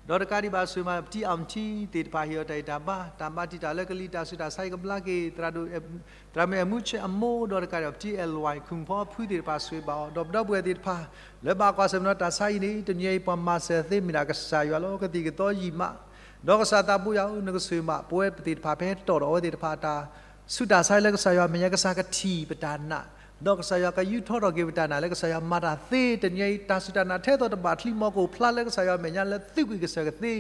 ဒီးတကးဒံးဘၣ် ဆိၣ်ဂ့ၤမၤပတံၢ်အီၣ်မထံသ့ၣ်တဖၣ် ဟ့ၣ်အီၤတၢ်ဂံၢ်တၢ်ဘါ, တၢ်ဘါတံာ်တာ်လၢကလံၤတၢ်ဆူးတၢ်ဆါအံၤကဘျါက့ၤ သရၣ်မုၣ်အဲၣ်မူဆဲအမိၢ် ဒီးတကးဒံးဘၣ် ပတံၢ်အဲၣ်လွဲၢ် ခုၣ်ဖီအဖုသ့ၣ်တဖၣ် ဆိၣ်ဂ့ၤဘၣ်အီၤ, ဒီးပဒီပုၢ်ဝဲၢ်သ့ၣ်တဖၣ် လၢဘၣ်ကွၢ်ဆၢၣ်မဲာ်ဒီးတၢ်ဆါအံၤန့ၣ် တနံၤအံၤပှၤမၤစၢၤသ့မ့ၢ်ဒၣ်ကစၢ်ယွၤလီၤ. ကသံၣ်ကသီယံာ်မး ဒီးကစၢ်သးဘိယွၤဧၢ, နကဆိၣ်ဂ့ၤဘၣ်ပဝဲသ့ၣ်တဖၣ် ပဟဲတီၣ်ဒီးအဝဲသ့ၣ်တဖၣ်တၢ် ဆူးတၢ်ဆါအံၤလၢကစၢ်ယွၤအမဲာ်ညါ ကစၢ်ကထံၣ်ပတၢ်နာ်, ဒီးကစၢ်ယွၤကယူးထီၣ်ထီၣ်က့ၤပတၢ်နာ်လၢကစၢ်ယွၤမၤတၢ်သ့ တနံၤအံၤ တၢ်ဆူးတၢ်နာ်ထဲသိးတဘၣ်ချံ မ်ကအိၣ်ဖျါလၢကစၢ်ယွၤအမဲာ်ညါလၢသုးကွံာ်ကစၢၢ်ကသ့,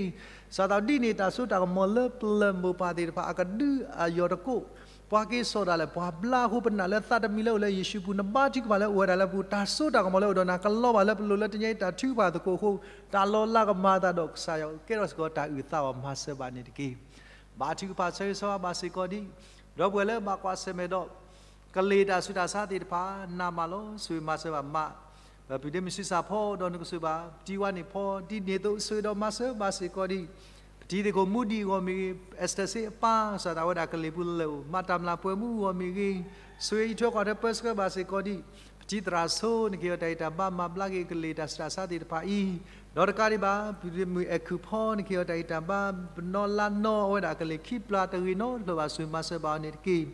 ကစၢ်သးဒ်န့ၣ် တၢ်စိတၢ်ကမီၤလၢပလၢၢ်မိၢ်ပၢ်သ့ၣ်တဖၣ် အကဒုအယီၢ်တကိး ပှၤက့ၤစိာ်ဒၣ်လဲာ် ပှၤဘျါအဃိ ပနာ်လၢသးတမံၤလၢအိၣ်လၢယ့ၣ်ၡူးပူၤ နဘါထုကဖၣ်လၢအိၣ်ဝဲဒၣ်လၢပူၤ တၢ်စိတၢ်ကမီၤလၢအိၣ်ဒီးနၤ ကလီၤဘၣ်လၢပလိၤလၢတနံၤအံၤ တၢ်ထုကဖၣ်သကိးအဃိ တၢ်လီၤလးကမၤအသးဒီးကစၢ်ယွၤ ကဲထီၣ်စ့ၢ်ကီးတၢ်အုၣ်သးအီၤ မၤစၢၤဘၣ်န့ၣ်တက့ၢ်. ဘါထုကဖၣ်ဆၢဂ့ၤဆၢဝါဘၣ်စ့ၢ်ကီးဒံး ဒီပုၢ်ဝဲၢ်လၢဘၣ်ကွၢ်ဆၢၣ်မဲာ်ဒီး ကလံၤတၢ်ဆူးတၢ်ဆါသ့ၣ်တဖၣ် နၤမၤလီၤ ဆိၣ်ဂ့ၤမၤစၢၤဘၣ်မး ပပုၢ်ဒ့မုၣ်ဆံးစၢ်ဖီ ဒီးနကဆိၣ်ဂ့ၤဘၣ် ပတံၤဝါန့ၣ်ဖီ ဒ်န့ၣ်အသိး ဆိၣ်ဂ့ၤဒီးမၤစၢၤဘၣ်စ့ၢ်ကီးဒံး ပတံၤသ့ၣ်ခိၣ်မူဒံးအဂီၢ်မ့ၢ်ဂ့ၤ, အ့စတၢ်စ့အပၢ် ကစၢ်သးဝဲဒၣ်ကလံၤပူၤလၢအိၣ် မၤတၢ်မျၢ်ပှဲၤမူအဂီၢ်မ့ၢ်ဂ့ၤ, ဆိၣ်ဂ့ၤအံးထွဲကွၢ်ထွဲပၢဆှၢဘၣ်စ့ၢ်ကီးဒံး ပတံၤသရၣ်ဆိ နကဟ့ၣ်အီၤတၢ်ဂံၢ်တၢ်ဘါ မၤဘျါက့ၤကလံၤတၢ်ဆူးတၢ်ဆါသ့ၣ်တဖၣ်အံၤ, ဒီးတကးဒံးဘၣ် ပပုၢ်ဒ့မုၣ်အဲၣ်ခုၣ်ဖီ နကဟ့ၣ်အီၤတၢ်ဂံၢ်တၢ်ဘါ ပနီၢ်လါနီၢ်အဝဲဒၣ်ကလံၤခံပျၢ်တဂ့ၤနီတဖျၢၣ်ဘၣ် ဆိၣ်ဂ့ၤမၤစၢၤဘၣ်အီၤန့ၣ်တက့ၢ်.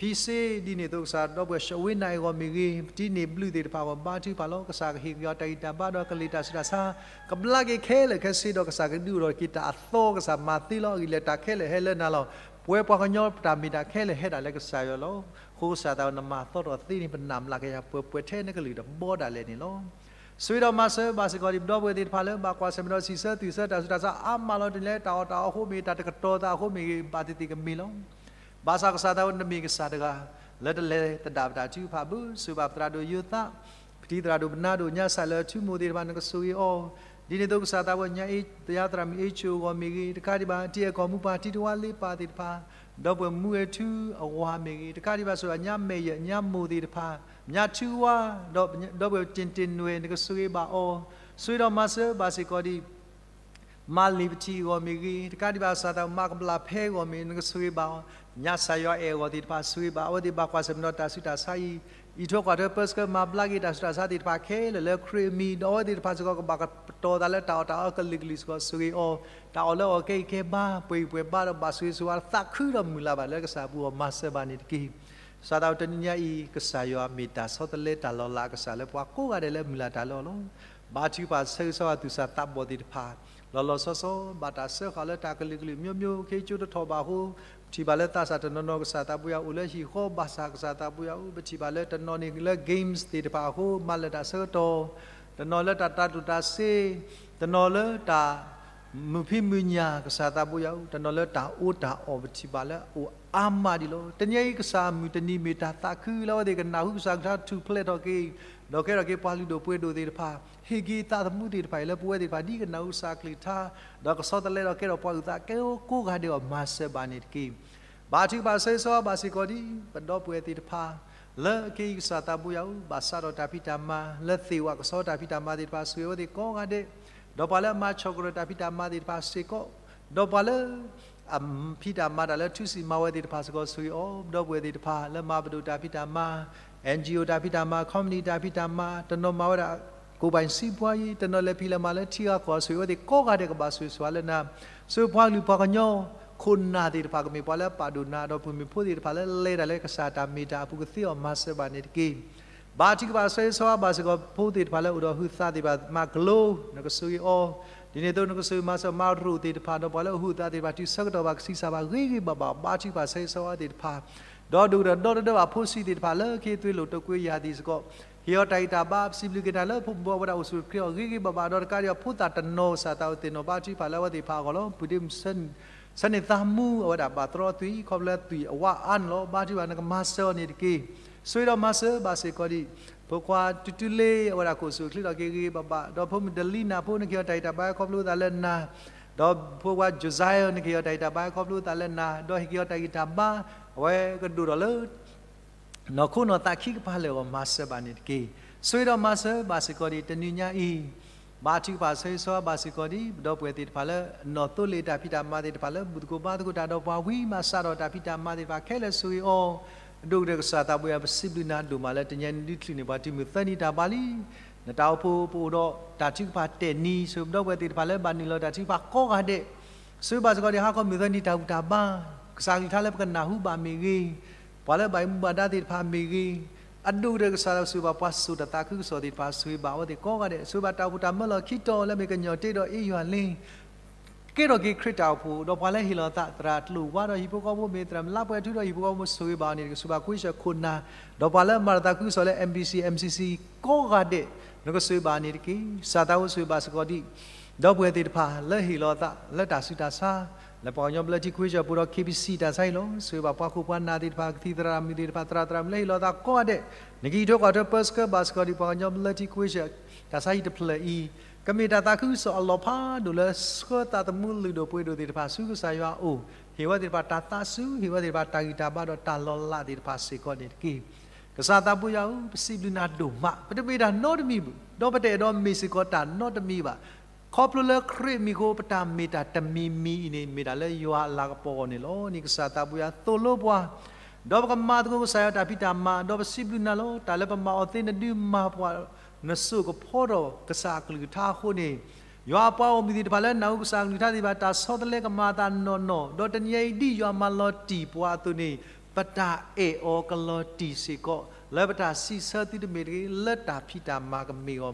ဖံစ့ ဒ်န့ၣ်အသိး ကစၢ်ဒီပုၢ်ဝဲၢ် ၡဝ့နၤအဂီၢ်မ့ၢ်ဂ့ၤ, ပတံၤန့ၣ်ဘျုးသ့ၣ်တဖၣ်အဂီၢ် ဘါထုကဖၣ်လီၤ. ကစၢ်ကဟ့ၣ်က့ၤအီၤတၢ်ဂံၢ်တၢ်ဘါဒီးကလံၤတၢ်ဆူးတၢ်ဆါ ကဘျါက့ၤခဲလၢာ်ခဲဆ့ဒီး ကစၢ်ကဒုးအိၣ်ထီၣ်က့ၤတၢ်အသီ ကစၢ်မၤသ့လီၤ. အဂ့ၢ်လဲၣ် တၢ်ခဲလၢာ်ဟဲလၢနၤလီၤ. ပဝဲပှၤကညီတၢ်မ့ၢ်တၢ်ခဲလၢာ်ဟဲဒၣ်လၢကစၢ်ယွၤလီၤ. အဃိကစၢ်သးဝဲ နမၤသီထီၣ်သ့န့ၣ် ပနာ်မျးကယၤ ပှဲၤပှဲၤထဲနကလုၢ်တဘီဒၣ်လဲာ်န့ၣ်လီၤ. ဆိၣ်ဂ့ၤဒီးမၤစၢၤဘၣ်စ့ၢ်ကီးဒံး ပဒီပုၢ်ဝဲၢ်သ့ၣ်တဖၣ်လၢ ဘၣ်ကွၢ်ဆၢၣ်မဲာ်ဒီးစံးဆၢသူၣ်ဆၢတၢ်ဆူးတၢ်ဆါအါမးလီၤ. တနံၤလၢတၢ်အီၣ်တၢ်အီအဃိမ့ၢ်ဂ့ၤ တၢ်တကတီၤသးအဃိမ့ၢ်ဂ့ၤ ဘၣ်သ့ၣ်သ့ၣ်ကမ့ၢ်လီၤ. ဘၣ်ဆၣ်ကစၢ်သးဝဲ နမ့ၢ်ကစၢ်တဂၤ လၢတလဲၤသဒၣ်ပတၢ်ထုကဖၣ်ဘၣ်. ဆိၣ်ဂ့ၤဘၣ်ပသရၣ်ဒိၣ်ယိၤသး, ပတံၤသရၣ်ဒိၣ်ပနါဒိၣ်ညါစၢ်လၢအထူမိၢ်သ့ၣ်တဖၣ် နကဆိၣ်ဂ့ၤအီၤ, ဒ်န့ၣ်အသိးကစၢ်သးဝဲ ညါအ့သယါသရၣ်မုၣ်အ့ဆိၣ်အဂီၢ်မ့ၢ်ဂ့ၤ, တကးဒံးဘၣ် တံၤအဲၣ်ကီၢ်မူပှၤ တံၤတဝါလ့ပၢ်သ့ၣ်တဖၣ်, ဒီပုၢ်ဝဲၢ်မူအဲၣ်ထူအဝၤမ့ၢ်ဂ့ၤ, တကးဒံးဘၣ်ဆိၣ်ဂ့ၤ ညါမဲာ်ယဲၢ်ညါမိၢ်သ့ၣ်တဖၣ်, ညါထူဝါ, ဒီပုၢ်ဝဲၢ်တ့ၢ်တ့ၢ်နွဲၣ် နကဆိၣ်ဂ့ၤဘၣ်အီၤ, ဆိၣ်ဂ့ၤဒီးမၤစၢၤဘၣ်စ့ၢ်ကီးဒံး မၤလံာ်ပထံၣ်အဂီၢ်မ့ၢ်ဂ့ၤ, တကးဒံးဘၣ်ကစၢ်သးဝဲ မၤကဘျၣ်ဖဲအဂီၢ်မ့ၢ် နကဆိၣ်ဂ့ၤဘၣ်အီၤ, ညါစၢ်ယွၤအဲၣ်အဂီၢ်သ့ၣ်တဖၣ် ဆိၣ်ဂ့ၤဘၣ်အဝဲသ့ၣ် ဘၣ်ကွၢ်ဆၢၣ်မဲာ်ဒီးတၢ်ဆူးတၢ်ဆါအံၤ, အံးထွဲကွၢ်ထွဲပၢဆှၢမၤဘျါက့ၤတၢ်ဆူးတၢ်ဆါသ့ၣ်တဖၣ်ခဲလၢာ်လၢခရံာ်အမံၤ, ဒီးအဝဲသ့ၣ်တဖၣ်စ့ၢ်ကီး ကဘၣ်ကတီၤသးလၢတၢ်အီၣ်တၢ်အီအကလုာ်ကလုာ်စ့ၢ်ကီး ဆိၣ်ဂ့ၤအီၤ, တၢ်အီၣ်လၢအီၣ်ကဲအံၤကဲဘါ ပှဲၤဂံၢ်ပှဲၤဘါဒီးဘၣ်ဆိၣ်ဂ့ၤဆိၣ်ဝါ သးခုဒီးမုၢ်လၢ်ဘၣ်လၢကစၢ်အပူၤအဂီၢ် မၤစၢၤဘၣ်န့ၣ်တက့ၢ်. ကစၢ်သးဝဲ တနံၤညါအံၤ ကစၢ်ယွၤမ့ၢ်တၢ်ဆီတလဲတၢ်လီၤလးအကစၢ်လၢပှၤကိးဂၤဒဲးလၢမုၢ်လၢ်တၢ်လၢအီၤလီၤ. ဘါထုကဖၣ်ဆၢဂ့ၤဆၢဝါသူၣ်စၢ်သးဘီၣ်သ့ၣ်တဖၣ် လီၤလီၤဆီဆီ ဘၣ်တၢ်စၢဃာ်လၢတၢ်ကလုာ်ကလုာ် မျိုးမျိုး ခ့ကၠိတထီၣ်ဘၣ်အဃိ, ပထံၣ်ဘၣ်လၢသးစၢ်တနီၤနီၤ ကစၢ်သးပူၤယၤအိၣ်လၢဟံၣ်ဃီ ဘၣ်ဆၣ်ကစၢ်သးပူၤယၤအိၣ် ပထံၣ်ဘၣ်လၢတနီၤန့ၣ်လၢ games သ့ၣ်တဖၣ်အဃိ မၤလၢာ်တၢ်ဆၢကတီၢ်, တနီၤလၢတၢ်တၤကျိၣ်တၤစ့, တနီၤလၢတၢ် မုာ်ဖံးမုာ်ညၣ် ကစၢ်သးဘိယၤအိၣ် တနီၤလၢတၢ်အီၣ်တၢ်အီ ပထံၣ်ဘၣ်လၢအအိၣ်အါမးဒံးလီၤ. တနံၤအံၤ ကစၢ်အမုၢ်တနံၤမ့ၢ်တၢ်သးခုလၢအဝဲသ့ၣ်ကနၢ်ဟူကစၢ်ကလုၢ်ကထါထူၣ်ဖျဲးထီၣ်က့ၤ, ဒီးကဲထီၣ်က့ၤပှၤလုၢ်ဒိၣ်ပှ့ၤဒိၣ်သ့ၣ်တဖၣ်, ဟ့ၣ်က့ၤသးသမူသ့ၣ်တဖၣ်အံၤလၢပဝဲသ့ၣ်တဖၣ် ဒ်ကနၢ်ဟူကစၢ်ကလုၢ်ကထါ, ဒီးကဆီတလဲဒီးကဲထီၣ်ပှၤအုၣ်သးကဲကိးဂၤဒဲးအဂီၢ် မၤစၢၤဘၣ်န့ၣ်တက့ၢ်. ဘါထုကဖၣ်ဆၢဂ့ၤဆၢဝါဘၣ်စ့ၢ်ကီးဒံး ပဒီပုၢ်ဝဲၢ်သ့ၣ်တဖၣ် လၢအခဲအံၤကစၢ်သးဘိယၤအိၣ် ဘၣ်ဆၣ်ဒီးတၢ်ဖံးတၢ်မၤ လၢသ့ၣ်ဝဲကဆီတၢ်ဖံးတၢ်မၤသ့ၣ်တဖၣ် ဆိၣ်ဂ့ၤအဝဲသ့ၣ်ကိးဂၤဒဲး, ဒီးပှၤလၢအမၤဆီၣ်ကရၢၢ်တၢ်ဖံးတၢ်မၤသ့ၣ်တဖၣ်စ့ၢ်ကီး, ဒီးပှၤလၢ အဖံးတၢ်မၤတၢ်လၢထူစံးမၤဝဲသ့ၣ်တဖၣ်စ့ၢ်ကီး ဆိၣ်ဂ့ၤအီၤ, ပဒီပုၢ်ဝဲၢ်သ့ၣ်တဖၣ် လၢမၤပဒိၣ်တၢ်ဖံးတၢ်မၤ, NGO တၢ်ဖံးတၢ်မၤ, company တၢ်ဖံးတၢ်မၤ, တနီၤမၤဝဲဒၣ် ကိၢ်ဘၣ်စံးပှၤယံၤ, တနီၤလဲၤဖံးလဲၤမၤလၢထံဂၤကီၢ် ဆိၣ်ဂ့ၤအဝဲသ့ၣ်ကိးဂၤဒဲးကဘၣ်ဆိၣ်ဂ့ၤဆိၣ်ဝါလၢနၤ, ဆိၣ်ဂ့ၤပှၤကလုာ်ပှၤကညီ ခိၣ်နၢ်သ့ၣ်တဖၣ် ကမ့ၢ်ပှၤလၢအပာ်ဒိၣ်နၤ ဒီးပုၢ်မုၣ်ဖိသ့ၣ်တဖၣ်လၢလဲၤတၢ်လၢကစၢ်တၢ်မ့ၢ်တၢ်အပူၤကသ့အီၤ မၤစၢၤဘၣ်န့ၣ်တက့ၢ်. ဘါထုကဖၣ်ဆၢဂ့ၤဆၢဝါဘၣ်စ့ၢ်ကီး ဖိသ့ၣ်တဖၣ်လၢအိၣ်ဒီးဟုးသးသ့ၣ်တဖၣ် မၤကလိ နကဆိၣ်ဂ့ၤအီၤ, ဒ်န့ၣ်အသိး နကဆိၣ်ဂ့ၤမၤစၢၤမၤရိၣ်သ့ၣ်တဖၣ် ဒီးပှၤလၢအဟုးသးသ့ၣ်တဖၣ် တုၤဆၢကတီၢ်ဘၣ်ကဆံးစၢ်ဘၣ် ဂ့ၤဂ့ၤဘၣ်ဘၣ် ဘါထုကဖၣ်ဆၢဂ့ၤဆၢဝါသ့ၣ်တဖၣ်, ဒီးဒိၣ်ကတၢၢ်ဒီတဒၢဘၣ်ဖိဆံးသ့ၣ်တဖၣ် လၢခံသွ့လိာ်တိာ်ကွံာ်ယၤသံးစ့ၢ်ကီး, ဟ့ၣ်အီၤတၢ်ဂံၢ်တၢ်ဘါ ပစံးဘျုးက့ၤနၤလၢဖိမုၣ်ဖိဝဲဒၣ်အိၣ်ဆူၣ်အိၣ်ချ့အီၤ ဂ့ၤဂ့ၤဘၣ်ဘၣ် ဒီးတကးဒံးဘၣ်ဖိသၣ်တနီၤ ကစၢ်သးဝဲသ့ၣ်နီၣ်ဘါထုကဖၣ်လၢအဝဲသ့ၣ်တဖၣ်အဂီၢ်လီၤ. ပုၢ်ဒ့မုၣ် ဆၢန့ၢ်သးမူ အဝဲဒၣ်ဘၣ်သရီသွံၣ် ခီဖျိလၢသွံၣ်အဝါအါန့ၣ်လီၤ. ဘါထုကဖၣ်နကမၤစၢၤအီၤန့ၣ်တက့ၢ်. ဆိၣ်ဂ့ၤဒီးမၤစၢၤဘၣ်စ့ၢ်ကီးဒံး ဖိခွါတုၤတုၤလ့ အဝဲဒၣ်ကအိၣ်ဆူၣ်အိၣ်ချ့ထီၣ်က့ၤဂ့ၤဂ့ၤဘၣ်ဘၣ်, ဒီးဖိမုၣ်ဒလံနၢ်ဖိ နကဟ့ၣ်အီၤတၢ်ဂံၢ်တၢ်ဘါခီဖျိသးလၢနၤ, ဒီးဖိခွါ Josiah နကဟ့ၣ်အီၤတၢ်ဂံၢ်တၢ်ဘါခီဖျိသးလၢနၤ, ဒီးဟ့ၣ်က့ၤအီၤတၢ်ဂံၢ်တၢ်ဘါ အဝဲကဒိၣ်ထီၣ်လၢ နီၢ်ခိနီၢ်သးခံကပၤလၢာ်အဂီၢ် မၤစၢၤဘၣ်န့ၣ်တက့ၢ်. ဆိၣ်ဂ့ၤဒီးမၤစၢၤဘၣ်စ့ၢ်ကီးဒံး တနံၤညါအံၤ, ဘါထုကဖၣ်ဆၢဂ့ၤဆၢဝါဘၣ်စ့ၢ်ကီးဒံး ပဒီပုၢ်ဝဲၢ်သ့ၣ်တဖၣ်လၢ နီၢ်သိလ့ၣ်တၢ်ဖံးတၢ်မၤသ့ၣ်တဖၣ်လၢ ဘူၣ်သကိးဘါသကိးတၢ်ဒီးပှၤဝံၤမး စးထီၣ်တၢ်ဖံးတၢ်မၤသ့ၣ်တဖၣ်ခဲလၢာ် ဆိၣ်ဂ့ၤအီၤ, အဒိၣ်ကတၢၢ်ကစၢ်သးဘိယွၤ ပစံးဘျုးနၤဒိၣ်မးလၢ တနံၤညါအံၤ နဒုးချုးန့ၢ်ပှၤတုၤမုၢ်သၢနံၣ်တၢ်ဘါလံ. နတၢ်အိၣ်ဖှိၣ်ပအိၣ်ဒီးတၢ်ထုကဖၣ်တဲာ်နံၤ, ဆိၣ်ဂ့ၤပဒီပုၢ်ဝဲၢ်သ့ၣ်တဖၣ်လၢဘၣ်နုာ်လီၤတၢ်ထုကဖၣ်ကိးဂၤဒဲး, ဆိၣ်ဂ့ၤဘၣ်စ့ၢ်ကီးဒ်ဟါခီမုၢ်သၢနံၤတၢ်ဘူၣ်တၢ်ဘါ, ကစၢ်ကလုၢ်ကထါလၢပကနၢ်ဟူဘၣ်မ့ၢ်ဂ့ၤ, ပှၤလၢဘၣ်အံးမူဘၣ်ဒါသ့ၣ်တဖၣ်မ့ၢ်ဂ့ၤ, အဒိၣ်ကတၢၢ်ကစၢ်ယွၤဆိၣ်ဂ့ၤဘၣ်ပှၤစိာ်တၢ်သးခုကစီၣ်သ့ၣ်တဖၣ်, ဆိၣ်ဂ့ၤဘၣ်အဝဲသ့ၣ်ကိးဂၤဒဲး, ဆိၣ်ဂ့ၤဘၣ်တၢ်အိၣ်ဖှိၣ်တၢ်မၢလီၤခံတီၤလၢမ့ၢ်ကညီၤတ့ဒီးအ့ယွၤလ့ ကဲထီၣ်က့ၤခရံာ်တၢ်အိၣ်ဖှိၣ်, ဒီးပှၤလၢဟ့ၣ်လီၤသး သရၣ်ကျိၣ်ဝါဒီးဟံၣ်ဖိဃီဖိမ့ၢ်ဂ့ၤ, သရၣ်မလါပှဲၤထူဒီးဟံၣ်ဖိဃီဖိ ဆိၣ်ဂ့ၤဘၣ်အီၤန့ၣ်တက့ၢ်. ဆိၣ်ဂ့ၤဘၣ်ခွံဆၢခိၣ်နၢ်, ဒီးပှၤလၢမၤတၢ်သးခုကစီၣ်လၢ M B C M C C ကိးဂၤဒဲး, နကဆိၣ်ဂ့ၤဘၣ်အီၤန့ၣ်တက့ၢ်. ကစၢ်သးဘိဆိၣ်ဂ့ၤဘၣ်စ့ၢ်ကီးဒ် ဒီပုၢ်ဝဲၢ်သ့ၣ်တဖၣ်လၢဟ့ၣ်လီၤသးလၢတၢ်ဆူးတၢ်ဆါ, လၢပှၤကညီဘျၢထံခွံဆၢဖိဒီး K B C တၢ်ဆါဟံၣ်လီၤ. ဆိၣ်ဂ့ၤဘၣ်ပှၤခိၣ်ပှၤနၢ်သ့ၣ်တဖၣ်, ကသံၣ်သရၣ်မုၣ်သ့ၣ်တဖၣ်, သရၣ်သရၣ်မုၣ်လၢဟ့ၣ်လီၤသးကိးဂၤဒဲး, နကဟံးထီၣ်ကွၢ်ထီၣ်ပၢဆှၢဘၣ်စ့ၢ်ကီးဒ်ပှၤကညီဘျၢထံခွံဆၢ တၢ်ဆါဟံၣ်တဖျၢၣ်အံၤ, ကမ့ၢ်တၢ်သးခုကစီၣ်အလီၢ်ဖးဒိၣ်လၢဆှၢသးသမူလုၢ်ဒိၣ်ပှ့ၤဒိၣ်သ့ၣ်တဖၣ်ဆူကစၢ်ယွၤအအိၣ်, ဟ့ၣ်ဝဲသ့ၣ်တဖၣ်တၢ်သးစူၤ, ဟ့ၣ်ဝဲသ့ၣ်တဖၣ်တၢ်ဂံၢ်တၢ်ဘါဒီးတၢ်လီၤလးသ့ၣ်တဖၣ်စ့ၢ်ကီးန့ၣ်တက့ၢ်. ကစၢ်သးဘိယွၤဧၢ, ပစံးဘျုးနၤဒိၣ်မး, ပတမ့ၢ်တၢ်နီတမံၤဘၣ်, ဒီးပတအဲၣ်ဒိးမ့ၢ်စ့ၢ်ကီးတၢ်နီတမံၤဘၣ်. ခီဖျိလၢခရံာ်အမံၤအဃိ ပတၢ်မ့ၢ်တၢ်တမံၤမံၤအံၤန့ၣ် မ့ၢ်တၢ်လၢယွၤအလၤကပီၤအဂီၢ်န့ၣ်လီၤ. န့ၣ်ကစၢ်သးဘိယွၤသိၣ်လိပှၤ, ဒီးပကမၤသကိးကစၢ်ယွၤတၢ်ဖံးတၢ်မၤ, ဒီးပစံးဘျုးနၤလီၤ. တၢ်လၢပမၤအီၤသ့နဒုးမၤပှၤ, နစိာ်ကဖီထီၣ်ကစၢ်အကလုၢ်ကထါအဃိန့ၣ်, ယွၤအပှၤဂီၢ်မုၢ်သ့ၣ်တဖၣ်လၢနၢ်ဟူကစၢ်အကလုၢ်ကထါသ့ၣ်တဖၣ် တၢ်ဆီတလဲကမၤအသးနီၢ်နီၢ်, ဒီးတနံၤအံၤဒ်ယွၤမၤလီၤတံၢ်ပှၤအသိးန့ၣ်, ပတၢ်အဲၣ်အီၤကလီၤတံၢ်စ့ၢ်ကီး, လၢပတၢ်စံးဆၢသုတမ့ၢ်တဂ့ၤ, လၢတၢ်ဖံးတၢ်မၤကမ့ၢ်ဂီၢ်မၤစၢၤဘၣ်န့ၣ်တက့ၢ်. ကစၢ်ဧၢ, ဆိၣ်ဂ့ၤဘၣ်ပဒီပုၢ်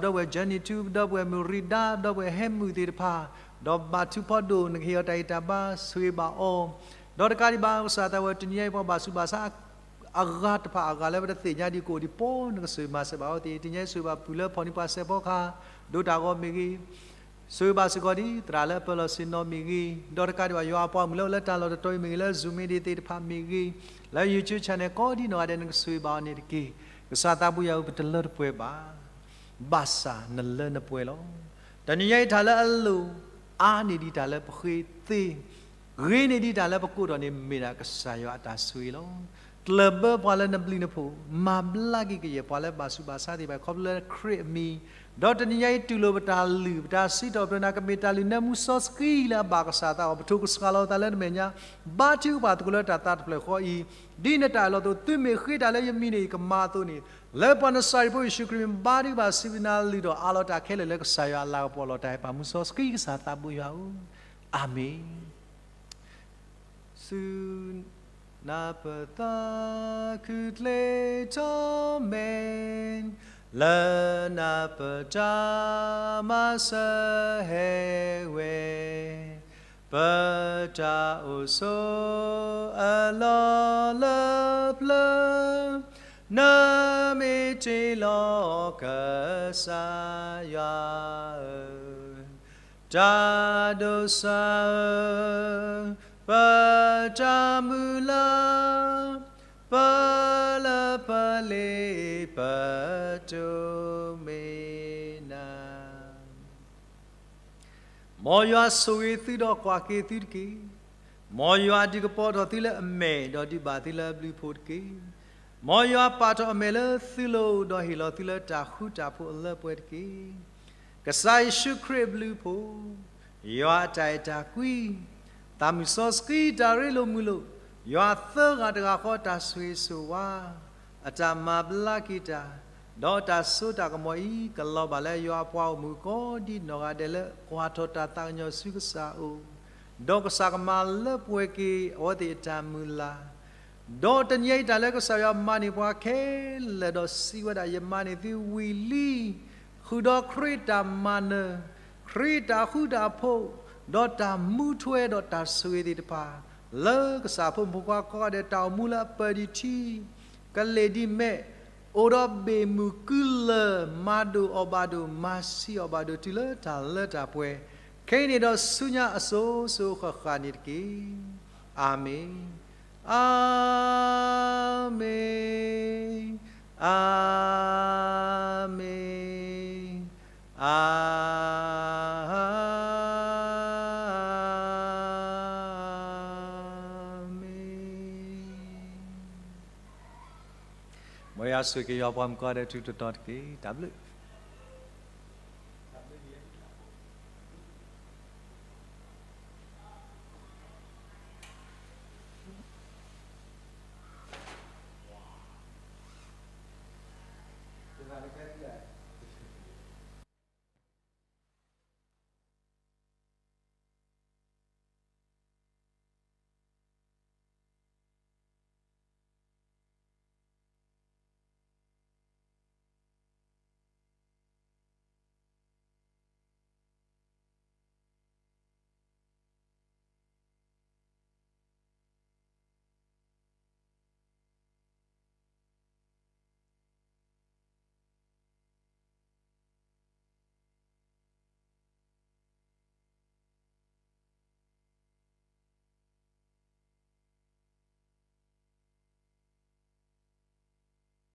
ဝဲၢ် Jenny ထူ, ပဒီပုၢ်ဝဲၢ်မုၢ်ရံဒါ, ပဒီပုၢ်ဝဲၢ်ဟဲမုၢ်သ့ၣ်တဖၣ်, ဒီးဘၣ်ထူဖီဒိၣ် နကဟ့ၣ်အီၤတၢ်ဂံၢ်တၢ်ဘါ, ဆိၣ်ဂ့ၤဘၣ်အီၤ, ဒီးတကးဒံးဘၣ် ကစၢ်သးဝဲ တနံၤအံၤပှၤဘၣ်ဆူးဘၣ်ဆါ အဂၤတဖၣ်အဂၤလၢပတသ့ၣ်ညါဒံးကအိၣ်ဒံးပီ, နကဆိၣ်ဂ့ၤမၤစၢၤဘၣ်အဝဲသ့ၣ်, တနံၤအံၤဆိၣ်ဂ့ၤဘၣ်ပုၢ်လၢဖီၣ်န့ၢ်ပှၤစဲးဖီကဟၣ်, ဒိးတၢ်ဂီၤမ့ၢ်ဂ့ၤ, ဆိၣ်ဂ့ၤဘၣ်စ့ၢ်ကီးဒ်သရၣ်လၢအပၢၤလီၢ်ဆ့ၣ်နီၤမ့ၢ်ဂ့ၤ, ဒီးတကးဒံးဘၣ်ယွၤအပှၤဂီၢ်မုၢ်လၢအိၣ်လၢတၢ်လီၢ်တတီၤအံၤမ့ၢ်ဂ့ၤ, လၢ Zoom မ့ၢ်ဒံးသ့ၣ်တဖၣ်မ့ၢ်ဂ့ၤ, လၢ YouTube channel ကိးဒ်နီၢ်ဂၤဒဲး နကဆိၣ်ဂ့ၤဘၣ်အီၤန့ၣ်တက့ၢ်. ကစၢ်သးဘိယွၤဧၢ, ပတလၢတပှဲၤဘၣ်, ဘၣ်ဆၣ်နလၢနပှဲၤလီၤ. တနံၤအံၤတၢ်လၢအလိၣ်အါန့ၢ်ဒံးတၢ်လၢပဃ့သ့, ဂ့ၤန့ၢ်ဒံးတၢ်လၢပကိးထီၣ်န့ၣ် မ့ၢ်ဒၣ်ကစၢ်ယွၤအတၢ်ဆိၣ်ဂ့ၤလီၤ. ကျၢၢ်ဘၢပှၤလၢနဘျုးနဖှိၣ်, မၤဘျါက့ၤကယဲၢ်ပှၤလၢဘၣ်ဆူးဘၣ်ဆါသ့ၣ်တဖၣ် ခီဖျိလၢခရံာ်အမံၤ, ဒီးတနံၤညါအံၤတူၢ်လိာ်ပတၢ်လုၢ် ပတၢ်စံးထီၣ်ပတြၢၤနၤ ကမ့ၢ်တၢ်လုၢ်နၢမူစီဆှံလၢအဘၣ်ကစၢ်သးအဂီၢ်, ပထိၣ်ကစှၤလီၤသးလၢနမဲာ်ညါ, ဘါထုကဖၣ်သကိးလၢတၢ်သးတဖျၢၣ်ဃီအံၤ, ဒ်နတၢ်အၢၣ်လီၤအသိး သုမ့ၢ်ဃ့တၢ်လၢယမံၤန့ၣ် ယကမၤအသိးန့ၣ်, လၢပှၤနစၤရ့းဖိယ့ၣ်ၡူးခရံာ်မံၤ ဘါထုကဖၣ်စံးဘျုးနၤ လုၢ်ထီၣ်အးလီၤတၢ်ခဲလၢာ်လၢကစၢ်ယွၤအလၤကပီၤလီၤ. တၢ်အဲၣ်ပၢ်မူစီဆှံကစၢ်သးဘိယွၤဧၢ, အၤမ့ၣ်. ဆူနၢ်ပၢၢ်သးခုကျ့ထီၣ်မဲာ်, လၢနၢ်ပၢၢ်တၢ်မၤစၢၤဟဲဝဲ, ပတၢ်အိၣ်ဆိးအလီၢ်လၢပျၢၤ, နမ့ၢ်တ့လီၤကစၢ်ယွၤဧၢ, တၢ်ဒိးစၢၤဧၢ, ပတၢ်မုၢ်လၢ်, ပလၢပလ့ၤပတိၢ်မ့ၢ်နၤ. မ်ယွၤဆိၣ်ဂ့ၤသုဒီးကွၢ်က့ၤသုတက့ၢ်. မ်ယွၤဒုးကပီၤထီၣ်သုလၢအမဲာ် ဒီးဒုးဘၣ်သုလၢအဘျုးအဖှိၣ်တက့ၢ်. မ်ယွၤပာ်ထီၣ်အမဲာ်လၢသုလိၤ ဒီးဟ့ၣ်လီၤသုလၢတၢ်ဃူတၢ်ဖိးအလၢပှဲၤတက့ၢ်. ကစၢ်ယ့ၣ်ၡူးခရံာ်အဘျုးအဖှိၣ်, ယွၤအတၢ်အဲၣ်တၢ်ကွံ, သးမုၢ်စီဆှံတၢ်ရ့လိာ်မုာ်လိာ်, ယွၤသၢဂၤတဂၤဃီတၢ်ဆိၣ်ဂ့ၤဆိၣ်ဝါ, အတၢ်မၤဘျါက့ၤတၢ်, ဒီးတၢ်စိတၢ်ကမီၤအံၤ ကလီၤဘၣ်လၢယွၤအပှၤဂီၢ်မုၢ်ကိးဒ်နီၢ်ဂၤဒဲးလၢကွၢ်ထီၣ်တၢ်သးကညီၤဆူကစၢ်အအိၣ်, ဒီးကစၢ်ကမၤလၢပှဲၤက့ၤအဝဲသ့ၣ်အတၢ်မုၢ်လၢ် ဒီးတနံၤအံၤတၢ်လၢကစၢ်ယွၤမၤန့ၢ်ပှၤခဲလၢာ် ဒီးစံးဝဲဒၣ် ယမၤန့ၢ်သုဝံၤလံ, ဃုာ်ဒီးခရံာ်တၢ်မၤနၢၤ, ခရံာ်တၢ်ဃူတၢ်ဖိး, ဒီးတၢ်မူထွဲဒီးတၢ်ဆိၣ်ဂ့ၤသ့ၣ်တဖၣ်, လၢကစၢ်ဖိမုၣ်ဖိခွါကိးဂၤဒဲးတၢ်အိၣ်မူလၢအပၢၢ်ဒံးထံ ကလ့ၢ်ဒံးမဲး, အိၣ်ဒီးဘ့ၣ်မုၢ်ကုလၢၢ် မၤဒိၣ်အီၤဘၣ်ဒိၣ် မၤဆံးအီၤဘၣ်ဒိၣ် တုၤလၢတၢ်လၢတၢ်ပှဲၤ, ခဲအံၤန့ၣ်ဒီးဆူညါအစိၤစိၤဃၣ်ဃၣ်န့ၣ်တက့ၢ်. အၤမ့ၣ်, အၤမ့ၣ်, အၤမ့ၣ်, အၤမ့ၣ်. မ်ယွၤဆိၣ်ဂ့ၤက့ၤယွၤပှၤမုၣ်ကိးဂၤဒဲးထူးထူးတီၤတီၤတက့ၢ်. တၢ်ဘျုး.